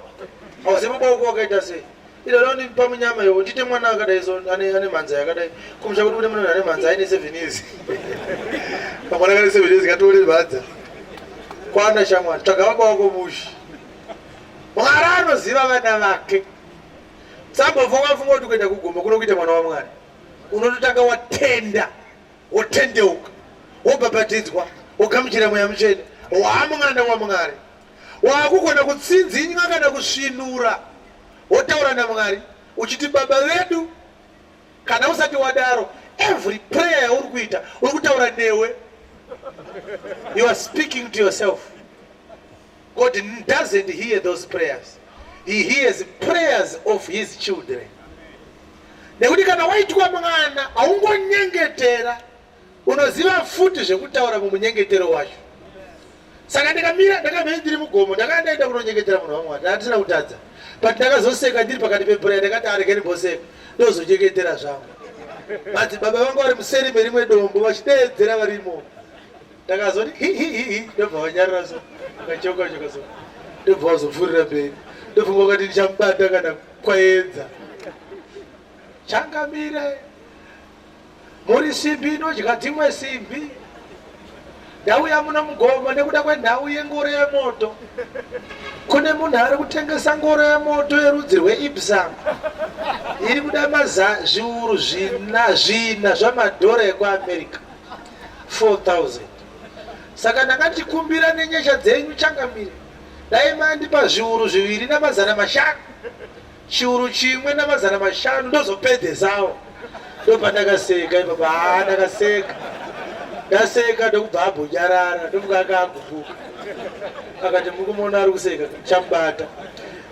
Hauzivi baba wako wakaita sei. Ilo ndipa munyama iwo ndiite mwana akadai so ane mhanza yakadai. Kumusha kuti kune munhu ane mhanza aine 7 years. Kamwana kane 7 years katore mhanza. Kwana shamwari, tsvaga baba wako mushi. Mwari anoziva vana vake. Sambobva wafunga kuti kuenda kugomo kunokuita mwana waMwari. Unototanga watenda, wotendeuka, wobhabhatidzwa, wogamuchira Mweya Mutsvene, waamwana waMwari. Waakugona kutsinzinywa kana kusvinura, wotaura naMwari uchiti Baba vedu. Kana usati wadaro, every prayer yauri kuita uri kutaura newe. You are speaking to yourself. God doesn't hear those prayers. He hears prayers of his children. Nekuti kana waitwa mwana haungonyengetera, unoziva futi zvekutaura mumunyengetero wacho. Saka ndikamira, ndakamira ndiri mugomo, ndakanga ndaenda kunonyengetera munhu waMwari, ndandisina kutadza. But ndakazoseka ndiri pakati peprayer, ndakati aregeni mboseka, ndozonyengetera zvangu. Madzibaba vangu vari museri merimwe dombo vachideedzera varimo. Ndakazoti hi hi hi hi, ndobva vanyarara so, vakachoka choka so, ndobva vazopfuurira mberi. Ndofunga vakati ndichamubata kana kwaedza. Changamire, muri simbi inodya dzimwe simbi. Ndauya muno mugomo nekuda kwenhau yengoro yemoto. Kune munhu ari kutengesa ngoro yemoto yerudzi rweIpsam iri kuda maza zviuru zvina zvina zvamadhora ekuAmerica 4000. Saka ndanga ndichikumbira nenyasha dzenyu changamire, dai mandipa zviuru zviviri namazana mashanu, chiuru chimwe namazana mashanu ndozopedzesawo. Ndopandakaseka ipapa, haa ndakaseka ndaseka ndokubva ambonyarara, ndofunga anga agumbuka akati mukumuona ari kuseka chamubata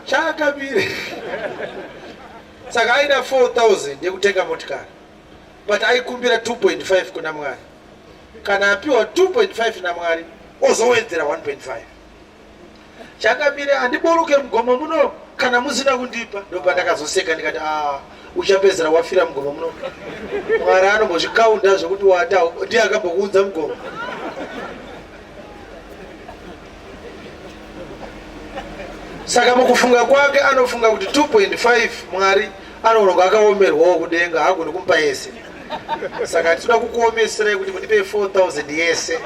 chakamire. Saka aida 4000 yekutenga motikari but aikumbira 2.5 kuna Mwari. Kana apiwa 2.5 naMwari ozowedzera 1.5. Changamire, handiburuke mugomo muno kana musina kundipa. Ndopandakazoseka ndikati ah, Uchapedzera wafira mugomo muno. Mwari anombozvikaunda zvekuti wata ndiye akambokuunza mugomo. Saka mukufunga kwake anofunga kuti 2.5 Mwari anoona kunge akaomerwawo kudenga haagoni kumupa yese. Saka tinoda kukuomeserai kuti mundipe 4000 yese.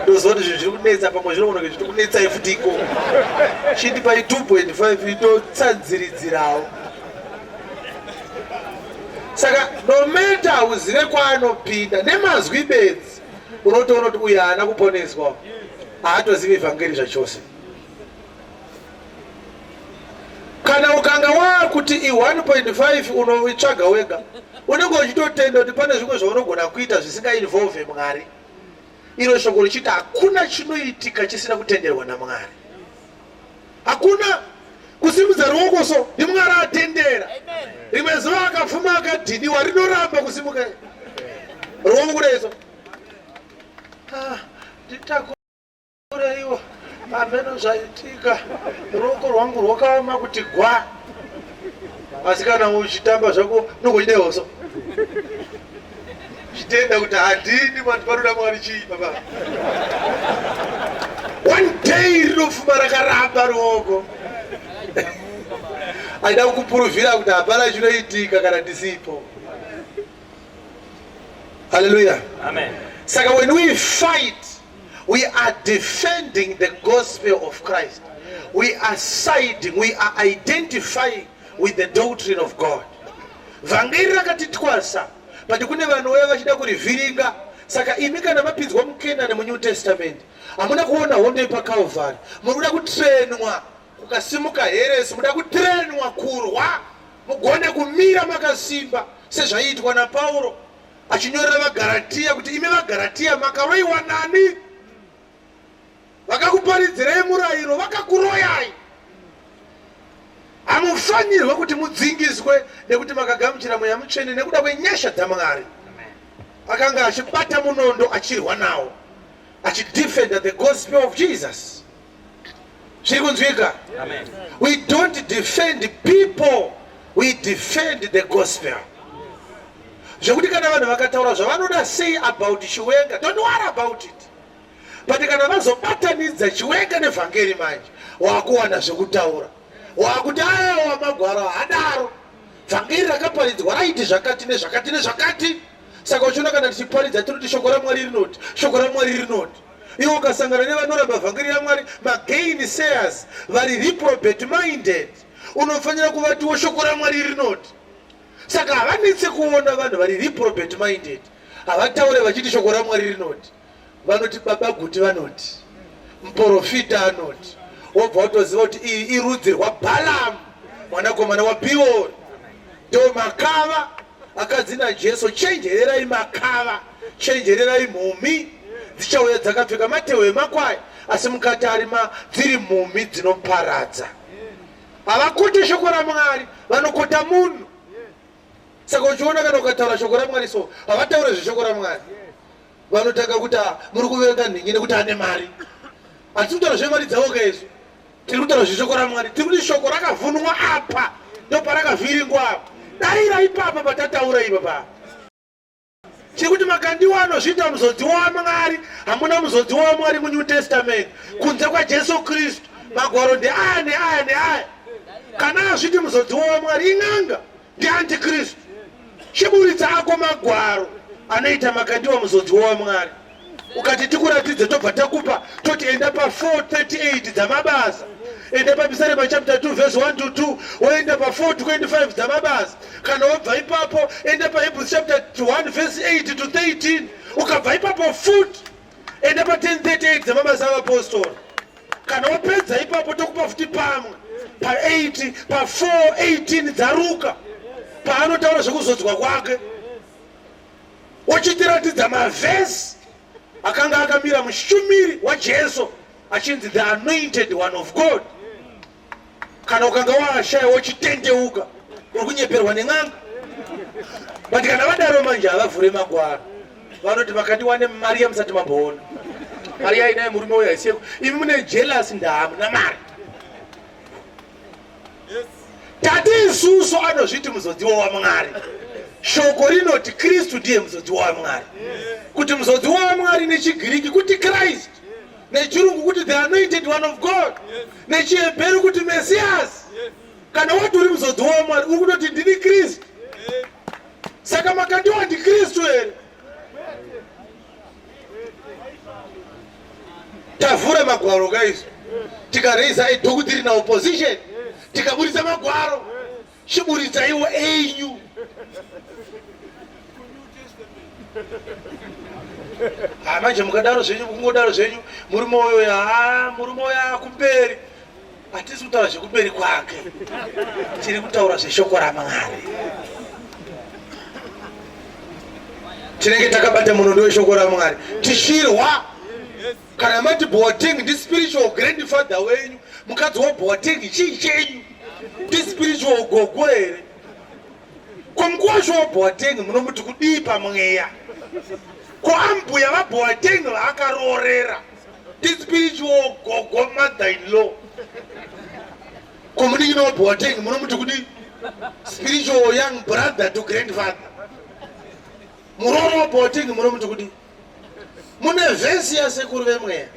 Ndoziva kuti zvinhu zviri kunetsa pamwe zvinogona kunge zviri kunetsai futi ikoko. Chindipai 2.5 itotsanziridzirawo. Saka no matter hauzive kwaanopinda nemazwi bedzi unotoona kuti uyu haana kuponeswa, haatozivi vhangeri zvachose. Kana ukanga waakuti i 1.5 unoitsvaga wega, unenge uchitotenda kuti pane zvimwe zvaunogona kuita zvisingainvolve Mwari. Iro shoko richiti hakuna chinoitika chisina kutenderwa naMwari. Hakuna kusimudza ruoko so ndiMwari atendera. Rimwe zuva akafuma akadhiniwa rinoramba kusimuka ruoko kudai so. Ah, nditakureiwo pameno zvaitika ruoko rwangu rwakaoma kuti gwa. Asi kana uchitamba zvako unongochidaiwo so. Chitenda kuti handini vanhu vanoda Mwari chii baba. One day rinofuma rakaramba ruoko. Aida kukupuruvhira kuti hapana chinoitika kana ndisipo. Hallelujah. Amen. Saka when we fight, we are defending the gospel of Christ. We are siding, we are identifying with the doctrine of God. Vhangeri rakati twasa, but kune vanouya vachida kurivhiringa. Saka imi kana mapinzwa muKenani muNew Testament, hamuna kuona hondo yepaCalvary. Muri kuda kutrenwa kukasimuka heresi, muda kutrenwa kurwa mugone kumira makasimba sezvaiitwa naPauro achinyorera vaGaratia kuti imi vaGaratia makaroiwa nani? Vakakuparidzirai murayiro vakakuroyai. Hamufanirwe kuti mudzingiswe nekuti makagamuchira Mweya Mutsvene nekuda kwenyasha dzaMwari. Akanga achibata munondo achirwa nawo, achidefenda the gospel of Jesus. Zviri kunzwika? Amen. We don't defend people, we defend the gospel. Zvekuti kana vanhu vakataura zvavanoda sei about Chiwenga, don't worry about it. But kana vazobatanidza Chiwenga nevhangeri manje, wakuwana zvekutaura. Wakuti awa magwaro haadaro. Vhangeri rakaparidzwa raiti zvakati nezvakati nezvakati. Saka uchiona kana tichiparidza tinoti shoko raMwari rinoti, shoko raMwari rinoti. Iwe ukasangana nevanoramba vhangeri raMwari, magainsayers, vari reprobate minded, unofanira kuvatiwo shoko raMwari rinoti. Saka havanetse kuona vanhu vari reprobate minded. Havataure vachiti shoko raMwari rinoti. Vanoti baba Guti vanoti, muporofita anoti, wobva watoziva kuti iyi irudzi rwaBhalamu mwanakomana waBhiori. Ndo makava akadzi naJesu, chenjererai makava, chenjererai mhumhi dzichauya dzakapfeka matehwe emakwai, asi mukati ari dziri mhumhi dzinoparadza. Havakote shoko raMwari, vanokota munhu. Saka uchiona kana ukataura shoko raMwari so, havataure zveshoko raMwari. Vanotanga kuti ah, muri kuvenga nhingi nekuti ane mari. Hatisi kutaura zvemari dzavo ka isu. Tiri kutaura zveshoko raMwari. Tiri kuti shoko rakavhunwa apa ndoparakavhiringwa apa. Daira ipapa patataura ipapa. Chiri kuti makandiwa anozviita muzodziwa waMwari. Hamuna muzodziwa waMwari muNew Testament kunze kwaJesu Kristu. Magwaro ndeaya neaya neaya. Kana azviti muzodziwa waMwari in'anga, ndiantikristu. Chiburitsa ako magwaro anoita makandiwa muzodziwa waMwari. Ukati tikuratidze tobva takupa toti enda pa 438 dzamabasa, enda paPisarema chapter 2 verse 1 to 2, woenda pa 425 dzamabasa. Kana wabva ipapo enda paHebrews chapter 1 verse 8 to 13. Ukabva ipapo futi enda pa 1038 dzamabasa avapostora. Kana wapedza ipapo tokupa futi pamwe pa 8 pa 418 dzaRuka paanotaura zvekuzodzwa kwake, ochitiratidza mavhesi akanga akamira mushumiri waJesu achinzi the anointed one of God. Kana ukanga waashaya wochitendeuka, uri kunyeperwa nen'anga. But kana vadaro manje havavhure magwaro, vanoti makandiwa nemari yamusati mamboona. Mari yainaye murume uyo haisi yeko. Imi mune jealous, ndaa hamuna mari. Tati isusu anozviti muzodziwa waMwari. Shoko rinoti Kristu ndiye muzodziwa waMwari. Kuti muzodziwa waMwari nechiGiriki kuti Christ, nechirungu kuti the anointed one of God, nechihebheru kuti Messias. Kana wati uri muzodziwa waMwari uri kutoti ndini Kristu. Saka Makandiwa ndiKristu here? Tavhura magwaro guys, tikareisa a doctrine opposition, tikaburitsa magwaro, chiburitsaiwo enyu. Ha, manje mukadaro zvenyu, kungodaro zvenyu, murume uyo ha, murume uyo akumberi. Hatisi kutaura zvekumberi kwake, tiri kutaura zveshoko raMwari. Tinenge takabata munondo weshoko raMwari tichirwa. Kana mati Boateng ndi spiritual grandfather wenyu, mukadzi waBoateng chii chenyu? Ndi spiritual gogo here? Ko mukuwasha waBoateng munomuti kudii pamweya? Ko ambuya vaBoateng vaakaroorera ndi spiritual gogo mother in law? Ko munin'ina waBoateng munomuti kudii? Spiritual young brother to grandfather. Muroora waBoateng munomuti kudii? Mune vhesi yasekuru vemweya.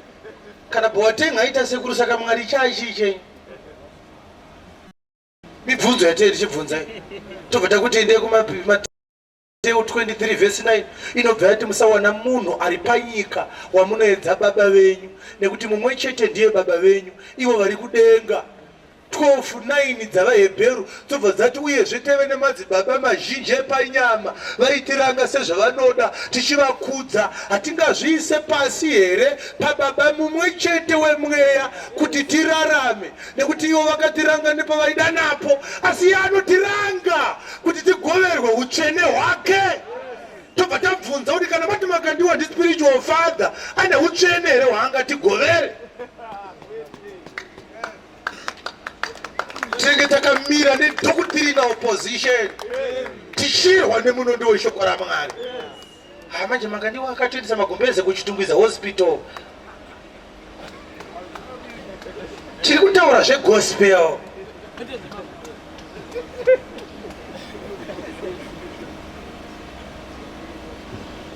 Kana Boateng aita sekuru, saka Mwari chai chii chenyu? Mibvunzo yatei tichibvunzai, tobva takuti endei kumaTeu 23 vhesi 9, inobva yati musawana munhu ari panyika wamunoedza baba venyu, nekuti mumwe chete ndiye baba venyu, ivo vari kudenga. 12:9 dzavaHebheru dzobva dzati uyezve taive nemadzibaba mazhinji epanyama vaitiranga sezvavanoda tichivakudza, hatingazviise pasi here pababa mumwe chete wemweya kuti tirarame? Nekuti ivo vakatiranga nepavaida napo, asi iye anotiranga kuti tigoverwe utsvene hwake. Tobva tabvunza kuti kana mati Makandiwa ndispiritual father, ane utsvene here hwaangatigovere? Tinenge takamira nedoctrinal position tichirwa nemunondo weshoko raMwari. Ha, manje Makandiwa akatoendesa magumbeze kuChitungwiza hospital. Tiri kutaura zvegospel.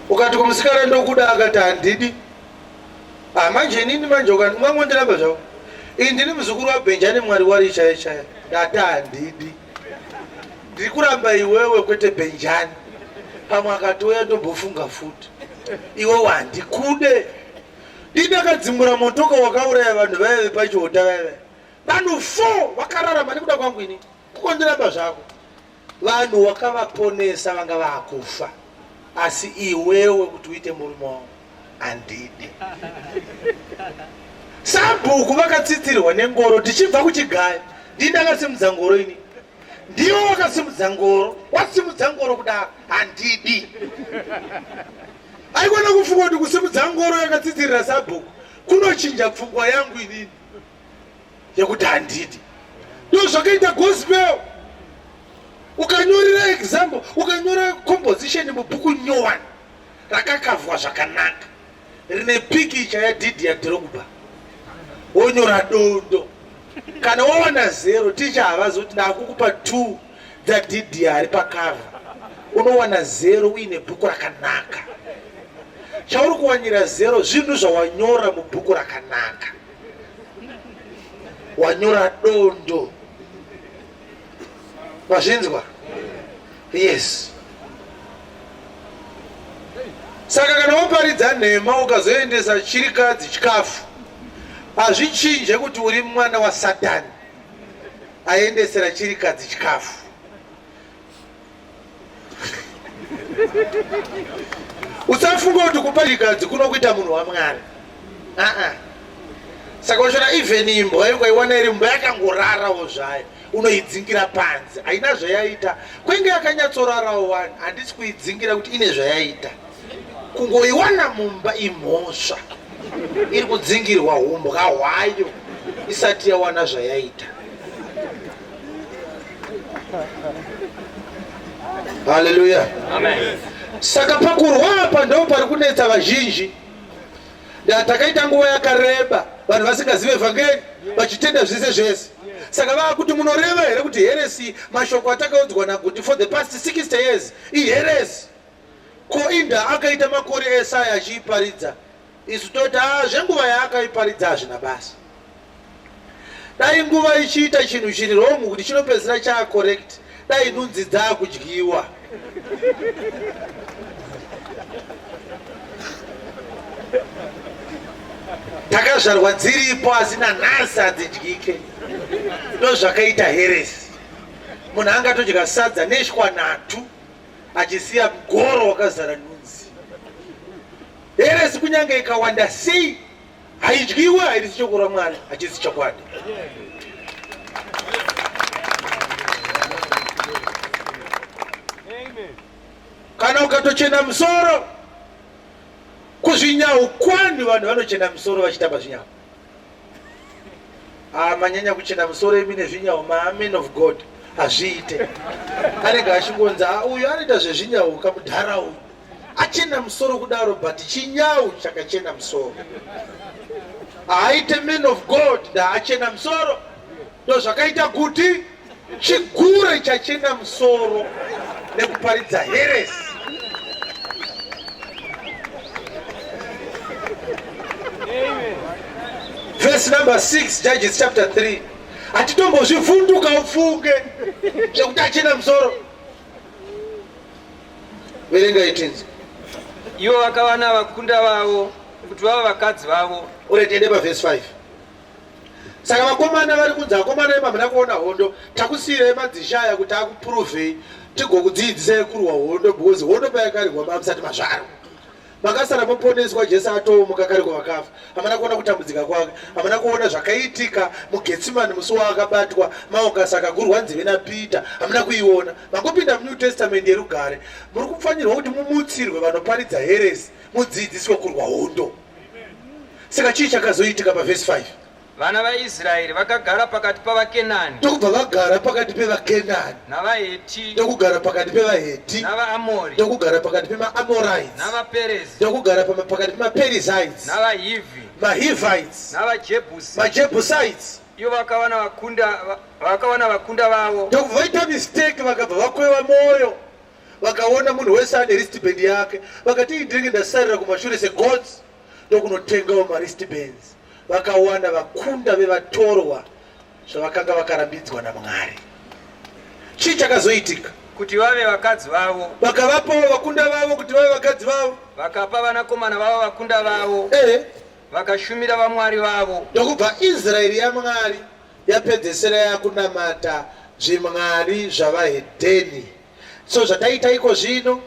Ukati kumusikana ndokuda, akati handidi. Ah, manje inini manje ungangondiramba zvako. Ini ndini muzukuru waBhenjani, Mwari wari chaya chaya. Ndati handidi. Ndiri kuramba iwewe kwete Bhenjani. Pamwe akatouya ndombofunga futi. Iwewe handikude. Ndini ndakadzimura motoka wakauraya vanhu vaive vepachihota vaive. Vanhu 4 vakararama nekuda kwangu ini. Kukondiramba zvako. Vanhu wakavaponesa vanga vakufa. Asi iwewe kuti uite murume wangu handidi. Sabhuku vakatsitirwa nengoro tichibva kuchigaya. Ndini ndakasimudza ngoro ini. Ndiwo wakasimudza ngoro. Wasimudza ngoro kudaro handidi. Aikona kufunga kuti kusimudza ngoro yakatsitirira sabhuku kunochinja pfungwa yangu inini yekuti handidi. Ndo zvakaita gospel. Ukanyorera example, ukanyora composition mubhuku nyowani rakakavhwa zvakanaka rine pikicha yaDidier Drogba, wonyora dondo, kana wawana 0, ticha havazoti ndakukupa 2 dzaDidier ari pakavha. Unowana 0 uine bhuku rakanaka. Chauri kuwanira 0 zvinhu zvawanyora mubhuku rakanaka. Wanyora dondo. Wazvinzwa? Yes. Saka kana waparidza nhema ukazoendesa chirikadzi chikafu, hazvichinje kuti uri mwana waSatani aendesera chirikadzi chikafu. Usafunga kuti kupa chirikadzi kunokuita munhu waMwari. Aa. Saka uchiona even imbwa ukaiwana iri mbwa yakangorarawo zvayo, unoidzingira panze, haina zvayaita. Kwenge yakanyatsorarawo wani, handisi kuidzingira kuti ine zvayaita. Kungoiwana mumba imhosva, iri kudzingirwa humbwa hwayo isati yawana zvayaita. Haleluya. Amen. Saka pakurwa apa ndo pari kunetsa vazhinji. Takaita nguva yakareba vanhu vasingazive vhangeri vachitenda zvese zvese. Saka vaakuti munoreva here kuti heresi mashoko atakaudzwa naGuti for the past 60 years iheresi? Ko inda akaita makore ese aya achiiparidza isu toti haa zvenguva yaakaiparidza hazvina basa. Dai nguva ichiita chinhu chiri wrong kuti chinopedzisira chaa correct dai nhunzi dzaakudyiwa. Takazvarwa dziripo asi nanhasi hadzidyike. Ndozvakaita heresi. Munhu angatodya sadza neshwa nhatu achisiya mugoro wakazara nhunzi. Heresi kunyange ikawanda sei haidyiwe, hairisi shoko raMwari, hachisi chokwadi. Kana ukatochena musoro kuzvinyau kwani vanhu vanochena musoro vachitamba zvinyau. Ah, manyanya kuchena musoro imi nezvinyau maamen of God hazviite. Anenge achingonzi ah, uyu anoita zvezvinyau kamudhara uyu achena musoro kudaro but chinyau chakachena musoro haaite man of God ndaachena musoro ndozvakaita kuti chigure chachena musoro nekuparidza heresi. Verse number 6, Judges chapter 3. Hatitombozvivhunduka ufunge zvekuti achena musoro. Verenga itinzi. Ivo vakawana vakunda vavo kuti vava vakadzi vavo. Ure tiende pa verse 5. Saka vakomana vari kunzi akomana imi hamuna kuona hondo, takusiirai madzishe aya kuti akupuruvhei tigokudziidzisai kurwa hondo because hondo payakarwa mamusati mazvarwa. Makasara moponeswa Jesu atoomuka kare kuvakafa. Hamuna kuona kutambudzika kwake, hamuna kuona zvakaitika muGetsimani musi waakabatwa maokasi akagurwa nzeve naPeter, hamuna kuiona. Mangopinda muNew Testament yerugare. Muri kufanirwa kuti mumutsirwe vanoparidza heresi mudziidziswe kurwa hondo. Saka chii chakazoitika pavhesi 5? Vana vaIsraeri vakagara pakati pavaKenani. Ndokubva vagara pakati pevaKenani. NavaHeti. Ndokugara pakati pevaHeti. NavaAmori. Ndokugara pakati pemaAmorites. NavaPerezi. Ndokugara pakati pemaPerizites. NavaHivi. MaHivites. NavaJebusi. MaJebusites. Ivo vakawana vakunda vakawana vakunda vavo. Ndokubva vaita mistake vakabva vakweva mwoyo. Vakaona munhu wese ane wristband yake. Vakati iyi ndinenge ndasarira kumashure segods. Ndokunotengawo mawristbands. Vakawana vakunda vevatorwa zvavakanga vakarambidzwa naMwari. Chii chakazoitika? Kuti vave vakadzi vavo. Vakavapawo vakunda vavo kuti vave vakadzi vavo. Vakapa vanakomana vavo vakunda vavo. Vakashumira vamwari vavo. Ndokubva Israeri yaMwari yapedzesera yakunamata zvimwari zvavahedheni. So zvataita iko zvino,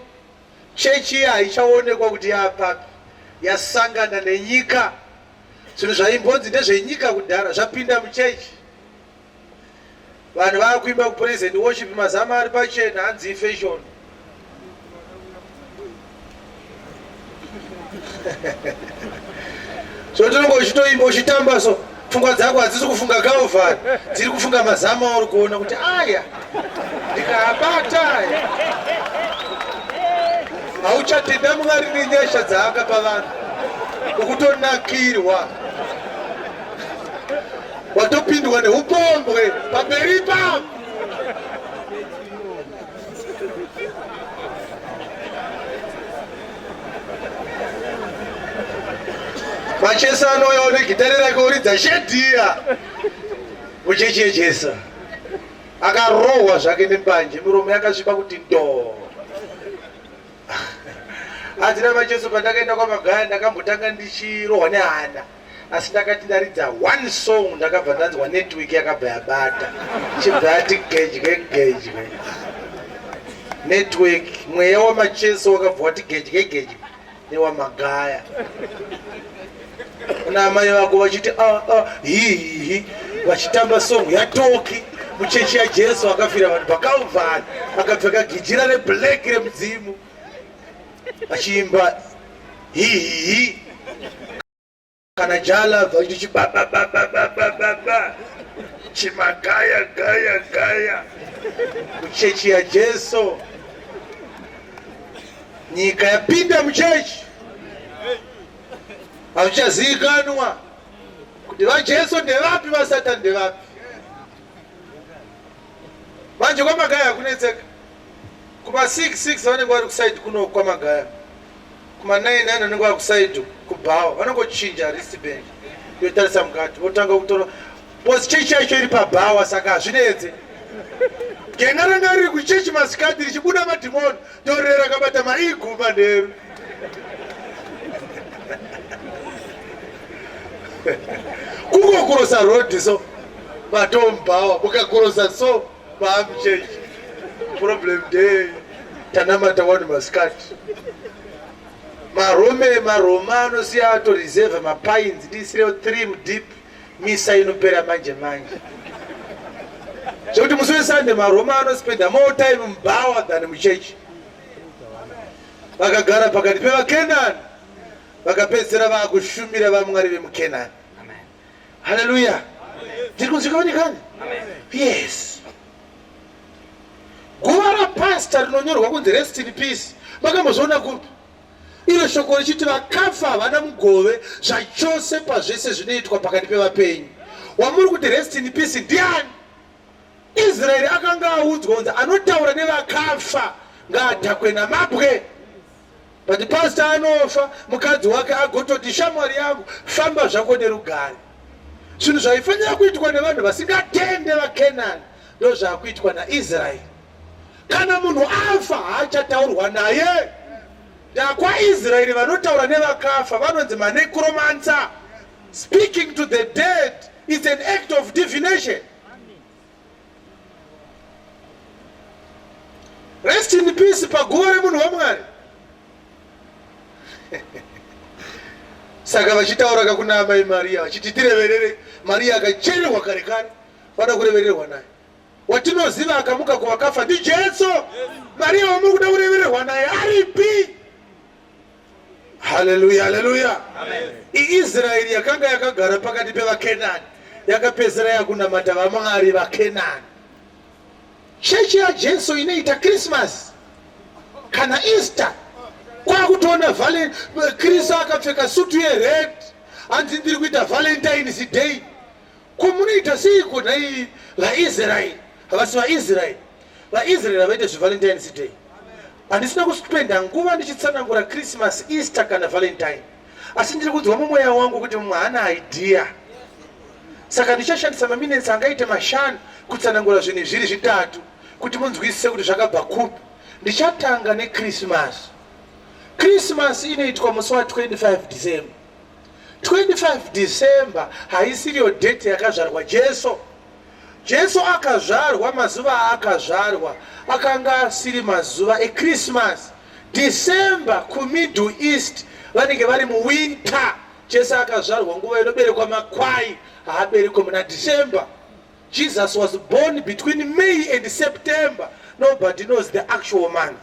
chechi iya haichaonekwa kuti yaapapi, yasangana nenyika. Zvinhu zvaimbonzi ndezvenyika kudhara zvapinda muchechi. Vanhu vakuimba kupraise and worship mazama ari pachena hanzi ifashion. So tinonge uchitoimba uchitamba so pfungwa dzako hadzisi kufunga Calvary, dziri kufunga mazama auri kuona kuti aya ndikaabata aya. Hauchatenda Mwari nenyasha dzaakapa vanhu, ukutonakirwa watopindwa neupombwe pamberi ipapo. Machesa anouyawo negitare rake oridza shedhiya muchechi yeJesu. Akarohwa zvake nembanje, miromo yakasviba kuti ndoo. Hadzina Macheso, pandakaenda kwaMagaya ndakambotanga ndichirohwa nehana asi ndakati ndaridza one song ndakabva ndanzwa network yakabva yabata ichibva yati gedye gedye network mweya waMacheso wakabva wati gedye gedye newamagaya una amai vako vachiti ah, ah, hihihi vachitamba song yatoki muchechi yaJesu akafira vanhu paKalvari akapfeka gijira reblack remudzimu vachiimba hihihi kana jala vachiti chibabababababa chimagaya gaya gaya muchechi yaJesu. Nyika yapinda muchechi, hazvichazivikanwa kuti vaJesu ndevapi, vaSatani ndevapi. Manje kwaMagaya kunetseka. Kuma 6 6 vanenge vari kuside kuno kwaMagaya. Kuma 9 9 vanenge vari kuside kubhawa. Vanongochinja wristband yotarisa mukati votanga kutora because chechi yacho iri pabhawa saka hazvinetse. Genga ranga riri kuchechi masikati richibuda madhimoni ndorere rakabata maigu manheru. Kungokurosa road so matombawa mukakurosa so maamuchechi problem ndeye tanamata wani masikati marome maroma anosiya atoreserve mapines ndiisirewo 3 mudip misa inopera manje manje zvekuti musi wesunday maroma anospenda more time mubhawa than muchechi vakagara pakati pevakenani vakapedzisira vakushumira vamwari vemukenani. Haleluya, tiri kunzwika vadikani? Yes, guva rapasta rinonyorwa kunzi rest in peace. Makambozviona kupi iro shoko richiti vakafa havana mugove zvachose pazvese zvinoitwa pakati pevapenyu? Wamuri kuti rest in peace ndiani? Israeri akanga audzwa kunzi anotaura nevakafa ngaadhakwe namabwe. But pastor anofa mukadzi wake agototi shamwari yangu famba zvako nerugare. Zvinhu zvaifanira kuitwa nevanhu vasingatende vaKenani ndozvakuitwa naIsraeri. Kana munhu afa haachataurwa naye. NdakwaIsraeri vanotaura nevakafa vanonzi manecromancer. Speaking to the dead is an act of divination. Rest in peace paguva remunhu waMwari. Saka vachitaura ka kuna amai Maria vachiti tireverere. Maria akachererwa kare kare, vada kurevererwa naye. Watinoziva akamuka kuvakafa ndiJesu. Maria wamuri kuda kurevererwa naye aripi? Haleluya, haleluya. IIsraeri yakanga yakagara pakati pevaKenani yakapedzisira yakunamata vamwari vaKenani. Chechi yaJesu inoita Christmas kana Easter kwakutoona Kristu akapfeka sutu yered hanzi ndiri kuita Valentine's Day. Ko munoita seiko nhai vaIsraeri? Havasi vaIsraeri. VaIsraeri havaite zveValentine's Day. Handisina kuspenda nguva ndichitsanangura Christmas, Easter kana Valentine. Asi ndiri kunzwa mumweya wangu kuti mumwe haana idea. Saka ndichashandisa maminetsi angaite mashanu kutsanangura zvinhu zviri zvitatu kuti munzwisise kuti zvakabva kupi. Ndichatanga neChristmas. Christmas inoitwa musi wa 25 December. 25 December haisiriyo date yakazvarwa Jesu. Jesu akazvarwa mazuva aakazvarwa akanga asiri mazuva eChristmas. December kuMiddle East vanenge vari muwinter. Jesu akazvarwa nguva inoberekwa makwai, haaberekwe muna December. Jesus was born between May and September. Nobody knows the actual month.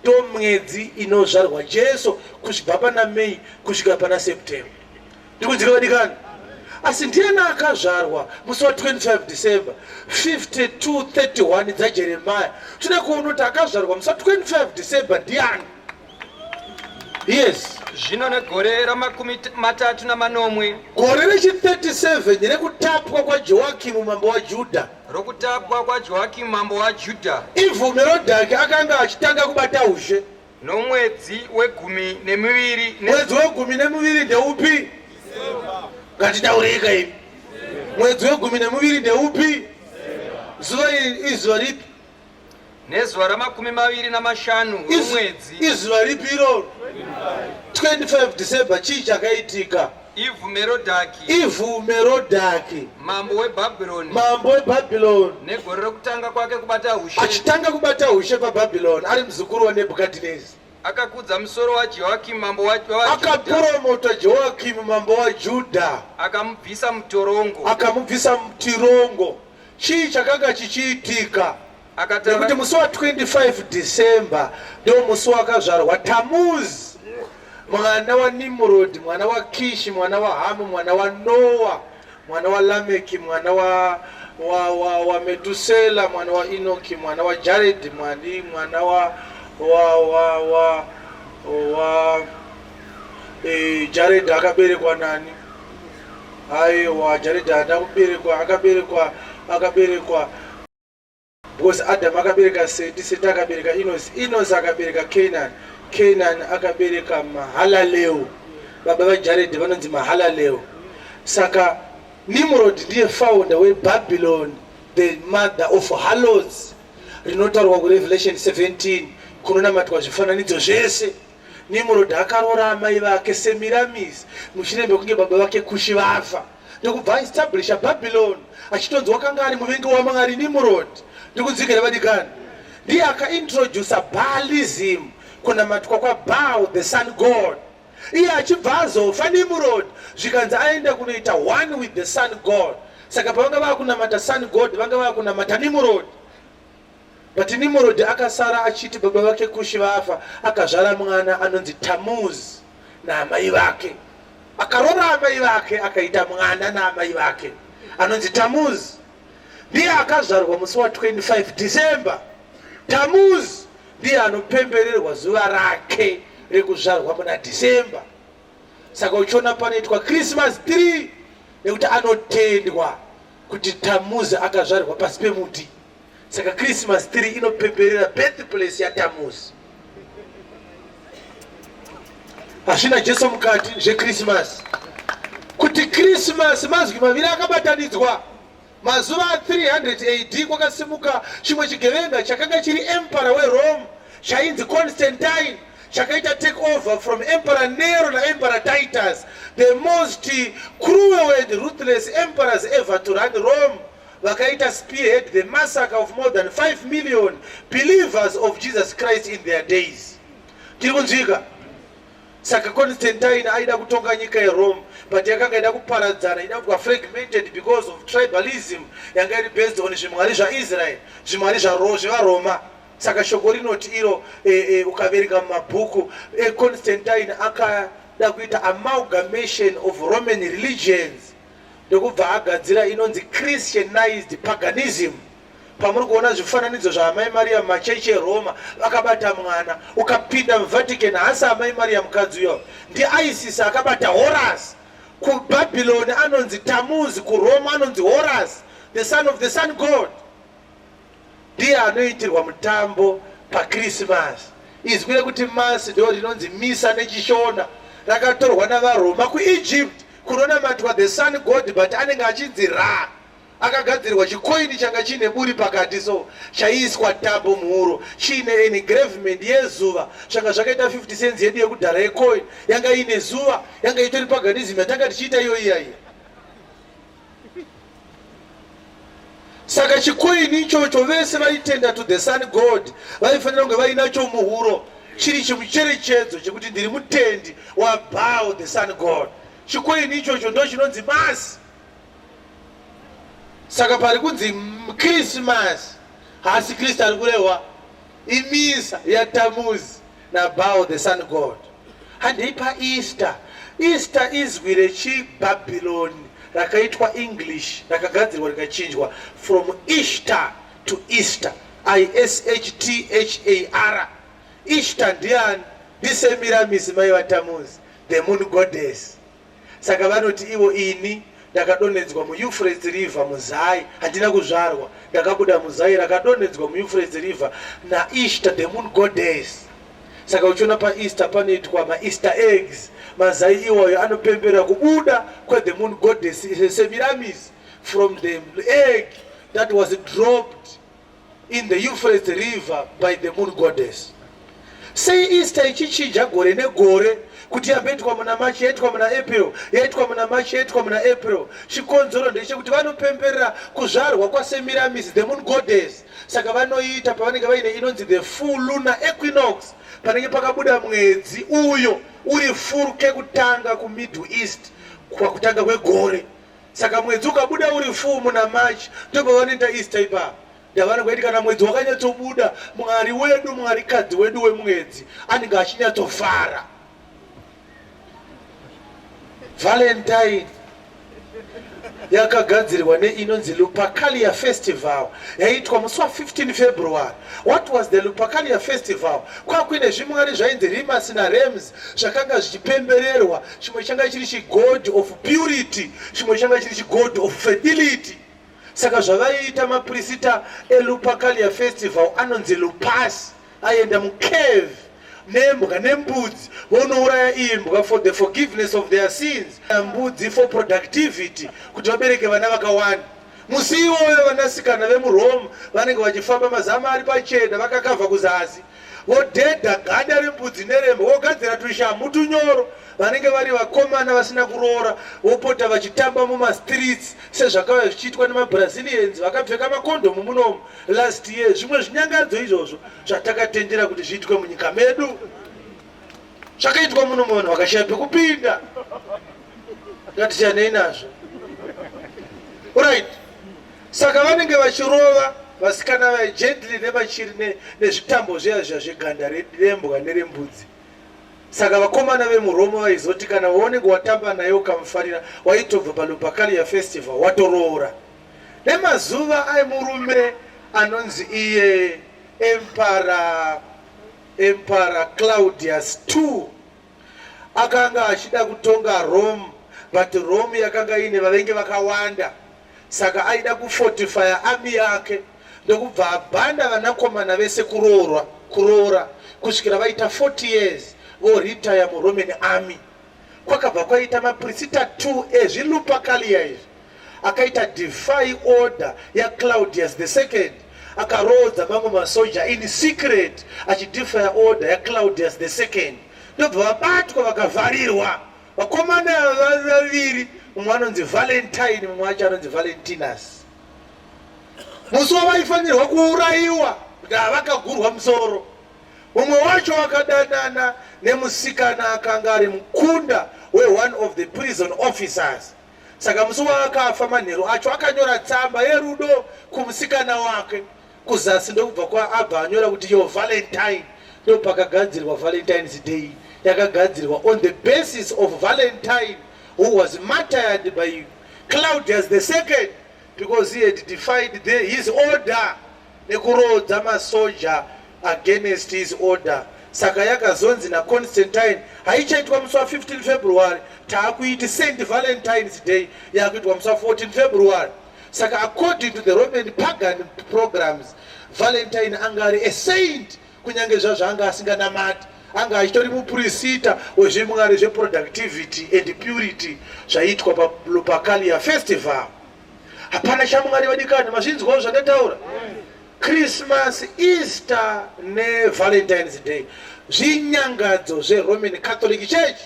Ndomwedzi inozvarwa Jesu kusvibva pana May kusvika pana September. Ndikudzika vadikani. Asi ndiyani akazvarwa musi wa 25 December 5231 dzaJeremiah? Tine kuona kuti akazvarwa musi wa 25 December ndiyani? Yes. Zvino negore ramakumi 37 Gore rechi 37 rekutapwa kwaJoakimu mambo waJudha. Rokutapwa kwaJoakimu mambo waJudha. Ivhu-Merodhaki akanga achitanga kubata ushe. Nomwedzi wegumi nemiviri. Mwedzi wegumi nemuviri ndeupi? Ngatitaurei imi. Mwedzi wegumi nemuviri ndeupi? Zuva iri izuva ripi? Nezuva ramakumi 25 romwedzi. Izuva ripi iroro? 25 December. Chii chakaitika? Ivhu-Merodhaki. Ivhu-Merodhaki. Mambo weBhabhironi. Mambo weBhabhironi. Negore rokutanga kwake kubata ushe. Achitanga kubata ushe paBhabhironi ari muzukuru waNebhukadhinezi. Akakudza musoro waJehoakimu mambo waJudha. Akapromota Jehoakimu mambo waJudha. Akamubvisa mutorongo. Akamubvisa mutirongo. Chii chakanga chichiitika? Nekuti musi wa 25 December ndo musi wakazvarwa Tamuz mwana waNimrod mwana waKishi mwana waHamu mwana waNoa mwana waLameki mwana wa wa wa wa Metusela mwana wa Enoki mwana wa Jared mwani mwana wa wa wa wa wa e, Jared akaberekwa nani? Aiwa, Jared haana kuberekwa, akaberekwa akaberekwa Because Adam akabereka Seti, Seti akabereka Enosi, Enosi akabereka Canaan, Canaan akabereka Mahalaleo. Baba vaJared vanonzi Mahalaleo. Saka Nimrod ndiye founder weBabylon, the mother of harlots, rinotaurwa kuRevelation 17 kunonamatwa zvifananidzo zvese. Nimrod akaroora amai vake Semiramis mushure mekunge baba vake Kushi vafa, ndokubva aestablisha Babylon, achitonzi wakanga ari muvengi waMwari Nimrod. Ndikudzikira vadikani, ndiye akaintrodusa Baalism, kunamatwa kwaBaal, the sun god. Iye achibva azofa Nimrod, zvikanzi aenda kunoita one with the sun god. Saka pavanga vakunamata sun god, vanga vakunamata Nimrod. But Nimrod akasara achiti baba vake Kushi vafa, akazvara mwana anonzi Tamuz naamai vake. Akarora amai vake, akaita mwana naamai vake anonzi Tamuz. Ndiye akazvarwa musi wa25 December. Tamuz ndiye anopembererwa zuva rake rekuzvarwa muna December. Saka uchiona panoitwa Christmas 3 nekuti anotendwa kuti Tamuz akazvarwa pasi pemuti. Saka Christmas 3 inopemberera birthplace yaTamuz. Hazvina Jesu mukati zveChristmas. Kuti Christmas mazwi maviri akabatanidzwa. Mazuva 300 AD kwakasimuka chimwe chigevenga chakanga chiri emperor weRome chainzi Constantine, chakaita take over from Emperor Nero naEmperor Titus, the most cruel and ruthless emperors ever to run Rome. Vakaita spearhead the massacre of more than 5 million believers of Jesus Christ in their days. Tiri kunzwika? Saka Constantine aida kutonga nyika yeRome, but yakanga ida kuparadzana, ida kuva fragmented because of tribalism yanga iri based on zvimwari zvaIsrael, zvimwari zvevaRoma. Saka shoko rinoti iro ukaverenga mumabhuku, Constantine akada kuita amalgamation of Roman religions, ndokubva agadzira inonzi Christianized paganism. Pamuri kuona zvifananidzo zvaamai Maria mumachechi eRoma vakabata mwana, ukapinda muVatican hasi amai Maria mukadzi uyo, ndiIsis akabata Horus. KuBhabhiloni anonzi Tamuz, kuRoma anonzi Horus, the son of the sun god. Ndiye anoitirwa mutambo paKrisimasi. Izwi rekuti masi ndo rinonzi misa nechiShona, rakatorwa navaRoma kuEgypt kunonamatwa the sun god, but anenge achinzi Ra. Akagadzirwa chikoini changa chiine buri pakati, so chaiiswa tambo muhuro chiine engravement yezuva, zvanga zvakaita 50 cents yedu yekudhara yecoin yanga iine zuva. Yanga itori paganism yatanga tichiita iyo iya iya. Saka chikoini ichocho, vese vaitenda to the sun god vaifanira kunge vainacho muhuro, chiri chimucherechedzo chekuti ndiri mutendi waBaal, the sun god. Chikoini ichocho ndo chinonzi masi. Saka pari kunzi Christmas, haasi Kristu ari kurehwa, imisa yaTamuz naBaal, the sun god. Handei paEaster. Easter izwi rechiBhabhiloni rakaitwa English, rakagadzirwa rikachinjwa from Ishtar to Easter, Ishthar. Ishtar ndiani? NdiSemiramis, mai vaTamuz, the moon goddess. Saka vanoti ivo, ini ndakadonhedzwa muEuphrates River muzai, handina kuzvarwa, ndakabuda muzai rakadonhedzwa muEuphrates River naIshtar, the moon goddess. Saka uchiona paEaster panoitwa maEaster eggs, mazai iwayo anopemberera kubuda kwethe moon goddess Semiramis from the egg that was dropped in the Euphrates River by the moon goddess. Sei Easter ichichinja gore negore, kuti yamboitwa muna March, yaitwa muna April, yaitwa muna March, yaitwa muna April? Chikonzero ndechekuti vanopemberera kuzvarwa kwaSemiramis, the moon goddess. Saka vanoita pavanenge vaine inonzi the full lunar equinox, panenge pakabuda mwedzi uyo uri full kekutanga kuMiddle East kwakutanga kwegore. Saka mwedzi ukabuda uri full muna March, ndopavanoita Easter ipapo. Ndavana kwaiti kana mwedzi wakanyatsobuda, mwari wedu, mwarikadzi wedu wemwedzi anenge achinyatsofara. Valentine yakagadzirwa neinonzi Lupercalia Festival yaiitwa musi wa15 February. What was the Lupercalia Festival? Kwakuine zvimwari zvainzi Remus naRems zvakanga zvichipembererwa. Chimwe changa chiri chigod of purity, chimwe changa chiri chigod of fertility. Saka zvavaiita maprisita eLupercalia festival anonzi Lupus aienda mucave nembwa nembudzi vonouraya imbwa for the forgiveness of their sins, mbudzi for productivity kuti vabereke vana vakawanda. Musi iwoyo vanasikana vemuRome vanenge vachifamba mazama ari pachena vakakavha kuzasi vodhedha ganda rembudzi nerembwa vogadzira tushamhu tunyoro. Vanenge vari vakomana vasina kuroora vopota vachitamba mumastreets sezvakauya zvichiitwa nemaBrazilians vakapfeka makondomu munomu last year. Zvimwe zvinyangadzo izvozvo zvatakatendera kuti zviitwe munyika medu zvakaitwa muno muvanhu vakashaya pekupinda. Ngatisiyanei nazvo. Right. Saka vanenge vachirova vasikana vaye gently nemachiri nezvitambo zviya zviya zveganda rembwa nerembudzi. Saka vakomana vemuRoma vaizoti kana waunenge watamba naye ukamufarira waitobva paLupercalia festival watoroora. Nemazuva aimurume anonzi iye Emperor Emperor Claudius II akanga achida kutonga Rome but Rome yakanga iine vavengi vakawanda saka aida kufortifya army yake ndokubva abhanda vanakomana vese kuroorwa kuroora kusvikira vaita 40 years voretire muRoman army. Kwakabva kwaita maprisita 2 ezviLupercalia izvi akaita defy order yaClaudius the second akaroodza mamwe masoja in secret achidefya order yaClaudius the second ndobva vabatwa vakavharirwa. Vakomana ava vaviri mumwe anonzi Valentine mumwe wacho anonzi Valentinus. Musi wavaifanirwa kuurayiwa kuti havakagurwa musoro. Mumwe wacho akadanana nemusikana akanga ari mukunda weone of the prison officers. Saka musi waakafa manheru acho akanyora tsamba yerudo kumusikana wake kuzasi ndokubva kwaabva anyora kuti your Valentine. Ndopakagadzirwa Valentine's Day, yakagadzirwa on the basis of Valentine who was martyred by Claudius the second because he had defied his order nekuroodza masoja against his order. Saka yakazonzi naConstantine haichaitwa musi wa 15 February, taakuiti Saint Valentine's Day yakuitwa musi wa 14 February. Saka according to the Roman pagan programs, Valentine anga ari a saint kunyange zvazvo anga asinganamati, anga achitori mupurisita wezvimwari zveproductivity and purity zvaiitwa paLupercalia festival. Hapana chamwari vadikani, mazvinzwawo zvandataura. Christmas, Easter neValentine's Day zvinyangadzo zveRoman Catholic Church.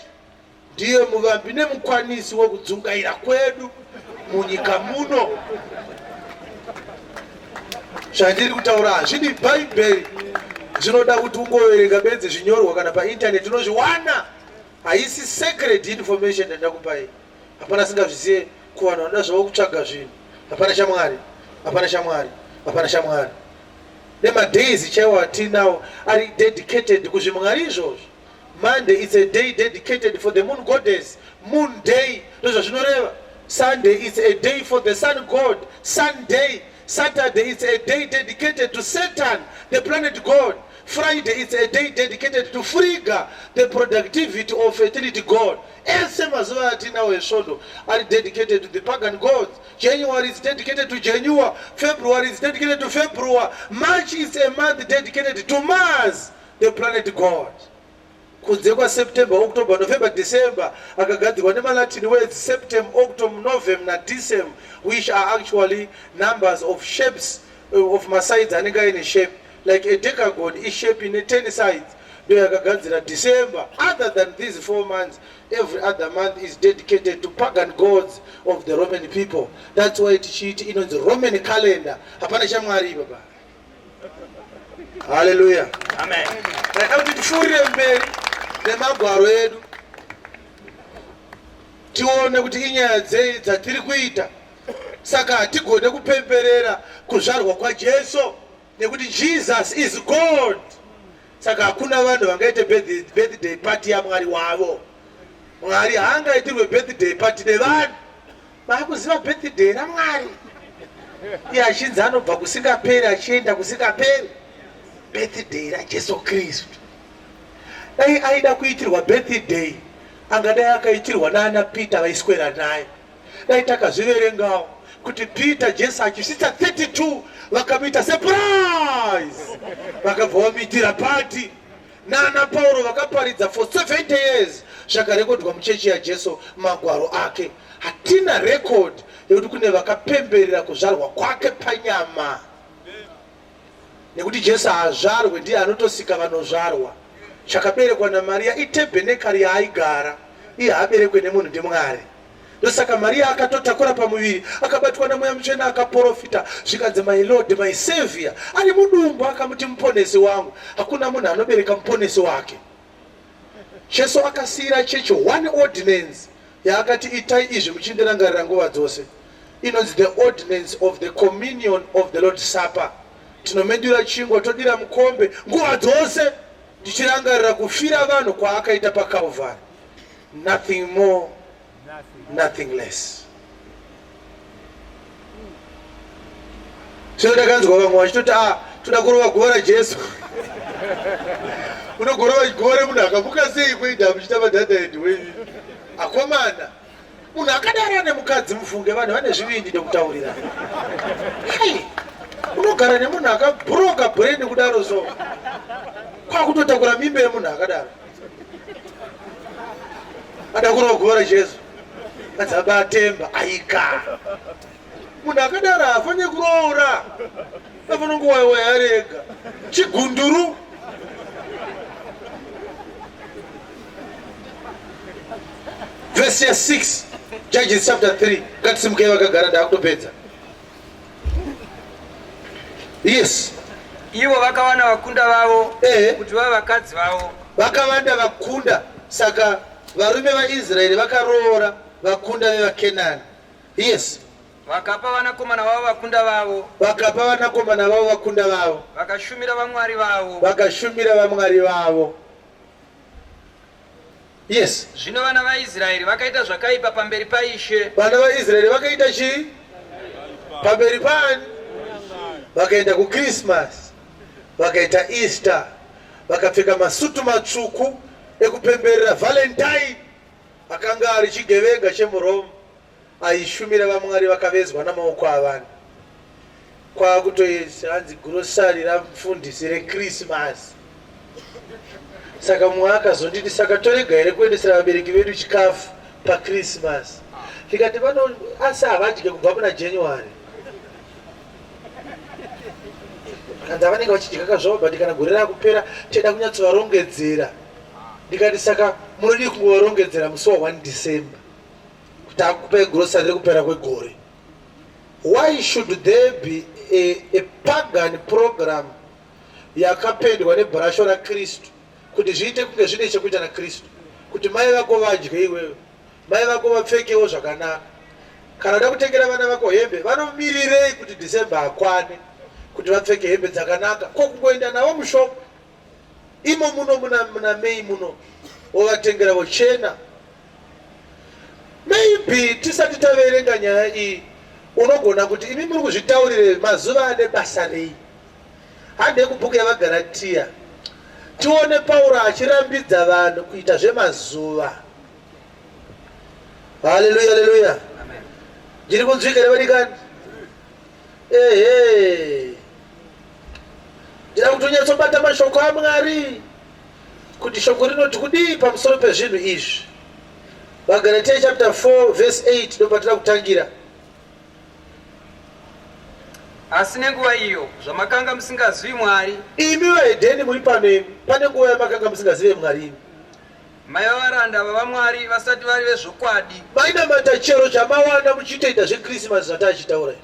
Ndiye muvambi nemukwanisi wekudzungaira kwedu munyika muno. Zvandiri kutaura hazvidi Bhaibheri, zvinoda kuti ungoverenga bedzi zvinyorwa kana paintaneti unozviwana. Haisi sacred information yandakupai. Hapana asingazvizive kuvanhu vanoda zvavo kutsvaga zvinhu. Hapana chamwari, hapana chamwari, hapana chamwari. Nemadays chaiwo atinawo ari dedicated kuzvimwari izvozvo. Monday it's a day dedicated for the moon goddess, moon day ndozvazvinoreva. Sunday it's a day for the sun god, Sunday. Saturday it's a day dedicated to Satan, the planet god. Friday it's a day dedicated to Frigga, the productivity of fertility god. Ese mazuva atinawo esvondo ari dedicated to the pagan gods. January is dedicated to Janua, February is dedicated to February, March is a month dedicated to Mars, the planet god. Kunze kwaSeptember, October, November, December akagadzirwa nemaLatin words septem, octom, novem nadecem, which are actually numbers of shapes of masides anenge aine shape like a decagon ishape ine 10 sides ndo yakagadzira December. Other than these 4 months, every other month is dedicated to pagan gods of the Roman people. That's why tichiiti inonzi Roman calendar. Hapana chamwari baba. Hallelujah. Amen. Ndaida kuti tipfuurire mberi nemagwaro edu tione kuti inyaya dzei dzatiri kuita. Saka hatigone kupemberera kuzvarwa kwaJesu nekuti Jesus is God. Saka hakuna vanhu vangaite birthday party yaMwari wavo. Mwari haangaitirwe birthday party nevanhu. Maakuziva birthday raMwari iye achinzi anobva kusingaperi achienda kusingaperi. Birthday raJesu Kristu. Dai aida kuitirwa birthday angadai akaitirwa naana Peter vaiswera naye. Dai takazviverengawo kuti Peter Jesu achisvitsa 32 vakamuita surprise, vakabva vamuitira party. Nana Pauro vakaparidza for 70 years zvakarekodwa muchechi yaJesu magwaro ake. Hatina record yekuti kune vakapemberera kuzvarwa kwake panyama. Nekuti Jesu haazvarwe, ndiye anotosika vanozvarwa. Chakaberekwa naMaria itebhenekari yaaigara. Iye haaberekwe nemunhu ndiMwari. Ndosaka Maria akatotakura pamuviri akabatwa naMweya Mutsvene akaporofita zvikanzi my Lord my Savior ari mudumbu akamuti muponesi wangu. Hakuna munhu anobereka muponesi wake. Jesu akasiira chechi one ordinance yaakati itai izvi muchindirangarira nguva dzose inonzi the ordinance of the communion of the Lord's Supper. Tinomedura chingwa todira mukombe nguva dzose tichirangarira kufira vanhu kwaakaita paCalvary. Nothing more, nothing less. Zvino ndakanzwa vamwe vachitoti ah, toda kurova guva raJesu. Unogorova guva remunhu akamuka sei kuenda muchiita madhadha edu wenyu. Akomana, munhu akadaro ane mukadzi mufunge vanhu vane zvivindi ndokutaurira. Hai, unogara nemunhu akabhuroka brain kudaro so. Kwakutotakura mimba yemunhu akadaro. Ada kurova guva raJesu. Anzi abatemba aika. Munhu akadaro haafanire kuroora. Anofanira kungowayiwaya ari ega. Chigunduru. Verse ya 6 Judges chapter 3 ngatisimukei vakagara ndakutopedza. Yes. Ivo vakawana vakunda vavo kuti vave vakadzi vavo. Vakavanda vakunda saka varume vaIsraeri vakaroora vakunda vevaKenani. Yes. Vakapa vanakomana vavo vakunda vavo. Vakapa vanakomana vavo vakunda vavo. Vakashumira vamwari vavo. Vakashumira vamwari vavo. Yes. Zvino vana vaIsraeri vakaita zvakaipa pamberi paIshe. Vana vaIsraeri vakaita chii? Pamberi paani? Vakaenda kuChristmas, vakaita Easter, vakapfeka masutu matsvuku ekupemberera Valentine akanga ari chigevenga chemuRoma. Aishumira vamwari vakavezwa namaoko avanhu. Kwakutoisa hanzi grocery ramufundisi reChristmas. Saka mumwe akazonditi saka torega here kuendesera vabereki vedu chikafu paChristmas? Ndikati vano asi havadye kubva muna January. Kanzi vanenge vachidya kazvavo but kana gore rakupera toda kunyatsovarongedzera. Ndikati saka munodii kungovarongedzera musi wa 1 December? Kuti akupai grocery rekupera kwegore. Why should there be a, a pagan program yakapendwa nebhurasho raKristu kuti zviite kunge zvine chekuita naKristu? Kuti mai vako vadye iwewe, mai vako vapfekewo zvakanaka. Kana uda kutengera vana vako hembe, vanomirirei kuti December akwane kuti vapfeke hembe dzakanaka? Ko kungoenda navo mushop imo muno muna, muna May muno wovatengera vochena. Maybe tisati taverenga nyaya iyi unogona kuti imi muri kuzvitaurire mazuva ane basa rei? Handei kubhuku yaVaGaratia tione Pauro achirambidza vanhu kuita zvemazuva. Haleluya, haleluya. Ndiri kunzwika here vadikani? Ehe. Ndida kuti unyatsobata mashoko aMwari kuti shoko rinoti kudii pamusoro pezvinhu izvi. VaGalatia chapter 4 verse 8 ndopatira kutangira. Asi nenguva iyo zvamakanga musingazivi Mwari, Imi vahedheni muri pano imi, pane nguva yamakanga musingazive Mwari imi. Maiva varanda vavamwari vasati vari vezvokwadi. Mainamata chero chamawana muchitoita zveKrisimasi zvatachitaura izvi.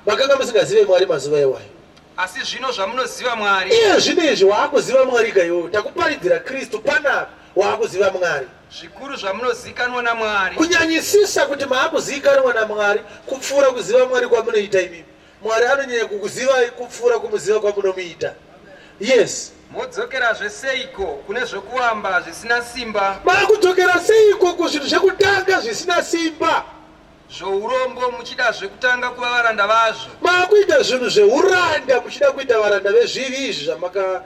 Makanga musingazive Mwari mazuva iwayo. Asi zvino zvamunoziva Mwari. Iye zvino izvi waakuziva Mwari ka iwewe. Takuparidzira Kristu panapa waakuziva Mwari. Zvikuru zvamunozikanwa naMwari. Kunyanyisisa kuti maakuzikanwa naMwari kupfuura kuziva Mwari kwamunoita imimi. Mwari anonyanya kukuzivai kupfuura kumuziva kwamunomuita. Yes. Modzokerazve seiko kune zvokuvamba zvisina simba? Makudzokera seiko kuzvinhu zvekutanga zvisina simba? Zvourombo muchidazve kutanga kuva varanda vazvo. Makuita zvinhu zveuranda muchida kuita varanda vezvivi izvi zvamakanga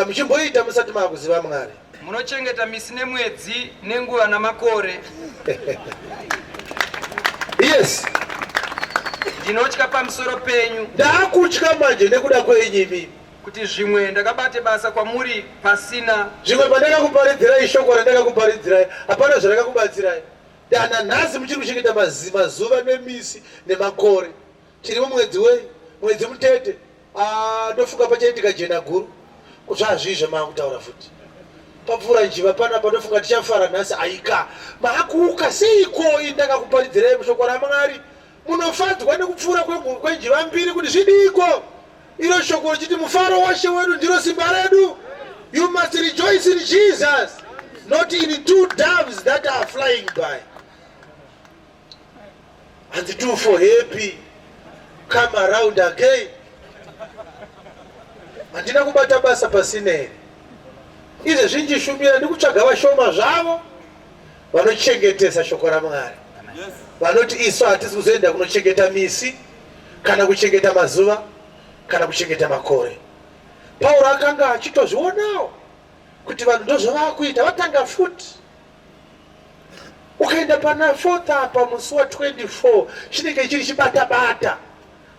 muchimboita musati makuziva Mwari. Munochengeta misi nemwedzi nenguva namakore. Yes. Ndinotya pamusoro penyu. Ndaakutya manje nekuda kwenyu imimi. Kuti zvimwe ndakabate basa kwamuri pasina. Zvimwe pandakakuparidzirai shoko randakakuparidzirai hapana zvarakakubatsirai. Dana nhasi muchiri kuchengeta mazuva nemisi nemakore. Tiri mumwedzi wei? Mwedzi mutete. Ah, ndofunga pachaitika jena guru. Zvazvii zvamaakutaura futi? Papfuura njiva panapa ndofunga tichafara nhasi. Aika, maakuuka seiko? Ini ndakakuparidzirai shoko raMwari. Munofadzwa nekupfuura kwenjiva mbiri kuti zvidiiko? Iro shoko richiti mufaro waShe wedu ndiro simba redu. You must rejoice in Jesus, not in two doves that are flying by. Hanzi two for happy, come around again. Handina kubata basa pasina here? Izvezvi ndichishumira ndikutsvaga vashoma zvavo vanochengetesa shoko raMwari. Vanoti isu hatisi kuzoenda kunochengeta misi kana kuchengeta mazuva kana kuchengeta makore. Pauro akanga achitozvionawo kuti vanhu ndozvavakuita, vatanga futi. Ukaenda pana fourth apa musi wa 24 chinenge chiri chibatabata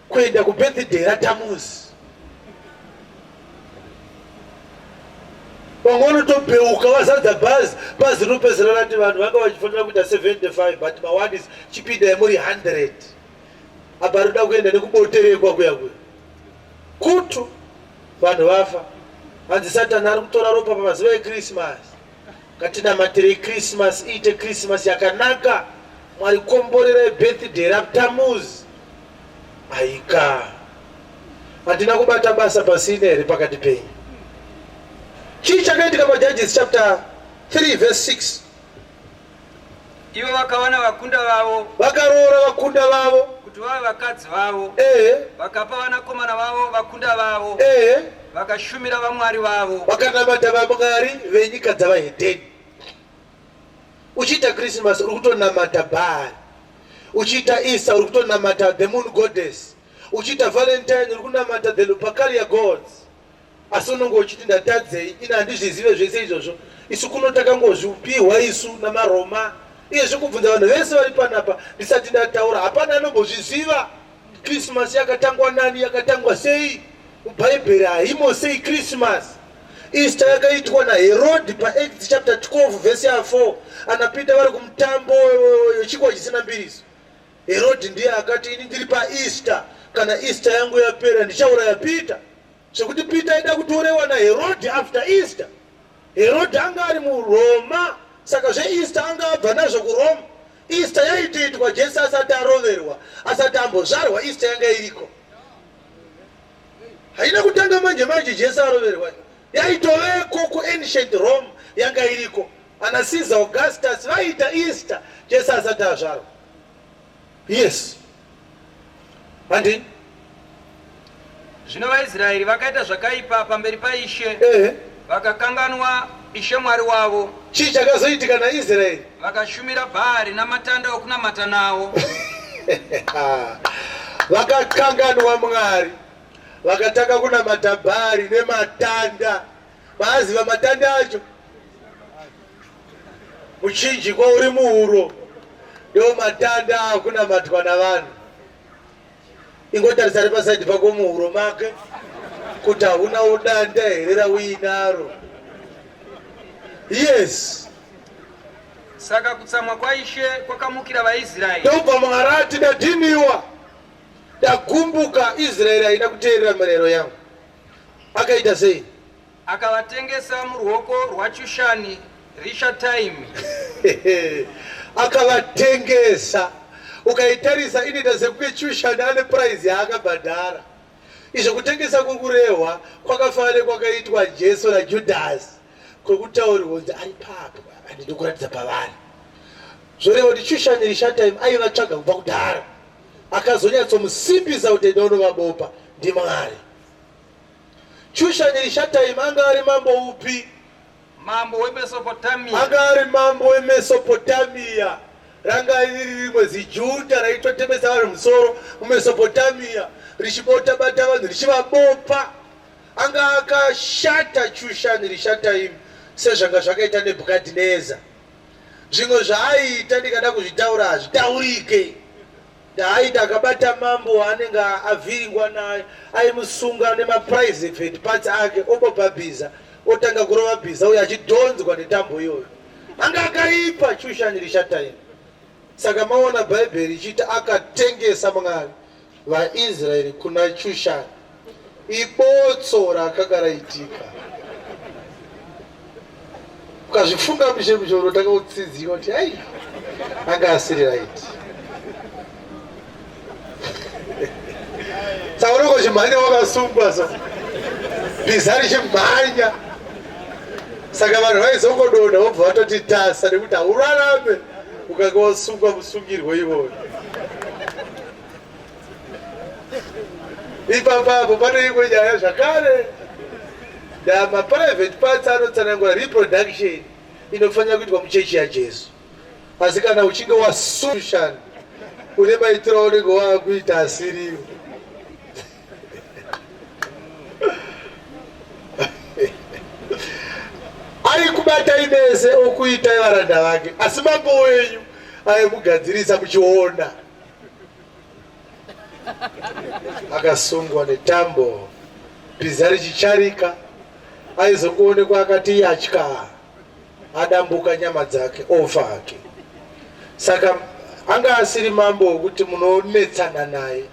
kuenda kubirthday raTamuzi. Vamwe vanotobheuka vazadza bhazi, bhazi rinopedzisira rati vanhu vanga vachifanira kuita 75 but mawadis chipindai muri 100. Apa rinoda kuenda nekuboterekwa kuya kuya. Kutu vanhu vafa. Hanzi Satani ari kutora ropa pamazuva eChristmas. Ngatinamatirei Christmas iite Christmas yakanaka. Mwari komborerai birthday raTamuz. Aika. Handina kubata basa pasina here pakati penyu? Chii chakaitika paJudges chapter 3 verse 6? Ivo vakawana vakunda vavo. Vakaroora vakunda vavo. Kuti vave vakadzi vavo. Ehe. Vakapa vanakomana vavo vakunda vavo. Ehe. Vakashumira vamwari vavo. Vakanamata vamwari venyika dzavahedheni. Uchiita Christmas uri kutonamata Baal. Uchiita Easter uri kutonamata the moon goddess. Uchiita Valentine uri kunamata the Lupercalia gods. Asi unonge uchiti ndatadzei ini handizvizive zvese izvozvo. Isu kuno takangozvipihwa isu namaRoma. Iyezvi kubvunza vanhu vese vari panapa ndisati ndataura hapana anombozviziva. Christmas yakatangwa nani yakatangwa sei? MuBhaibheri haimo sei Christmas? Easter yakaitwa naHerod paActs chapter 12 verse ya 4 ana Peter vari kumutambo wechikwa chisina mbiriso. Herod ndiye akati ini ndiri paEaster, kana Easter yangu yapera ndichauraya Peter. Zvekuti Peter aida kutorewa naHerod after Easter. Herod anga ari muRoma, saka zveEaster anga abva nazvo kuRoma. Easter yaitoitwa Jesu asati aroverwa, asati ambozvarwa, Easter yanga iriko. Haina kutanga manje manje Jesu aroverwa. Yaitoveko kuancient Rome yanga iriko. Ana Caesar Augustus vaiita Easter Jesu asati azvarwa. Yes. Handi? Zvino vaIsraeri vakaita zvakaipa pamberi paIshe, vakakanganwa Ishe Mwari wavo. Chii chakazoitika naIsraeri? Vakashumira Bhaari namatanda okunamata nawo. Vakakanganwa Mwari, vakatanga kunamata Bhaari nematanda. Maaziva matanda acho? Muchinjikwa uri muhuro ndo matanda akunamatwa navanhu. Ingotarisa ari pasaidi pako muhuro make kuti hauna udanda here rauinaro. Yes. Saka kutsamwa kwaIshe kwakamukira vaIsraeri. Ndobva Mwari ati ndadhiniwa, ndagumbuka, Israeri haina kuteerera mirayiro yangu. Akaita sei? Akavatengesa muruoko rwaChushani Rishataimi. Akavatengesa. Ukaitarisa inoita sekunge Chushani ane prize yaakabhadhara. Izvo kutengesa kuri kurehwa kwakafanana nekwakaitwa Jesu naJudhasi kwekutaurirwa kunzi ari papo handidi kuratidza pavari. Zvoreva kuti Chushani Rishataimi aivatsvaga kubva kudhara. Akazonyatsomusimbisa kuti enda unovabopa ndiMwari. Chushani Rishataimi anga ari mambo upi? Mambo weMesopotamia. Anga ari mambo weMesopotamia. Ranga riri rimwe ziJudha raitotemesa vanhu musoro muMesopotamia richibota bata vanhu richivabopa. Anga akashata Chushani Rishataimi sezvanga zvakaita Nebhukadhineza. Zvimwe zvaaiita ndikada kuzvitaura hazvitaurike. Ndaaiti akabata mambo waanenge avhiringwa naye, aimusunga nemaprivate parts ake, obopa bhiza, otanga kurova bhiza uyo achidhonzwa netambo iyoyo. Anga akaipa Chushani Rishataimi. Saka maona Bhaibheri ichiti akatengesa Mwari vaIsraeri kuna Chushani. Ibotso rakanga raitika. Ukazvifunga mushe mushe unotanga kutsidzika kuti ai anga asiri right. Saka unongo chimhanya wakasungwa so bhiza richimhanya. Saka vanhu vaizongodonha vobva vatoti tasa nekuti haurarame ukanga wasungwa musungirwo iwoyo. Ipapapo pane imwe nyaya zvakare. Maprivate parts anotsanangura reproduction inofanira kuitwa muchechi yaJesu. Asi kana uchinge wasushan une maitiro aunenge waakuita asiriwo. Aikubatai mese okuitai varanda vake, asi mambo wenyu aimugadzirisa muchiona. Akasungwa netambo, bhiza richicharika, aizongoonekwa akati yatya, adambuka nyama dzake, ofa hake. Saka anga asiri mambo wekuti munonetsana naye.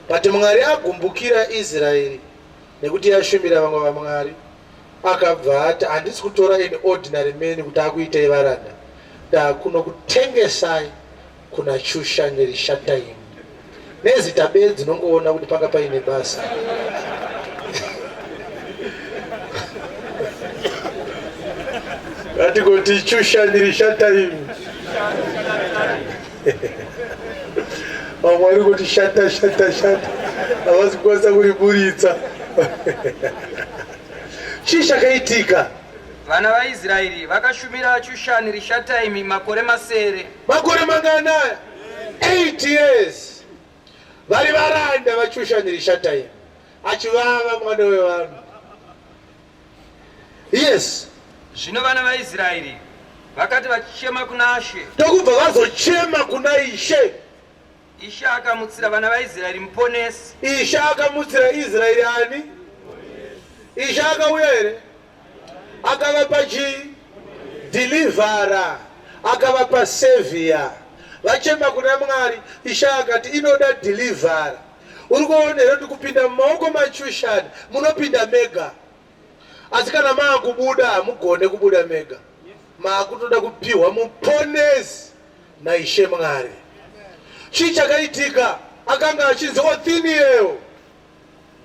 But Mwari agumbukira Israeri nekuti yashumira vamwe vamwari, akabva ati handisi kutora an ordinary man kuti akuitei varanda, ndakunokutengesai kuna Chusha Nerishataim. Nezita bedzi nongoona kuti panga paine basa. Ngatigoti Chusha Nerishataim. Vamwe vari kuti shata shata shata, havasi kukwanisa kuriburitsa. Chii chakaitika? Vana vaIsraeri vakashumira Chushani Rishataimi makore masere. Makore mangani aya? 8 years. Vari varanda vaChushani Rishataimi, achivava mwana wevanhu. Yes. Zvino vana vaIsraeri vakati vachichema kuna Ishe, ndokubva vazochema kuna Ishe. Ishe akamutsira vana vaIsraeri muponesi. Ishe akamutsira Israeri ani? Ishe akauya here? Akavapa chii? Deliverer. Akavapa savior. Vachema kuna Mwari, Ishe akati inoda deliverer. Uri kuona here kuti kupinda mumaoko maChushani munopinda mega, asi kana maakubuda hamugone kubuda mega, maakutoda kupiwa muponesi naIshe Mwari. Chii chakaitika? Akanga achinzi Othiniel,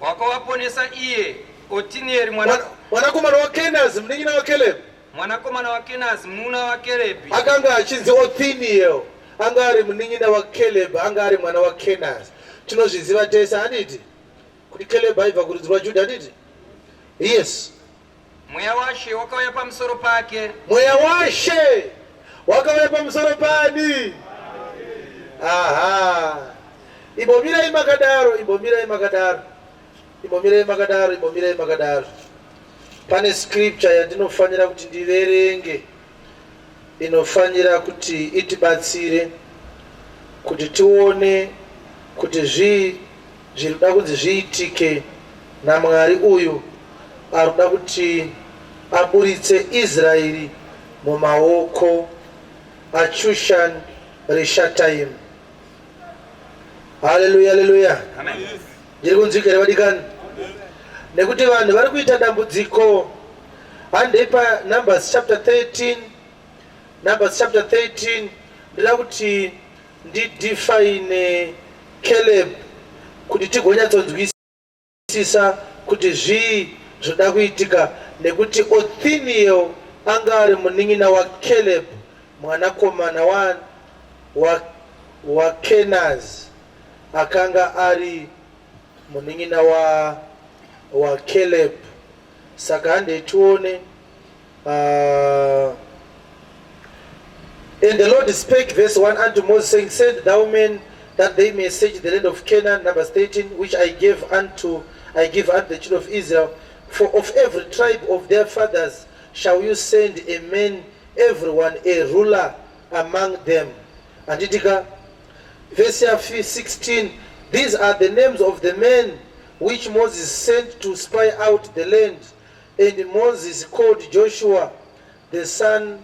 Wakavaponesa iye Otinieri mwanakomana waKenazi, munin'ina waKeleb. Mwanakomana waKenazi, munun'una waKerebhi. Akanga achinzi Othiniel, anga ari munin'ina waKeleb, anga ari mwana waKenazi. Tinozviziva tese handiti kuti Keleb aibva kurudzi rwaJudha, handiti? Yes. Mweya waShe wakauya pamusoro pake. Mweya waShe wakauya pamusoro pani? Aha. Imbomirai makadaro, imbomirai makadaro, imbomirai makadaro, imbomirai makadaro. Pane scripture yandinofanira kuti ndiverenge inofanira kuti itibatsire kuti tione kuti zvii zviri kuda kunzi zviitike naMwari uyu ari kuda kuti aburitse Israeri mumaoko aChushan Rishataimu. Haleluya, haleluya. Ndiri kunzwika here vadikani? Nekuti vanhu vari kuita dambudziko. Handei paNumbers chapter 13. Numbers chapter 13 ndinoda kuti ndidefine Caleb kuti tigonyatsonzwisisa kuti zvii zvoda kuitika, nekuti Othniel anga ari munin'ina waCaleb, mwanakomana waKenaz, akanga ari munin'ina waCaleb. Saka handei tione. And the Lord spake, verse 1, unto Moses, saying, Send thou men that they may search the land of Canaan, Numbers 13, which I gave unto I give unto the children of Israel. For of every tribe of their fathers shall you send a man, everyone a ruler among them. Anditika. Verse ya 16, these are the names of the men which Moses sent to spy out the land. And Moses called Joshua the son,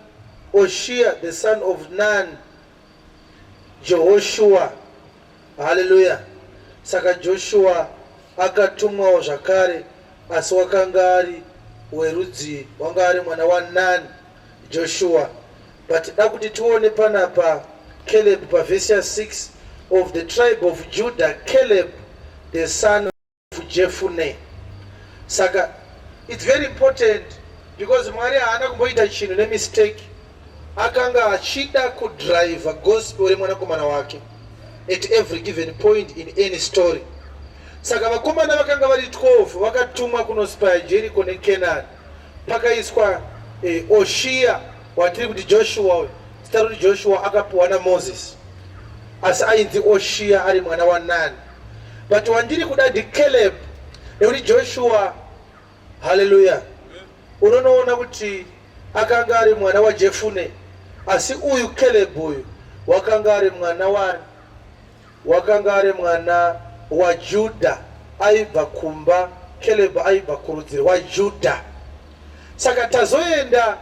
Oshia the son of Nun, Jehoshua. Hallelujah. Saka Joshua akatumwawo zvakare, asi wakanga ari werudzi, wanga ari mwana waNun, Joshua. But da kuti tione panapa Caleb pavhesi ya6, of the tribe of Judah, Caleb the son of Jephunneh. Saka it's very important because Mwari haana kumboita chinhu nemistake. Akanga achida kudriver gospel remwanakomana wake at every given point in any story. Saka vakomana vakanga vari 12 vakatumwa kunospaya Jericho neCanaan. Pakaiswa Oshia watiri kuti Joshua uyu. Zita rokuti Joshua akapiwa naMoses, asi ainzi Oshia ari mwana waNani. But wandiri kuda ndiCaleb, nekuti Joshua, haleluya, unonoona kuti akanga ari mwana waJefune, asi uyu Caleb uyu wakanga ari mwana wani? Wakanga ari mwana waJudha, aibva kumba. Caleb aibva kurudzi rwaJudha. Saka tazoenda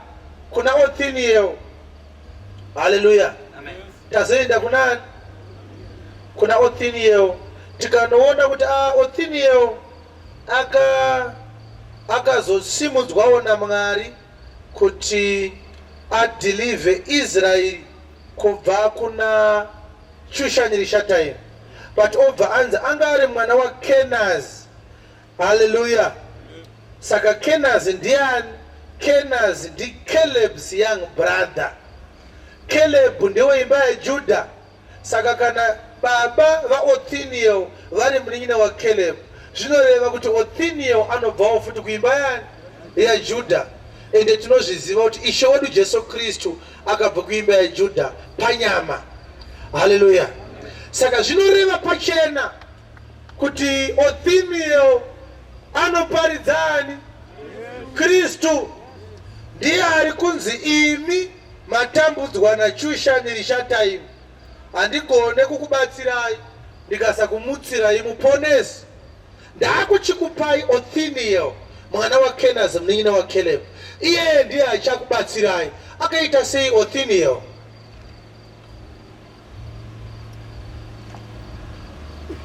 kuna Othiniel, haleluya. Tazoenda kuna Othiniel, tikanoona kuti Othiniel akazosimudzwawo naMwari kuti adeliver Israeri kubva kuna Shushani Rishataimu, but obva anzi anga ari mwana waKenaz. Haleluya. Saka Kenaz ndiani? Kenaz ndiCaleb's young brother. Caleb ndeweimba yaJudha. Saka kana baba vaOthiniel vari munin'ina waCaleb, zvinoreva kuti Othiniel anobvawo futi kuimba yani yaJudha. Ende tinozviziva kuti Ishe wedu Jesu Kristu akabva kuimba yaJudha panyama. Haleluya. Saka zvinoreva pachena kuti Othiniel anoparidzani Kristu. Ndiye ari kunzi imi matambudzwa naChushani Rishataimu, handigone kukubatsirai ndikasakumutsirai muponesi. Ndakuchikupai Othiniel mwana waKenaz, munin'ina waCaleb. Iye ndiye achakubatsirai. Akaita sei Othiniel?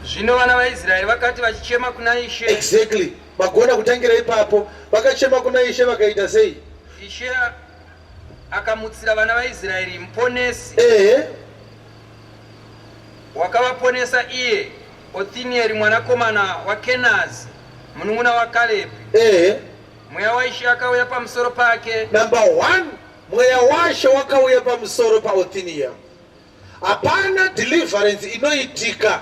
Zvino vana vaIsraeri vakati vachichema kuna Ishe. Exactly, magona kutangira ipapo. Vakachema kuna Ishe, vakaita sei? Ishe akamutsira vana vaIsraeri muponesi. Ehe. Wakavaponesa iye Othinieri mwanakomana waKenazi, munun'una waKarebhi. Ehe. Mweya waIshe akauya pamusoro pake. Number 1, mweya waShe wakauya pamusoro paOthiniel. Hapana deliverance inoitika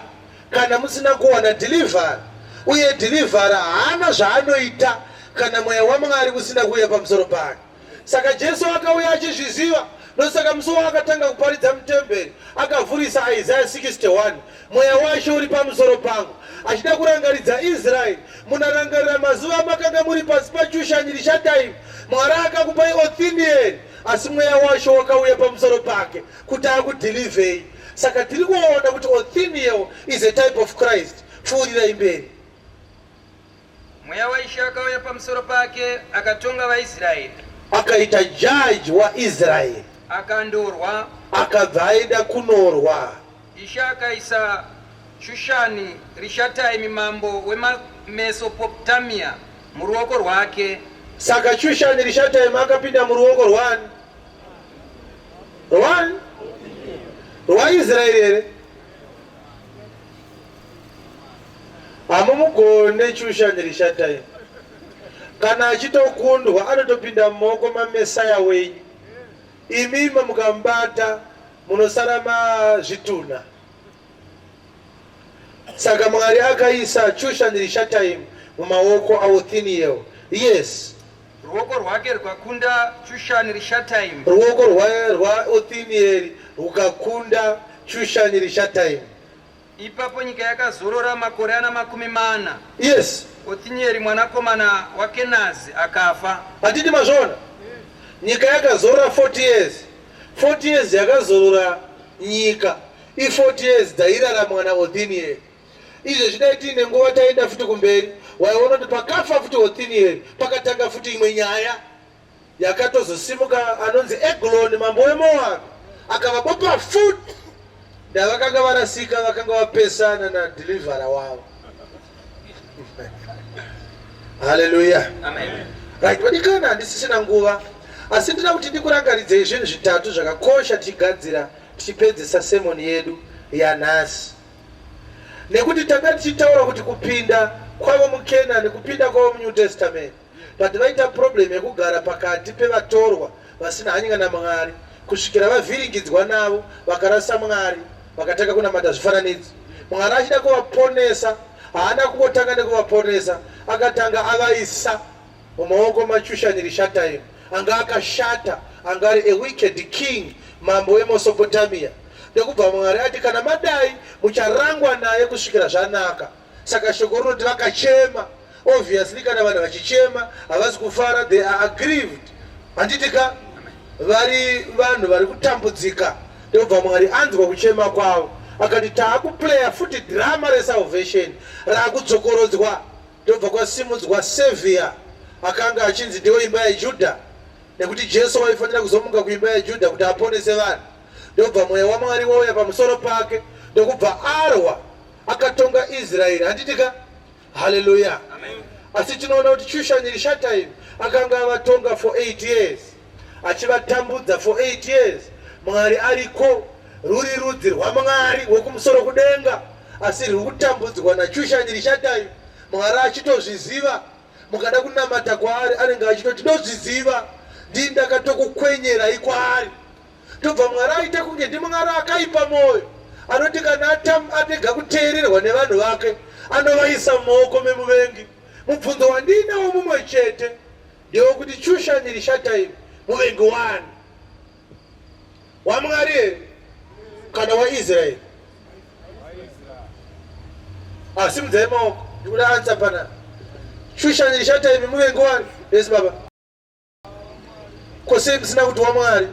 kana musina kuwana deliverer, uye deliverer haana zvaanoita kana mweya waMwari usina kuuya pamusoro pake. Saka Jesu akauya achizviziva, ndosaka musi waakatanga kuparidza mutemberi akavhurisa Isaiah 61, mweya waShe uri pamusoro pangu, achida kurangaridza Israeri, munarangarira mazuva makanga muri pasi paChushani Rishataimu, Mwari akakupai Othinieri, asi mweya waShe wakauya pamusoro pake kuti akudhilivhei. Saka tiri kuona kuti Othiniel is a type of Christ. Pfuurirai mberi. Mweya waIshe akauya pamusoro pake, akatonga vaIsraeri. Akaita judge waIsraeri. Akandorwa. Akabva aenda kunorwa. Ishe akaisa Shushani Rishataimi mambo weMesopotamia muruoko rwake. Saka Shushani Rishataimi akapinda muruoko rwani? Rwani? RwaIsraeri here? Hamumugone Shushani Rishataimi. Kana achitokundwa anotopinda mumaoko maMesaya wenyu. Imimi mukamubata munosara mazvituna. Saka Mwari akaisa Shushani Rishataimu mumaoko aOthiniel. Yes. Ruoko rwake rukakunda Shushani Rishataimu. Ruoko rwaOthiniel rukakunda Shushani Rishataimu. Ipapo nyika yakazorora makore ana 40. Yes. Othinieri mwanakomana waKenazi akafa. Hatiti mazviona? Nyika yakazorora 40 years. 40 years yakazorora nyika. I40 years dzairaramwa naOthinieri. Izvezvi dai tiine nguva taenda futi kumberi, waiona kuti pakafa futi Othinieri pakatanga futi imwe nyaya yakatozosimuka anonzi Egloni mambo weMoabhi akavabopa futi ndavakanga varasika vakanga vapesana nadhilivhara wavo. Haleluya. Amen. Right, vadikana, handisisina nguva asi ndinoda kuti ndikurangaridzei zvinhu zvitatu zvakakosha tichigadzira tichipedzisa semoni yedu yanhasi. Nekuti tanga tichitaura kuti kupinda kwavo muKenani kupinda kwavo muNew Testament, but vaita problem yekugara pakati pevatorwa vasina hanya naMwari kusvikira vavhiringidzwa navo vakarasa Mwari vakatanga kunamata zvifananidzo. Mwari achida kuvaponesa haana kungotanga nekuvaponesa, akatanga avaisa mumaoko maChushani Rishataimu anga akashata, anga ari a wicked king, mambo weMesopotamia. Ndokubva Mwari ati kana madai mucharangwa naye kusvikira zvanaka. Saka shoko rinoti vakachema. Obviously kana vanhu vachichema havasi kufara, they are aggrieved. Handiti ka? Vari vanhu vari kutambudzika. Ndobva Mwari anzwa kuchema kwavo akati taakuplaya futi drama resalvation raakudzokorodzwa. Ndobva kwasimudzwa Savior akanga achinzi ndiwo imba yaJudha, nekuti Jesu waifanira kuzomuka kuimba yaJudha kuti aponese vanhu. Ndobva mweya waMwari wauya pamusoro pake ndokubva arwa akatonga Israeri. Handiti ka? Haleluya. Asi tinoona kuti Chushani Rishataimu akanga avatonga for 8 years achivatambudza for 8 years. Mwari ariko, ruri rudzi rwaMwari wekumusoro kudenga, asi ruri kutambudzwa naChushani Rishataimu. Mwari achitozviziva. Mukada kunamata kwaari anenge achitoti ndozviziva, ndini ndakatokukwenyerai kwaari. Tobva Mwari aita kunge ndiMwari akaipa mwoyo anoti kana atega kuteererwa nevanhu vake anovaisa mumaoko memuvengi. Mubvunzo wandiinawo mumwe chete ndewekuti Chushani Rishataimu muvengi wani? WaMwari here kana waIsraeri? Asimudzai maoko, ndikuda answer pana Shushani Rishataimu muvengi wani? Yes baba. Ko sei musina kuti waMwari?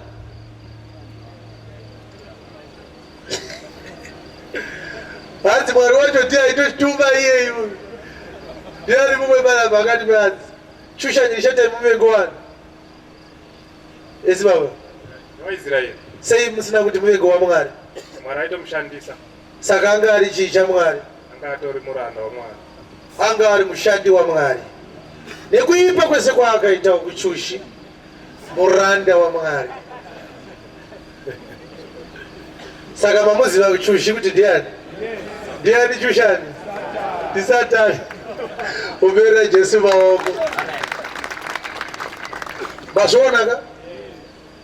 Hanzi Mwari wacho ndiye aitochituma iyeyu. Ndiye ari mumwe panapa akati hanzi Shushani Rishataimu muvengi wani? Esi baba. WaIsraeri. Sei musina kuti muvengi waMwari? Mwari aitomushandisa. Saka anga ari chii chaMwari? Anga atori muranda waMwari. Anga ari mushandi waMwari. Nekuipa kwese kwaakaita kuchushi, muranda waMwari. Saka mamuziva kuchushi kuti ndiani? Ndiani Chushani? NdiSatani. Uberera Jesu maoko. Mazviona ka?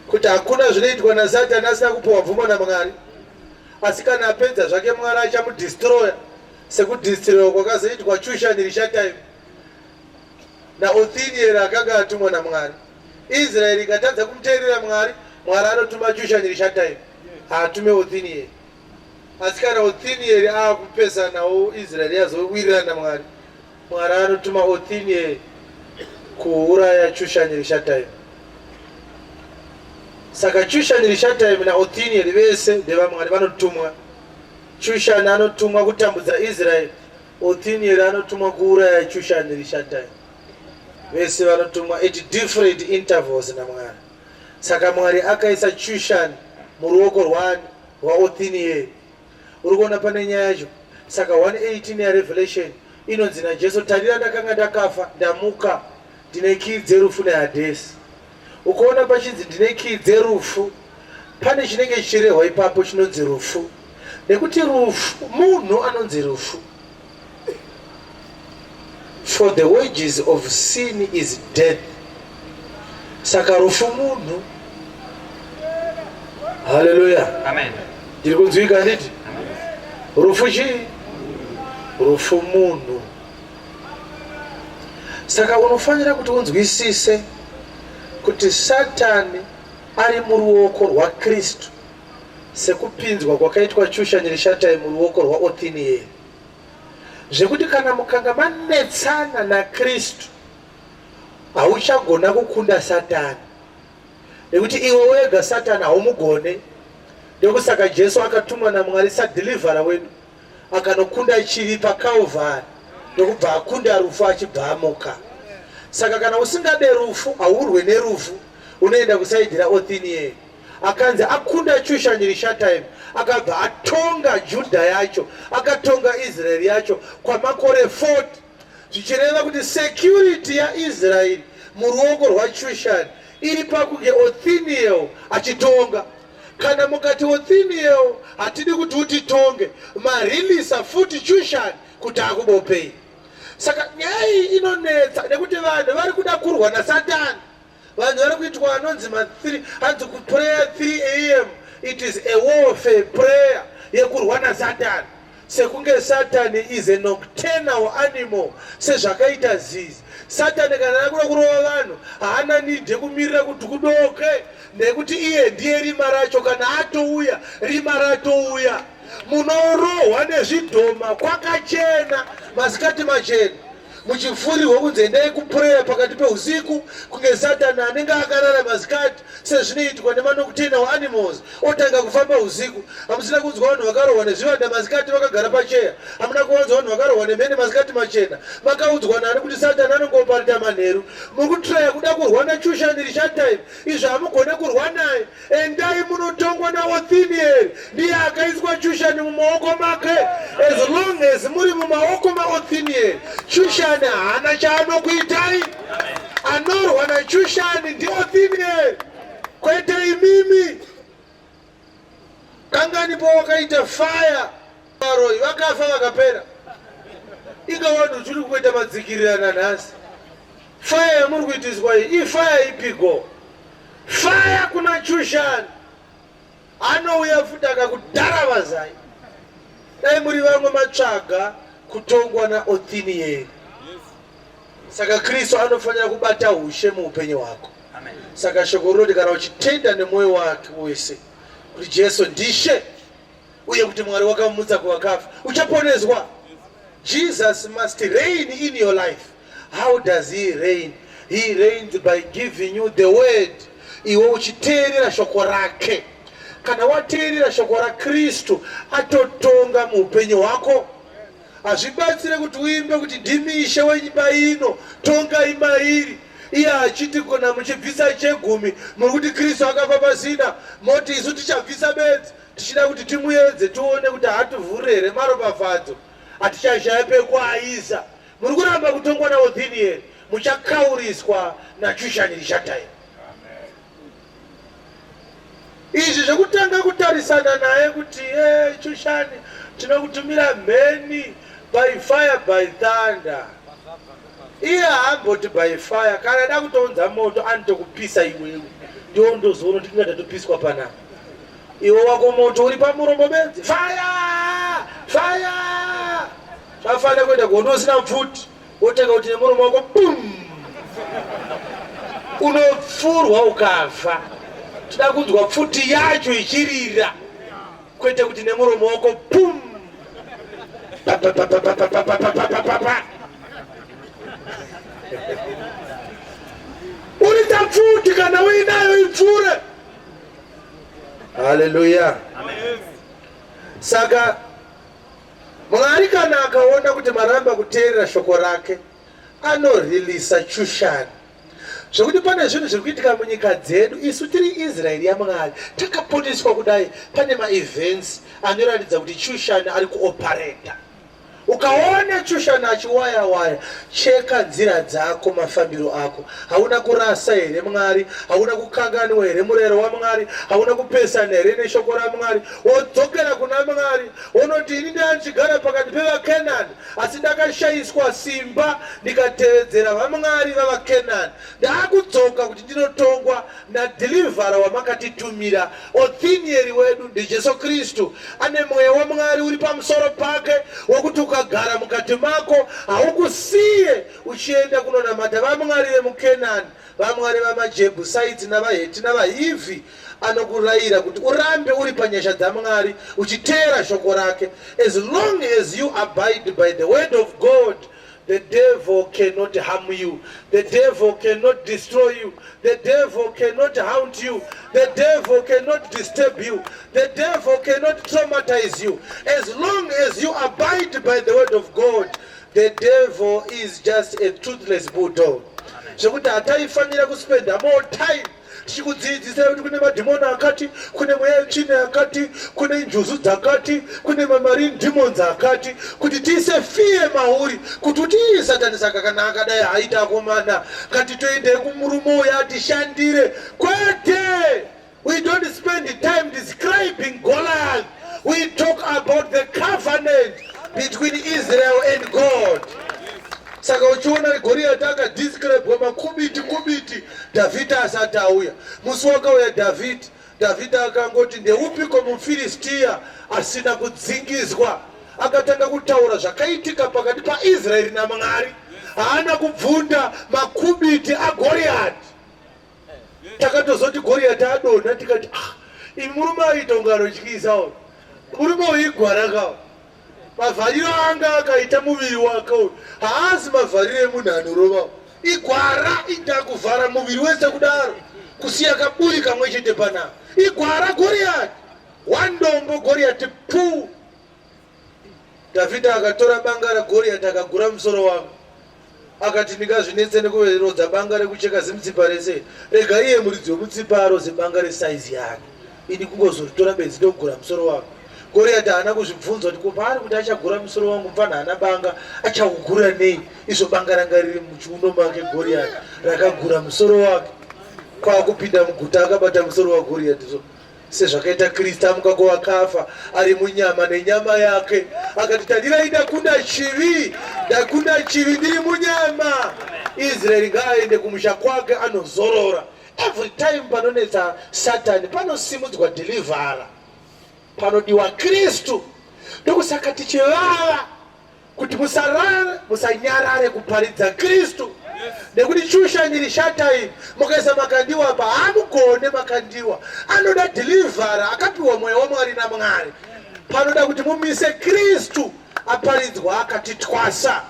Kuti hakuna zvinoitwa naSatani asina kupiwa mvumo naMwari. Asi kana apedza zvake Mwari achamudestroya sekudestroya kwakazoitwa Chushani Rishataimu naOthinieri akanga atumwa naMwari. Israeri ikatadza kumuteerera Mwari, Mwari anotuma Chushani Rishataimu, haatume Othinieri. Asi kana Othinieri akupesanawo Israeri yazowirirana naMwari, Mwari anotuma Othinieri kuuraya Chushani Rishataimu. Saka Chushani Rishataimu naOthinieri vese ndevaMwari vanotumwa. Chushani anotumwa kutambudza Israeri, Othinieri anotumwa kuuraya Chushani Rishataimu. Vese vanotumwa at different intervals naMwari. Saka Mwari akaisa Chushani muruoko rwani? RwaOthinieri. Uri kuona pane nyaya yacho? Saka 1:18 yaRevelation inonzi naJesu, tarira ndakanga ndakafa, ndamuka, ndine kii dzerufu neHadhesi. Ukaona pachinzi ndine kii dzerufu, pane chinenge chichirehwa ipapo chinonzi rufu. Nekuti rufu, munhu anonzi rufu. For the wages of sin is death. Saka rufu munhu. Hallelujah. Amen. Ndiri kunzwika handiti? Rufu chii? Rufu munhu. Saka unofanira kuti unzwisise kuti Satani ari muruoko rwaKristu sekupinzwa kwakaitwa Chushani Rishatai muruoko rwaOthinieri. Zvekuti kana mukanga manetsana naKristu hauchagona kukunda Satani, nekuti iwe wega Satani haumugone. Ndokusaka Jesu akatumwa naMwari saDeliverer wedu akanokunda chivi paCalvary ndokubva akunda rufu achibva amuka. Saka kana usingade rufu haurwe nerufu unoenda kusaidhi raOthinieri. Akanzi akunda Chushani Rishataimu akabva atonga Judha yacho akatonga Israeri yacho kwamakore 40 zvichireva kuti security yaIsraeri muruoko rwaChushani iri pakunge Othiniel achitonga. Kana mukati Othiniel hatidi kuti utitonge, marilisa futi Chushani kuti akubopei. Saka nyaya iyi inonetsa nekuti vanhu vari kuda kurwa naSatani. Vanhu vari kuitwa anonzi ma3 hanzi kuprayer 3 am it is a warfare prayer yekurwa nasatani sekunge satani is a nocturnal animal sezvakaita zizi. Satani kana akuda kurova vanhu haana need yekumirira kuti kudoke nekuti iye ndiye rima racho. Kana atouya rima ratouya, munorohwa nezvidhoma kwakachena masikati machena muchifurirwa kunzi endai kuprayer pakati peusiku kunge satani anenge akarara masikati sezvinoitwa nemanocturnal animals otanga kufamba usiku. Hamusina kunzwa vanhu vakarohwa nezvivanda masikati vakagara pacheya? Hamuna kuwanzwa vanhu vakarohwa nemhene masikati machena? Makaudzwa nani kuti satani anongoparita manheru? Muri kutraya kuda kurwa naChushani Rishatime, izvo hamugone kurwa naye. Endai munotongwa naOthinieri, ndiye akaiswa Chushani mumaoko make. As long as muri mumaoko maOthinieri, Chushani haana chaanokuitai. Anorwa naChushani ndiOthinieri, kwete imimi. Kangani pawakaita fire varoi vakafa vakapera? Inga vanhu uchiri kuita madzikirirana nhasi. Fire yamuri kuitiswa iyi ifire ipigo? Fire kuna Chushani, anouya futi akakudharavazai. Dai muri vamwe matsvaga kutongwa naOthinieri. Saka Kristu anofanira kubata ushe muupenyu hwako. Saka shoko rinoti kana uchitenda nemwoyo wake wese kuti Jesu ndishe uye kuti Mwari wakamumutsa kuvakafa, uchaponeswa. Jesus must reign in your life. How does he reign? He reigns by giving you the word, iwe uchiteerera shoko rake. Kana wateerera shoko raKristu, atotonga muupenyu hwako. Hazvibatsire kuti uimbe kuti ndimi ishe wenyimba ino, tongai mairi, iye achiti kana muchibvisa chegumi muri kuti Kristu akafa pasina, moti isu tichabvisa bedzi tichida kuti timuedze tione kuti hativhurire here maropafadzo atichashaya pekuaisa. Muri kuramba kutongwa naOthinieri, muchakauriswa naChushani Rishatai. Izvi zvekutanga kutarisana naye kuti e Chushani tinokutumira mheni by fire by thunder, iye haamboti by fire. Kana da kutounza moto anotokupisa iwewe, ndiwo ndozoona kuti tinga tatopiswa panapa. Iwe wako moto uri pamuromo bedzi, fire fire. Zvafanira kuenda kuhondo usina pfuti, wotanga kuti nemuromo wako bum, unopfurwa ukafa. Tida kunzwa pfuti yacho ichirira, kwete kuti nemuromo wako pum papapapapapapapapapa. Uridza pfuti kana uinayo, ipfure. Haleluya. Saka Mwari kana akaona kuti maramba kuteerera shoko rake, anorilisa Chushani. Zvekuti pane zvinhu zviri kuitika munyika dzedu, isu tiri Israeri yaMwari takaponeswa kudai, pane maevents anoratidza kuti Chushani ari kuopareta. Ukaona Chushani achiwaya waya, cheka nzira dzako, mafambiro ako. Hauna kurasa here Mwari? Hauna kukanganwa here murayiro waMwari? Hauna kupesana here neshoko raMwari? Wodzokera kuna Mwari, wonoti ini ndandichigara pakati pevaKenani, asi ndakashayiswa simba ndikatevedzera vamwari vavaKenani. Ndaakudzoka kuti ndinotongwa nadeliverer wamakatitumira. Othinieri wedu ndiJesu Kristu, ane mweya waMwari uri pamusoro pake, wokuti ukagara mukati mako haukusiye uchienda kunonamata vamwari vemuKenani, vamwari vamaJebhusaiti navaHeti navaHivhi. Anokurayira kuti urambe uri panyasha dzaMwari uchiteera shoko rake. As long as you abide by the word of God, The devil cannot harm you. The devil cannot destroy you. The devil cannot haunt you. The devil cannot disturb you. The devil cannot traumatize you. As long as you abide by the word of God, the devil is just a toothless bulldog. Zvekuti hataifanira kuspenda more time tichikudzidzisai kuti kune madhimoni akati, kune mweya yetsvina yakati, kune njuzu dzakati, kune mamarine demons akati, kuti tiise fear mauri, kuti uti, "Ii, Satani, saka kana akadai haita akomana, ngatitoendei kumurume uyo atishandire." Kwete. We don't spend time describing Goliath. We talk about the covenant between Israel and God. Saka uchiona Goriyati akadescribwa makubiti kubiti Dhavhidhi asati auya. Musi wakauya Dhavhidhi, Dhavhidhi akangoti, "Ndeupiko muFiristiya asina kudzingiswa?" Akatanga kutaura zvakaitika pakati paIsraeri naMwari. Haana kubvunda makubiti aGoriyati. Takatozoti Goriyati adonha, tikati, "Ah, imi, murume aita kunge anotyisa uyu. Murume uyu igwara kawo. Mavhariro anga akaita muviri wake uyu haasi mavhariro emunhu anorova. Igwara, ida kuvhara muviri wese kudaro, kusiya kaburi kamwe chete panapa. Igwara Goriyati." Wandombo Goriyati pu. Dhavhidhi akatora banga raGoriyati, akagura musoro wake. Akati, "Ndingazvinetse nekuverodza banga rekucheka zimutsipa rese? Rega iye muridzi wemutsipa aroze banga resaizi yake. Ini kungozoritora bedzi, ndogura musoro wake." Goriyati haana kuzvibvunza kuti paari kuti achagura musoro wangu, mufana haana banga, achaugura nei? Izvo banga ranga riri muchiuno make. Goriyati rakagura musoro wake, kwakupinda muguta akabata musoro waGoriyati. So sezvakaita Kristu amuka kuvakafa ari munyama nenyama yake, akati, "Tarirai, ndakunda chivi, ndakunda chivi ndiri munyama. Israeri ngaaende kumusha kwake anozorora." Every time panonetsa Satani, panosimudzwa deliverer, panodiwa Kristu. Ndokusaka tichivava kuti musarare, musanyarare kuparidza Kristu, nekuti Chushani Rishatai mukaisa Makandiwa pa, hamugone. Makandiwa anoda deliverer akapiwa mweya waMwari naMwari. Panoda kuti mumise Kristu aparidzwa akati twasa.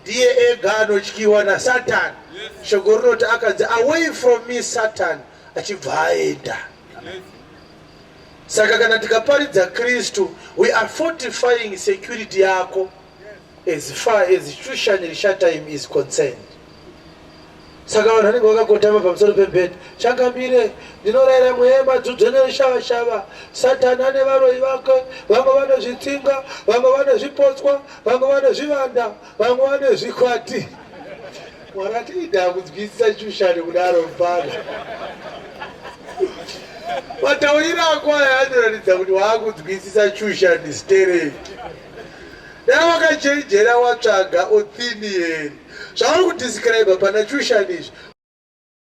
Ndiye ega anotyiwa naSatani. Shoko rinoti akanzi, "Away from me, Satan," achibva aenda. Saka kana tikaparidza Kristu, we are fortifying security yako as far as Chushani Rishataim is concerned. Saka vanhu vanenge vakakotama pamusoro pembedha, "Changamire, ndinorayira mweya yemadzudzo neshavashava. Satani ane varoyi vake, vamwe vane zvitsinga, vamwe vane zvipotswa, vamwe vane zvivanda, vamwe vane zvikwati." Mwari ati, "Ida kunzwisisa Chushani kudaro mupana. Matauriro ako aya anoratidza kuti waakunzwisisa Chushani stereki. Dai wakachenjera watsvaga Othinieri. Zvauri kudescribe pana Chushani izvi,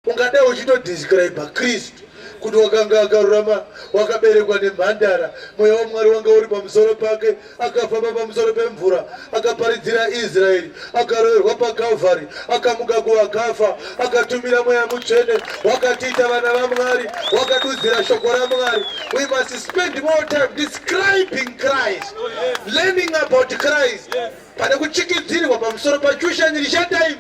ungadai uchitodescribe Kristu, kuti wakanga akarurama, wakaberekwa nemhandara, mweya waMwari wanga uri pamusoro pake, akafamba pamusoro pemvura, akaparidzira Israeri, akaroverwa paKalvari, akamuka kuvakafa, akatumira Mweya Mutsvene, wakatiita vana vaMwari, wakadudzira shoko raMwari." We must spend more time describing Christ, learning about Christ, pane kuchikidzirwa pamusoro paChushani Rishataimi.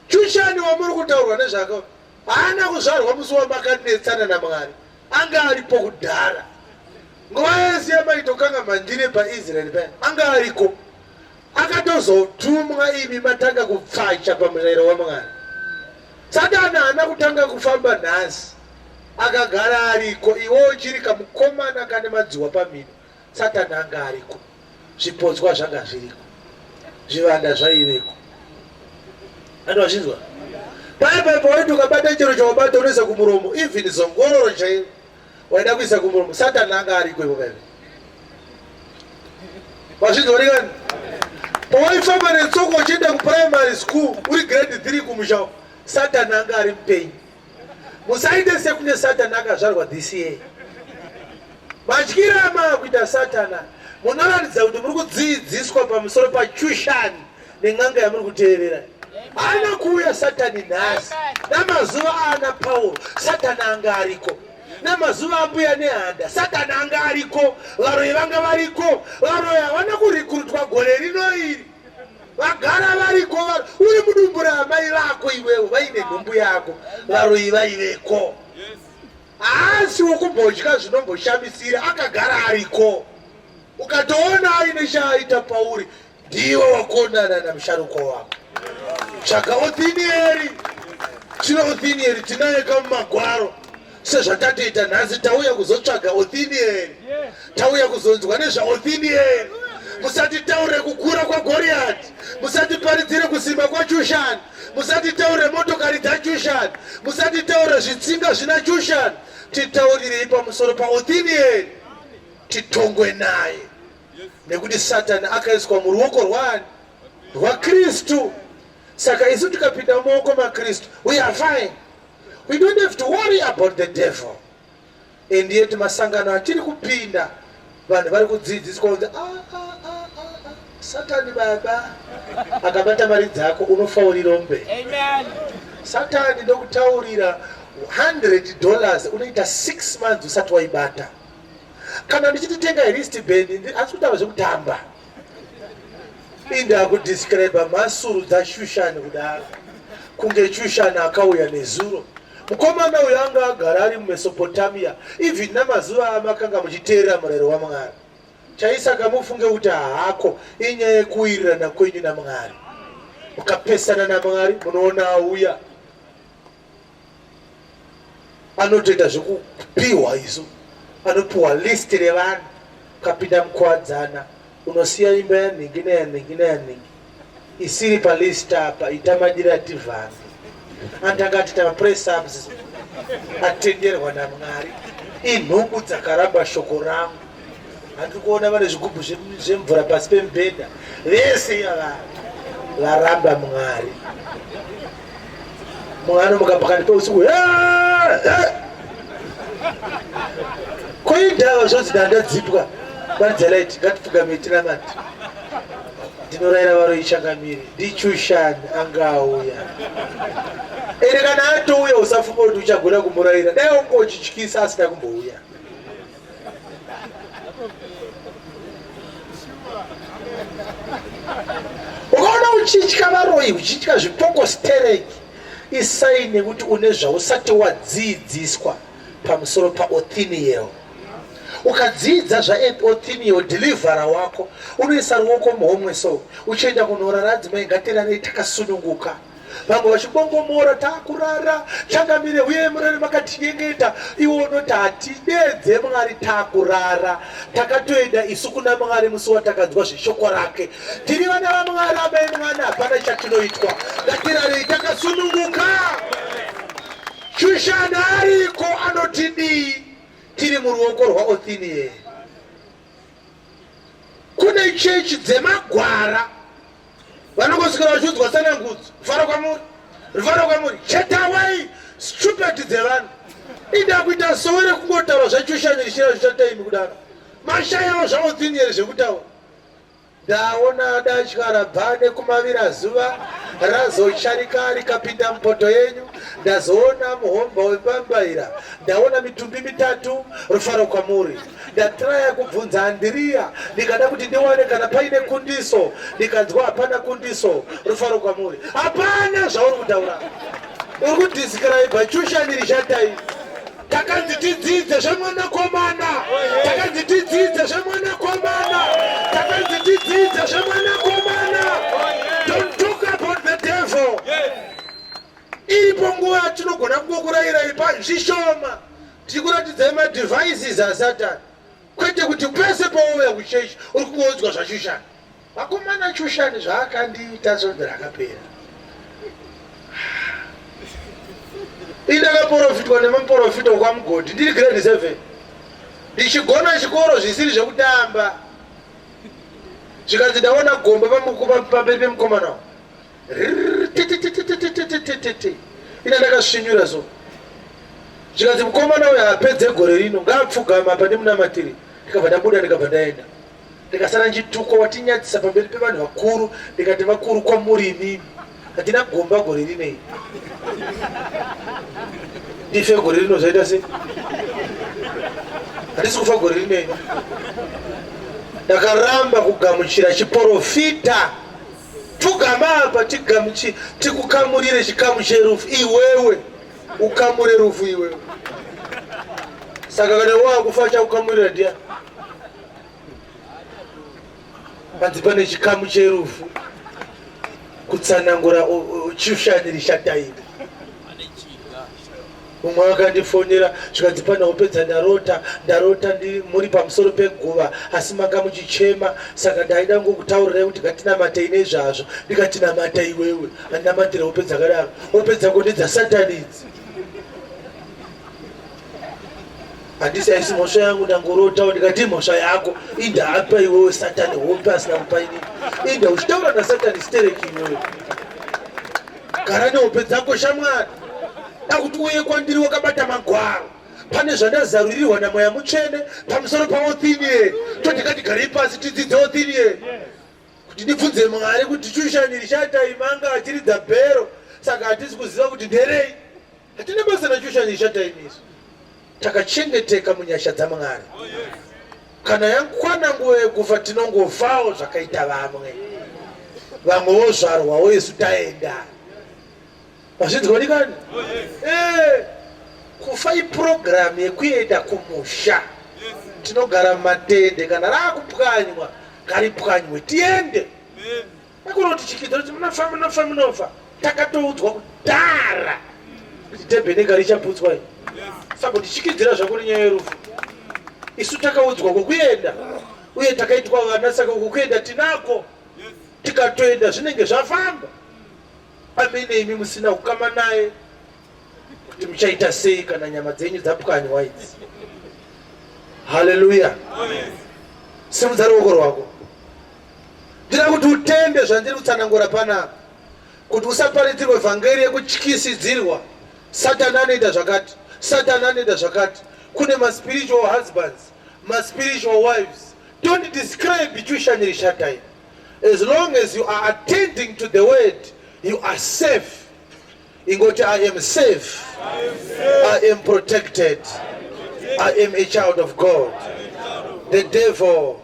Chushani wamuri kutaurwa nezvako haana kuzvarwa musi wamakanetsana naMwari. Anga aripo kudhara. Nguva yese yamaitokanga mandire paIsraeri paya, anga ariko. Akatozotumwa imi matanga kupfacha pamurayiro waMwari. Satani haana kutanga kufamba nhasi, akagara ariko. Iwe uchiri kamukomana kane madziwa pamhino, Satani anga ariko. Zvipotswa zvanga zviriko, zvivanda zvaiveko. Andi vazvinzwa paya paya pawaiti ukabata chero chawabata unoisa kumuromo, even zongororo chairo waida kuisa kumuromo, Satani anga ariko ipo paipa. Vazvinzwa rikani? Pawaifamba netsoka uchienda kuprimary school uri grade 3 kumusha, Satani anga ari mupenyu. Musaite sekunge Satani akazvarwa this year. Matyira amaakuita Satana, munoratidza kuti muri kudzidziswa pamusoro paChushani nen'anga yamuri kuteerera. Haana kuuya Satani nhasi. Namazuva ana Pauro, Satani anga ariko. Namazuva ambuya Nehanda, Satani anga ariko. Varoyi vanga variko. Varoyi havana kurecruitwa gore rino iri. Vagara variko uri mudumbu raamai vako iwewe vaine nhumbu yako varoyi vaiveko. Haasi wokumbotya zvinomboshamisira akagara ariko. Ukatoona aine chaaita pauri ndiwe wakonana namusharukwa wako. Tsvaga Othinieri. Tino Othinieri tinaye kamumagwaro sezvatatoita nhasi tauya kuzotsvaga Othinieri. Tauya kuzonzwa nezvaOthinieri. Musatitaurire kukura kwaGoriati, musatiparidzire kusimba kwaChushani, musatitaurire motokari dzaChushani, musatitaurire zvitsinga zvina Chushani. Titaurirei pamusoro paOthinieri titongwe naye, nekuti Satani akaiswa muruoko rwaani? RwaKristu. Saka isu tikapinda mumaoko maKristu, we are fine. We don't have to worry about the devil. And yet masangano atiri kupinda vanhu vari kudzidziswa kunzi ah, ah, ah, ah, ah. Satani baba akabata mari dzako unofa uri rombe. Amen. Satani ndokutaurira $100 unoita 6 months usati waibata. Kana ndichiti tenga wristband asi kutaura zvekutamba. Inda kudescribe mhasuru dzaShushani kudaro kunge Shushani akauya nezuro. Mukomana uyu anga agara ari muMesopotamia even namazuva amakanga muchiteerera murayiro waMwari. Chaisaka mufunge kuti hahako inyaya yekuwirirana kwenyu naMwari. Mukapesana naMwari munoona auya anotoita zvekupiwa isu anopiwa list revanhu ukapinda mukuwadzana unosiya imba yanhingi neyanhingi neyanhingi isiri palist apa ita madira tivhange anti akati tamapress ups atenderwa namwari inhubu dzakaramba shoko rangu handiri kuona vane zvigubhu zvemvura pasi pemubhedha vese ivava varamba mwari Mumwe anomuka pakati peusiku koindava zvonzi ndandadzipwa vanzelaiti ngatipfugame tinamati ndinorayira varoyi changamire ndichushani anga auya ende kana atouya usafunga kuti uchagona kumurayira dai wanga uchityisa asina kumbouya Ukaona uchitya varoyi, uchitya zvipoko stereki, isai nekuti une zvausati wadziidziswa pamusoro paOthiniel. Ukadzidza zvaOthiniel, deliverer wako, unoisa ruoko muhomwe so, uchienda kunorara adzimai ngatirarei takasununguka. Vamwe vachibongomora takurara changamire huye murare makatinyengeta iwe unoti hatideedze Mwari takurara takatoenda isu kuna Mwari musi watakanzwa zveshoko rake tiri vana vaMwari amai mwana hapana chatinoitwa ngatirarei takasununguka Shushana ariko anotidii tiri muruoko rwaOthinieri kune chechi dzemagwara vanongoswera vachiudzwa tsanangudzo rufaro kwamuri rufaro kwamuri chetawai stupid dzevanhu inda kuita sowe rekungotaura zvachushani richira zvichataimi kudaro mashayawo zvavo dziniere zvekutaura ndaona datya rabva nekumavira zuva razocharika rikapinda mupoto yenyu ndazoona muhomba wembambaira ndaona mitumbi mitatu rufaro kwamuri Ndatraya kubvunza Andiriya ndikada kuti ndiwane kana paine kundiso, ndikanzwa hapana kundiso. Rufaro kwamuri, hapana zvauri kutaura, uri kudescribe chushani rishatai. Takanzi tidzidze zvemwanakomana, takanzi tidzidze zvemwanakomana, takanzi tidzidze zvemwanakomana. Don't talk about the devil. Iripo nguva yatinogona kungokurayirai zvishoma Tikuratidzai madevices asatani kwete kuti pese pauya kuchechi uri kungoudzwa zvaChushani. Vakomana Chushani zvaakandiita svondo rakapera. Ini ndakaporofitwa nemuporofita wekwaMugodhi ndiri grade 7 ndichigona chikoro zvisiri zvekutamba zvikanzi ndaona gomba pamberi pemukomana wangu ina ndakasvinyura so zvikanzi mukomana uyo apedze gore rino ngaapfugama apa ndimunamatiri ndikabva ndabuda ndikabva ndaenda ndikasara ndichitukwa watinyadzisa pamberi pevanhu vakuru ndikati vakuru kwamuri imimi handina gomba gore rinei ndife gore rino zvaita sei handisi kufa gore rinei ndakaramba kugamuchira chiporofita. Pfugama apa tigamuchi tikukamurire chikamu cherufu iwewe ukamure rufu iwewe. Saka kana wakufa chakukamurira ndiya panzi pane chikamu cherufu kutsanangura chishaniri chataina. Mumwe akandifonera zvikanzi pane hope dzandarota, ndarota ndi muri pamusoro peguva asi manga muchichema, saka ndaida ngokutaurirai kuti ngatinamatei nezvazvo. Ndikati namata iwewe, andinamatire hope dzakadaro, hope dzako ndedzasatani idzi. Handisi haisi mhosva yangu, ndangorotawo. Ndikati imhosva yako, inda apa iwewe satani hope asina kupa inini, inda uchitaura nasatani stereki iwewe. Gara nehope dzako shamwari, dakuti uye kwandiri wakabata magwaro. Pane zvandazarurirwa naMweya Mutsvene pamusoro paOthinieri. Toti ngatigarei pasi tidzidze Othinieri, kuti ndibvunze Mwari kuti Shushani Rishataimi anga achiridza bhero, saka hatisi kuziva kuti nderei. Hatina basa naShushani Rishataimi isu, takachengeteka munyasha dzaMwari. Kana yakwana nguva yekufa tinongofawo zvakaita vamwe, vamwe vozvarwawo isu taenda. Mazvinzwa dikani? Kufa ipurogiramu yekuenda kumusha. Tinogara mumatende, kana raakupwanywa ngaripwanywe tiende. Akunoti kuti munofa, munofa, munofa. Takatoudzwa kudhara kuti tebheneka richaputswa iyi, saka tichikidzira zvako nenyaya yerufu. Isu takaudzwa kwekuenda uye takaitwa vana, saka kwekuenda tinako, tikatoenda zvinenge zvafamba. Amene imi musina kukama naye kuti muchaita sei kana nyama dzenyu dzapwanywa idzi. Haleluya! Simudza ruoko rwako. Ndida kuti utende zvandiri kutsanangura panapa, kuti usaparidzirwe vhangeri yekutyisidzirwa. Satani anoita zvakati, Satani anoita zvakati. Kune maspiritual husbands, maspiritual wives. Don't describe Chushanirishataim. As long as you are attending to the word, you are safe. Ingoti, "I am safe, I am protected, I am a child of God. The devil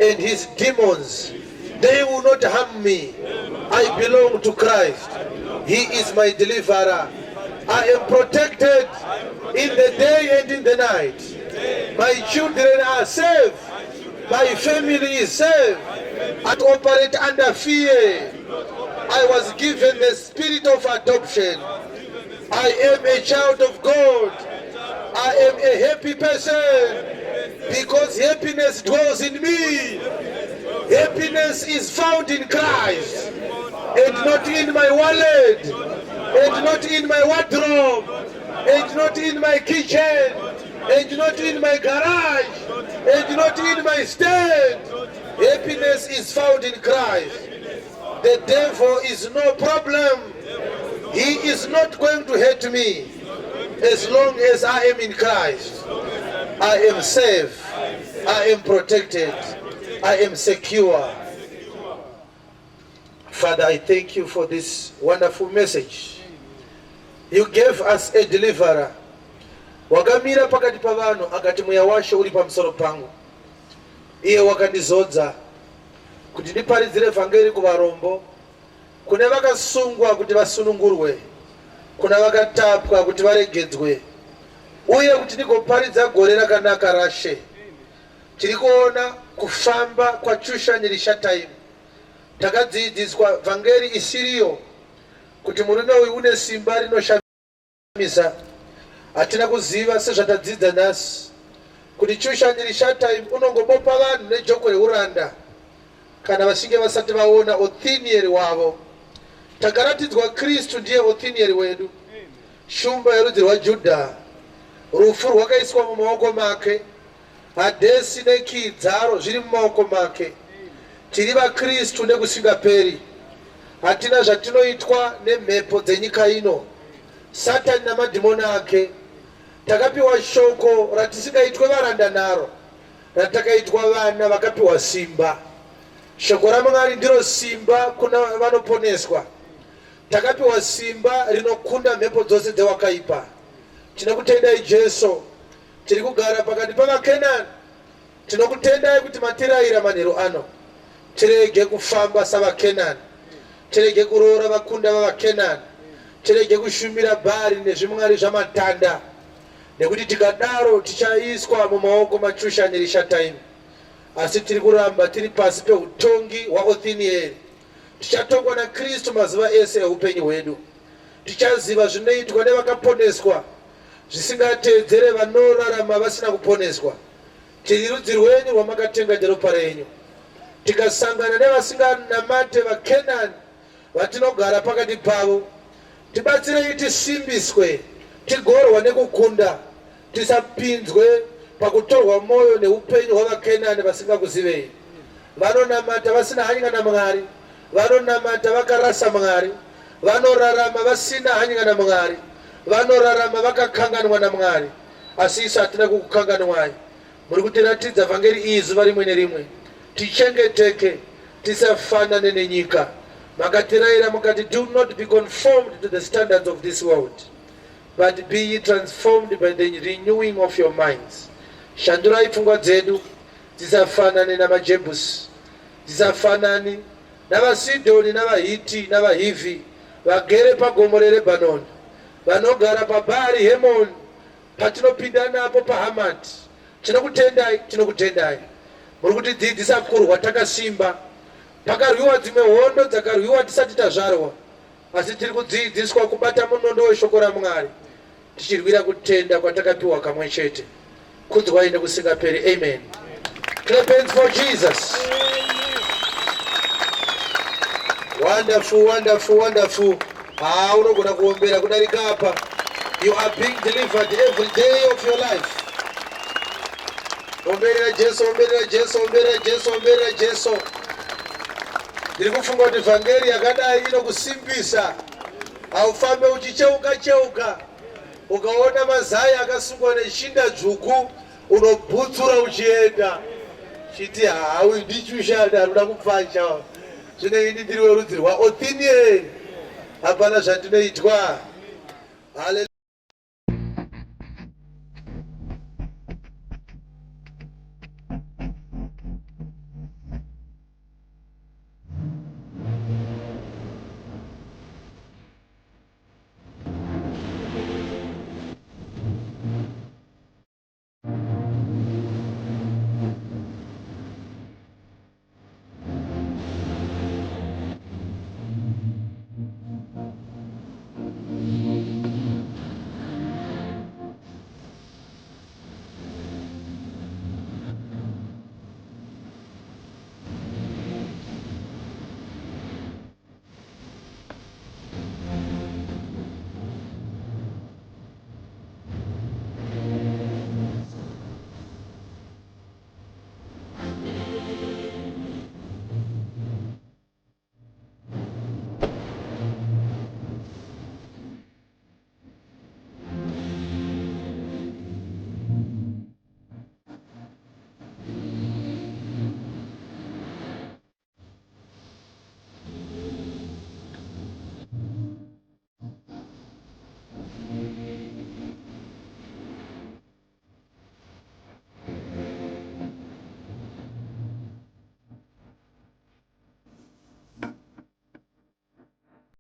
and his demons, they will not harm me. I belong to Christ. He is my deliverer. I am protected in the day and in the night. My children are safe. My family is safe. I operate under fear. I was given the spirit of adoption. I am a child of God. I am a happy person because happiness dwells in me. Happiness is found in Christ and not in my wallet and not in my wardrobe and not in my kitchen and not in my garage and not in my stand. Happiness is found in Christ. The devil is no problem. He is not going to hurt me as long as I am in Christ. I am safe. I am protected. I am secure." Father, I thank you for this wonderful message. You gave us a deliverer. Wakamira pakati pavanhu akati, "Mweya waShe uri pamusoro pangu. Iye wakandizodza kuti ndiparidzire vhangeri kuvarombo, kune vakasungwa kuti vasunungurwe, kuna vakatapwa kuti varegedzwe, uye kuti ndigoparidza gore rakanaka raShe." Tiri kuona kufamba kwaChushani-Rishataimu. Takadzidziswa vhangeri isiriyo kuti murume uyu une simba rinoshamisa. Hatina kuziva sezvatadzidza nhasi kuti Chushanyi-Rishataimu unongobopa vanhu nejoko reuranda kana vachinge vasati vaona Othinieri wavo. Takaratidzwa Kristu, ndiye Othinieri wedu, shumba yerudzi rwaJudha. Rufu rwakaiswa mumaoko make, Hadhesi nekii dzaro zviri mumaoko make. Tiri vaKristu nekusingaperi. Hatina zvatinoitwa nemhepo dzenyika ino, Satani namadhimoni ake. Takapiwa shoko ratisingaitwe varanda naro, ratakaitwa vana vakapiwa simba. Shoko raMwari ndiro simba kuna vanoponeswa. Takapiwa simba rinokunda mhepo dzose dzewakaipa. Tinokutendai, Jesu. Tiri kugara pakati pavaKenani. Tinokutendai kuti matirayira manheru ano tirege kufamba savaKenani. Tirege kuroora vakunda vavaKenani. Tirege kushumira Bhaari nezvimwari zvamatanda, nekuti tikadaro tichaiswa mumaoko maChushani-Rishataimi. Asi tiri kuramba tiri pasi peutongi hwaOthinieri. Tichatongwa naKristu mazuva ese eupenyu hwedu. Tichaziva zvinoitwa nevakaponeswa zvisingateedzere vanorarama vasina kuponeswa. Tiri rudzi rwenyu rwamakatenga neropa renyu. Tikasangana nevasinganamate vaKenani vatinogara pakati pavo, tibatsirei tisimbiswe, tigorwa nekukunda, tisapinzwe pakutorwa mwoyo neupenyu hwavaKenani vasingakuzivei. Vanonamata vasina hanya naMwari, vanonamata vakarasa Mwari, vanorarama vasina hanya naMwari, vanorarama vakakanganwa naMwari. Asi isu hatina kukukanganwai. Muri kutiratidza vhangeri iyi zuva rimwe nerimwe. Tichengeteke, tisafanane nenyika. Makatirayira mukati, do not be conformed to the standards of this world, but be ye transformed by the renewing of your minds. Shandurai pfungwa dzedu dzisafanane namaJebusi, dzisafanane navaSidhoni navaHiti navaHivhi vagere pagomo reRebhanoni, vanogara paBhaari Hemoni, patinopinda napo paHamati. Tinokutendai, tinokutendai. Muri kutidzidzisa kurwa takasimba. Pakarwiwa dzimwe hondo dzakarwiwa tisati tazvarwa, asi tiri kudzidziswa kubata munondo weshoko raMwari tichirwira kutenda kwatakapiwa kamwe chete. Kudzwai nekusingaperi. Amen. Clap hands for Jesus. Wonderful, wonderful, wonderful. Ah, unogona kuombera kudarika apa. You are being delivered every day of your life. Omberera Jesu, omberera Jesu, omberera Jesu, omberera Jesu. Ndiri kufunga kuti vhangeri yakadai inokusimbisa. Haufambe uchicheuka cheuka. Ukaona mazai akasungwa neshinda dzvuku unobhutsura uchienda. Chiti haa uyu ndichushanda ari kuda kupfacha. Zvino ini ndiri werudzi rwaOthinieri. Hapana zvandinoitwa. Hallelujah.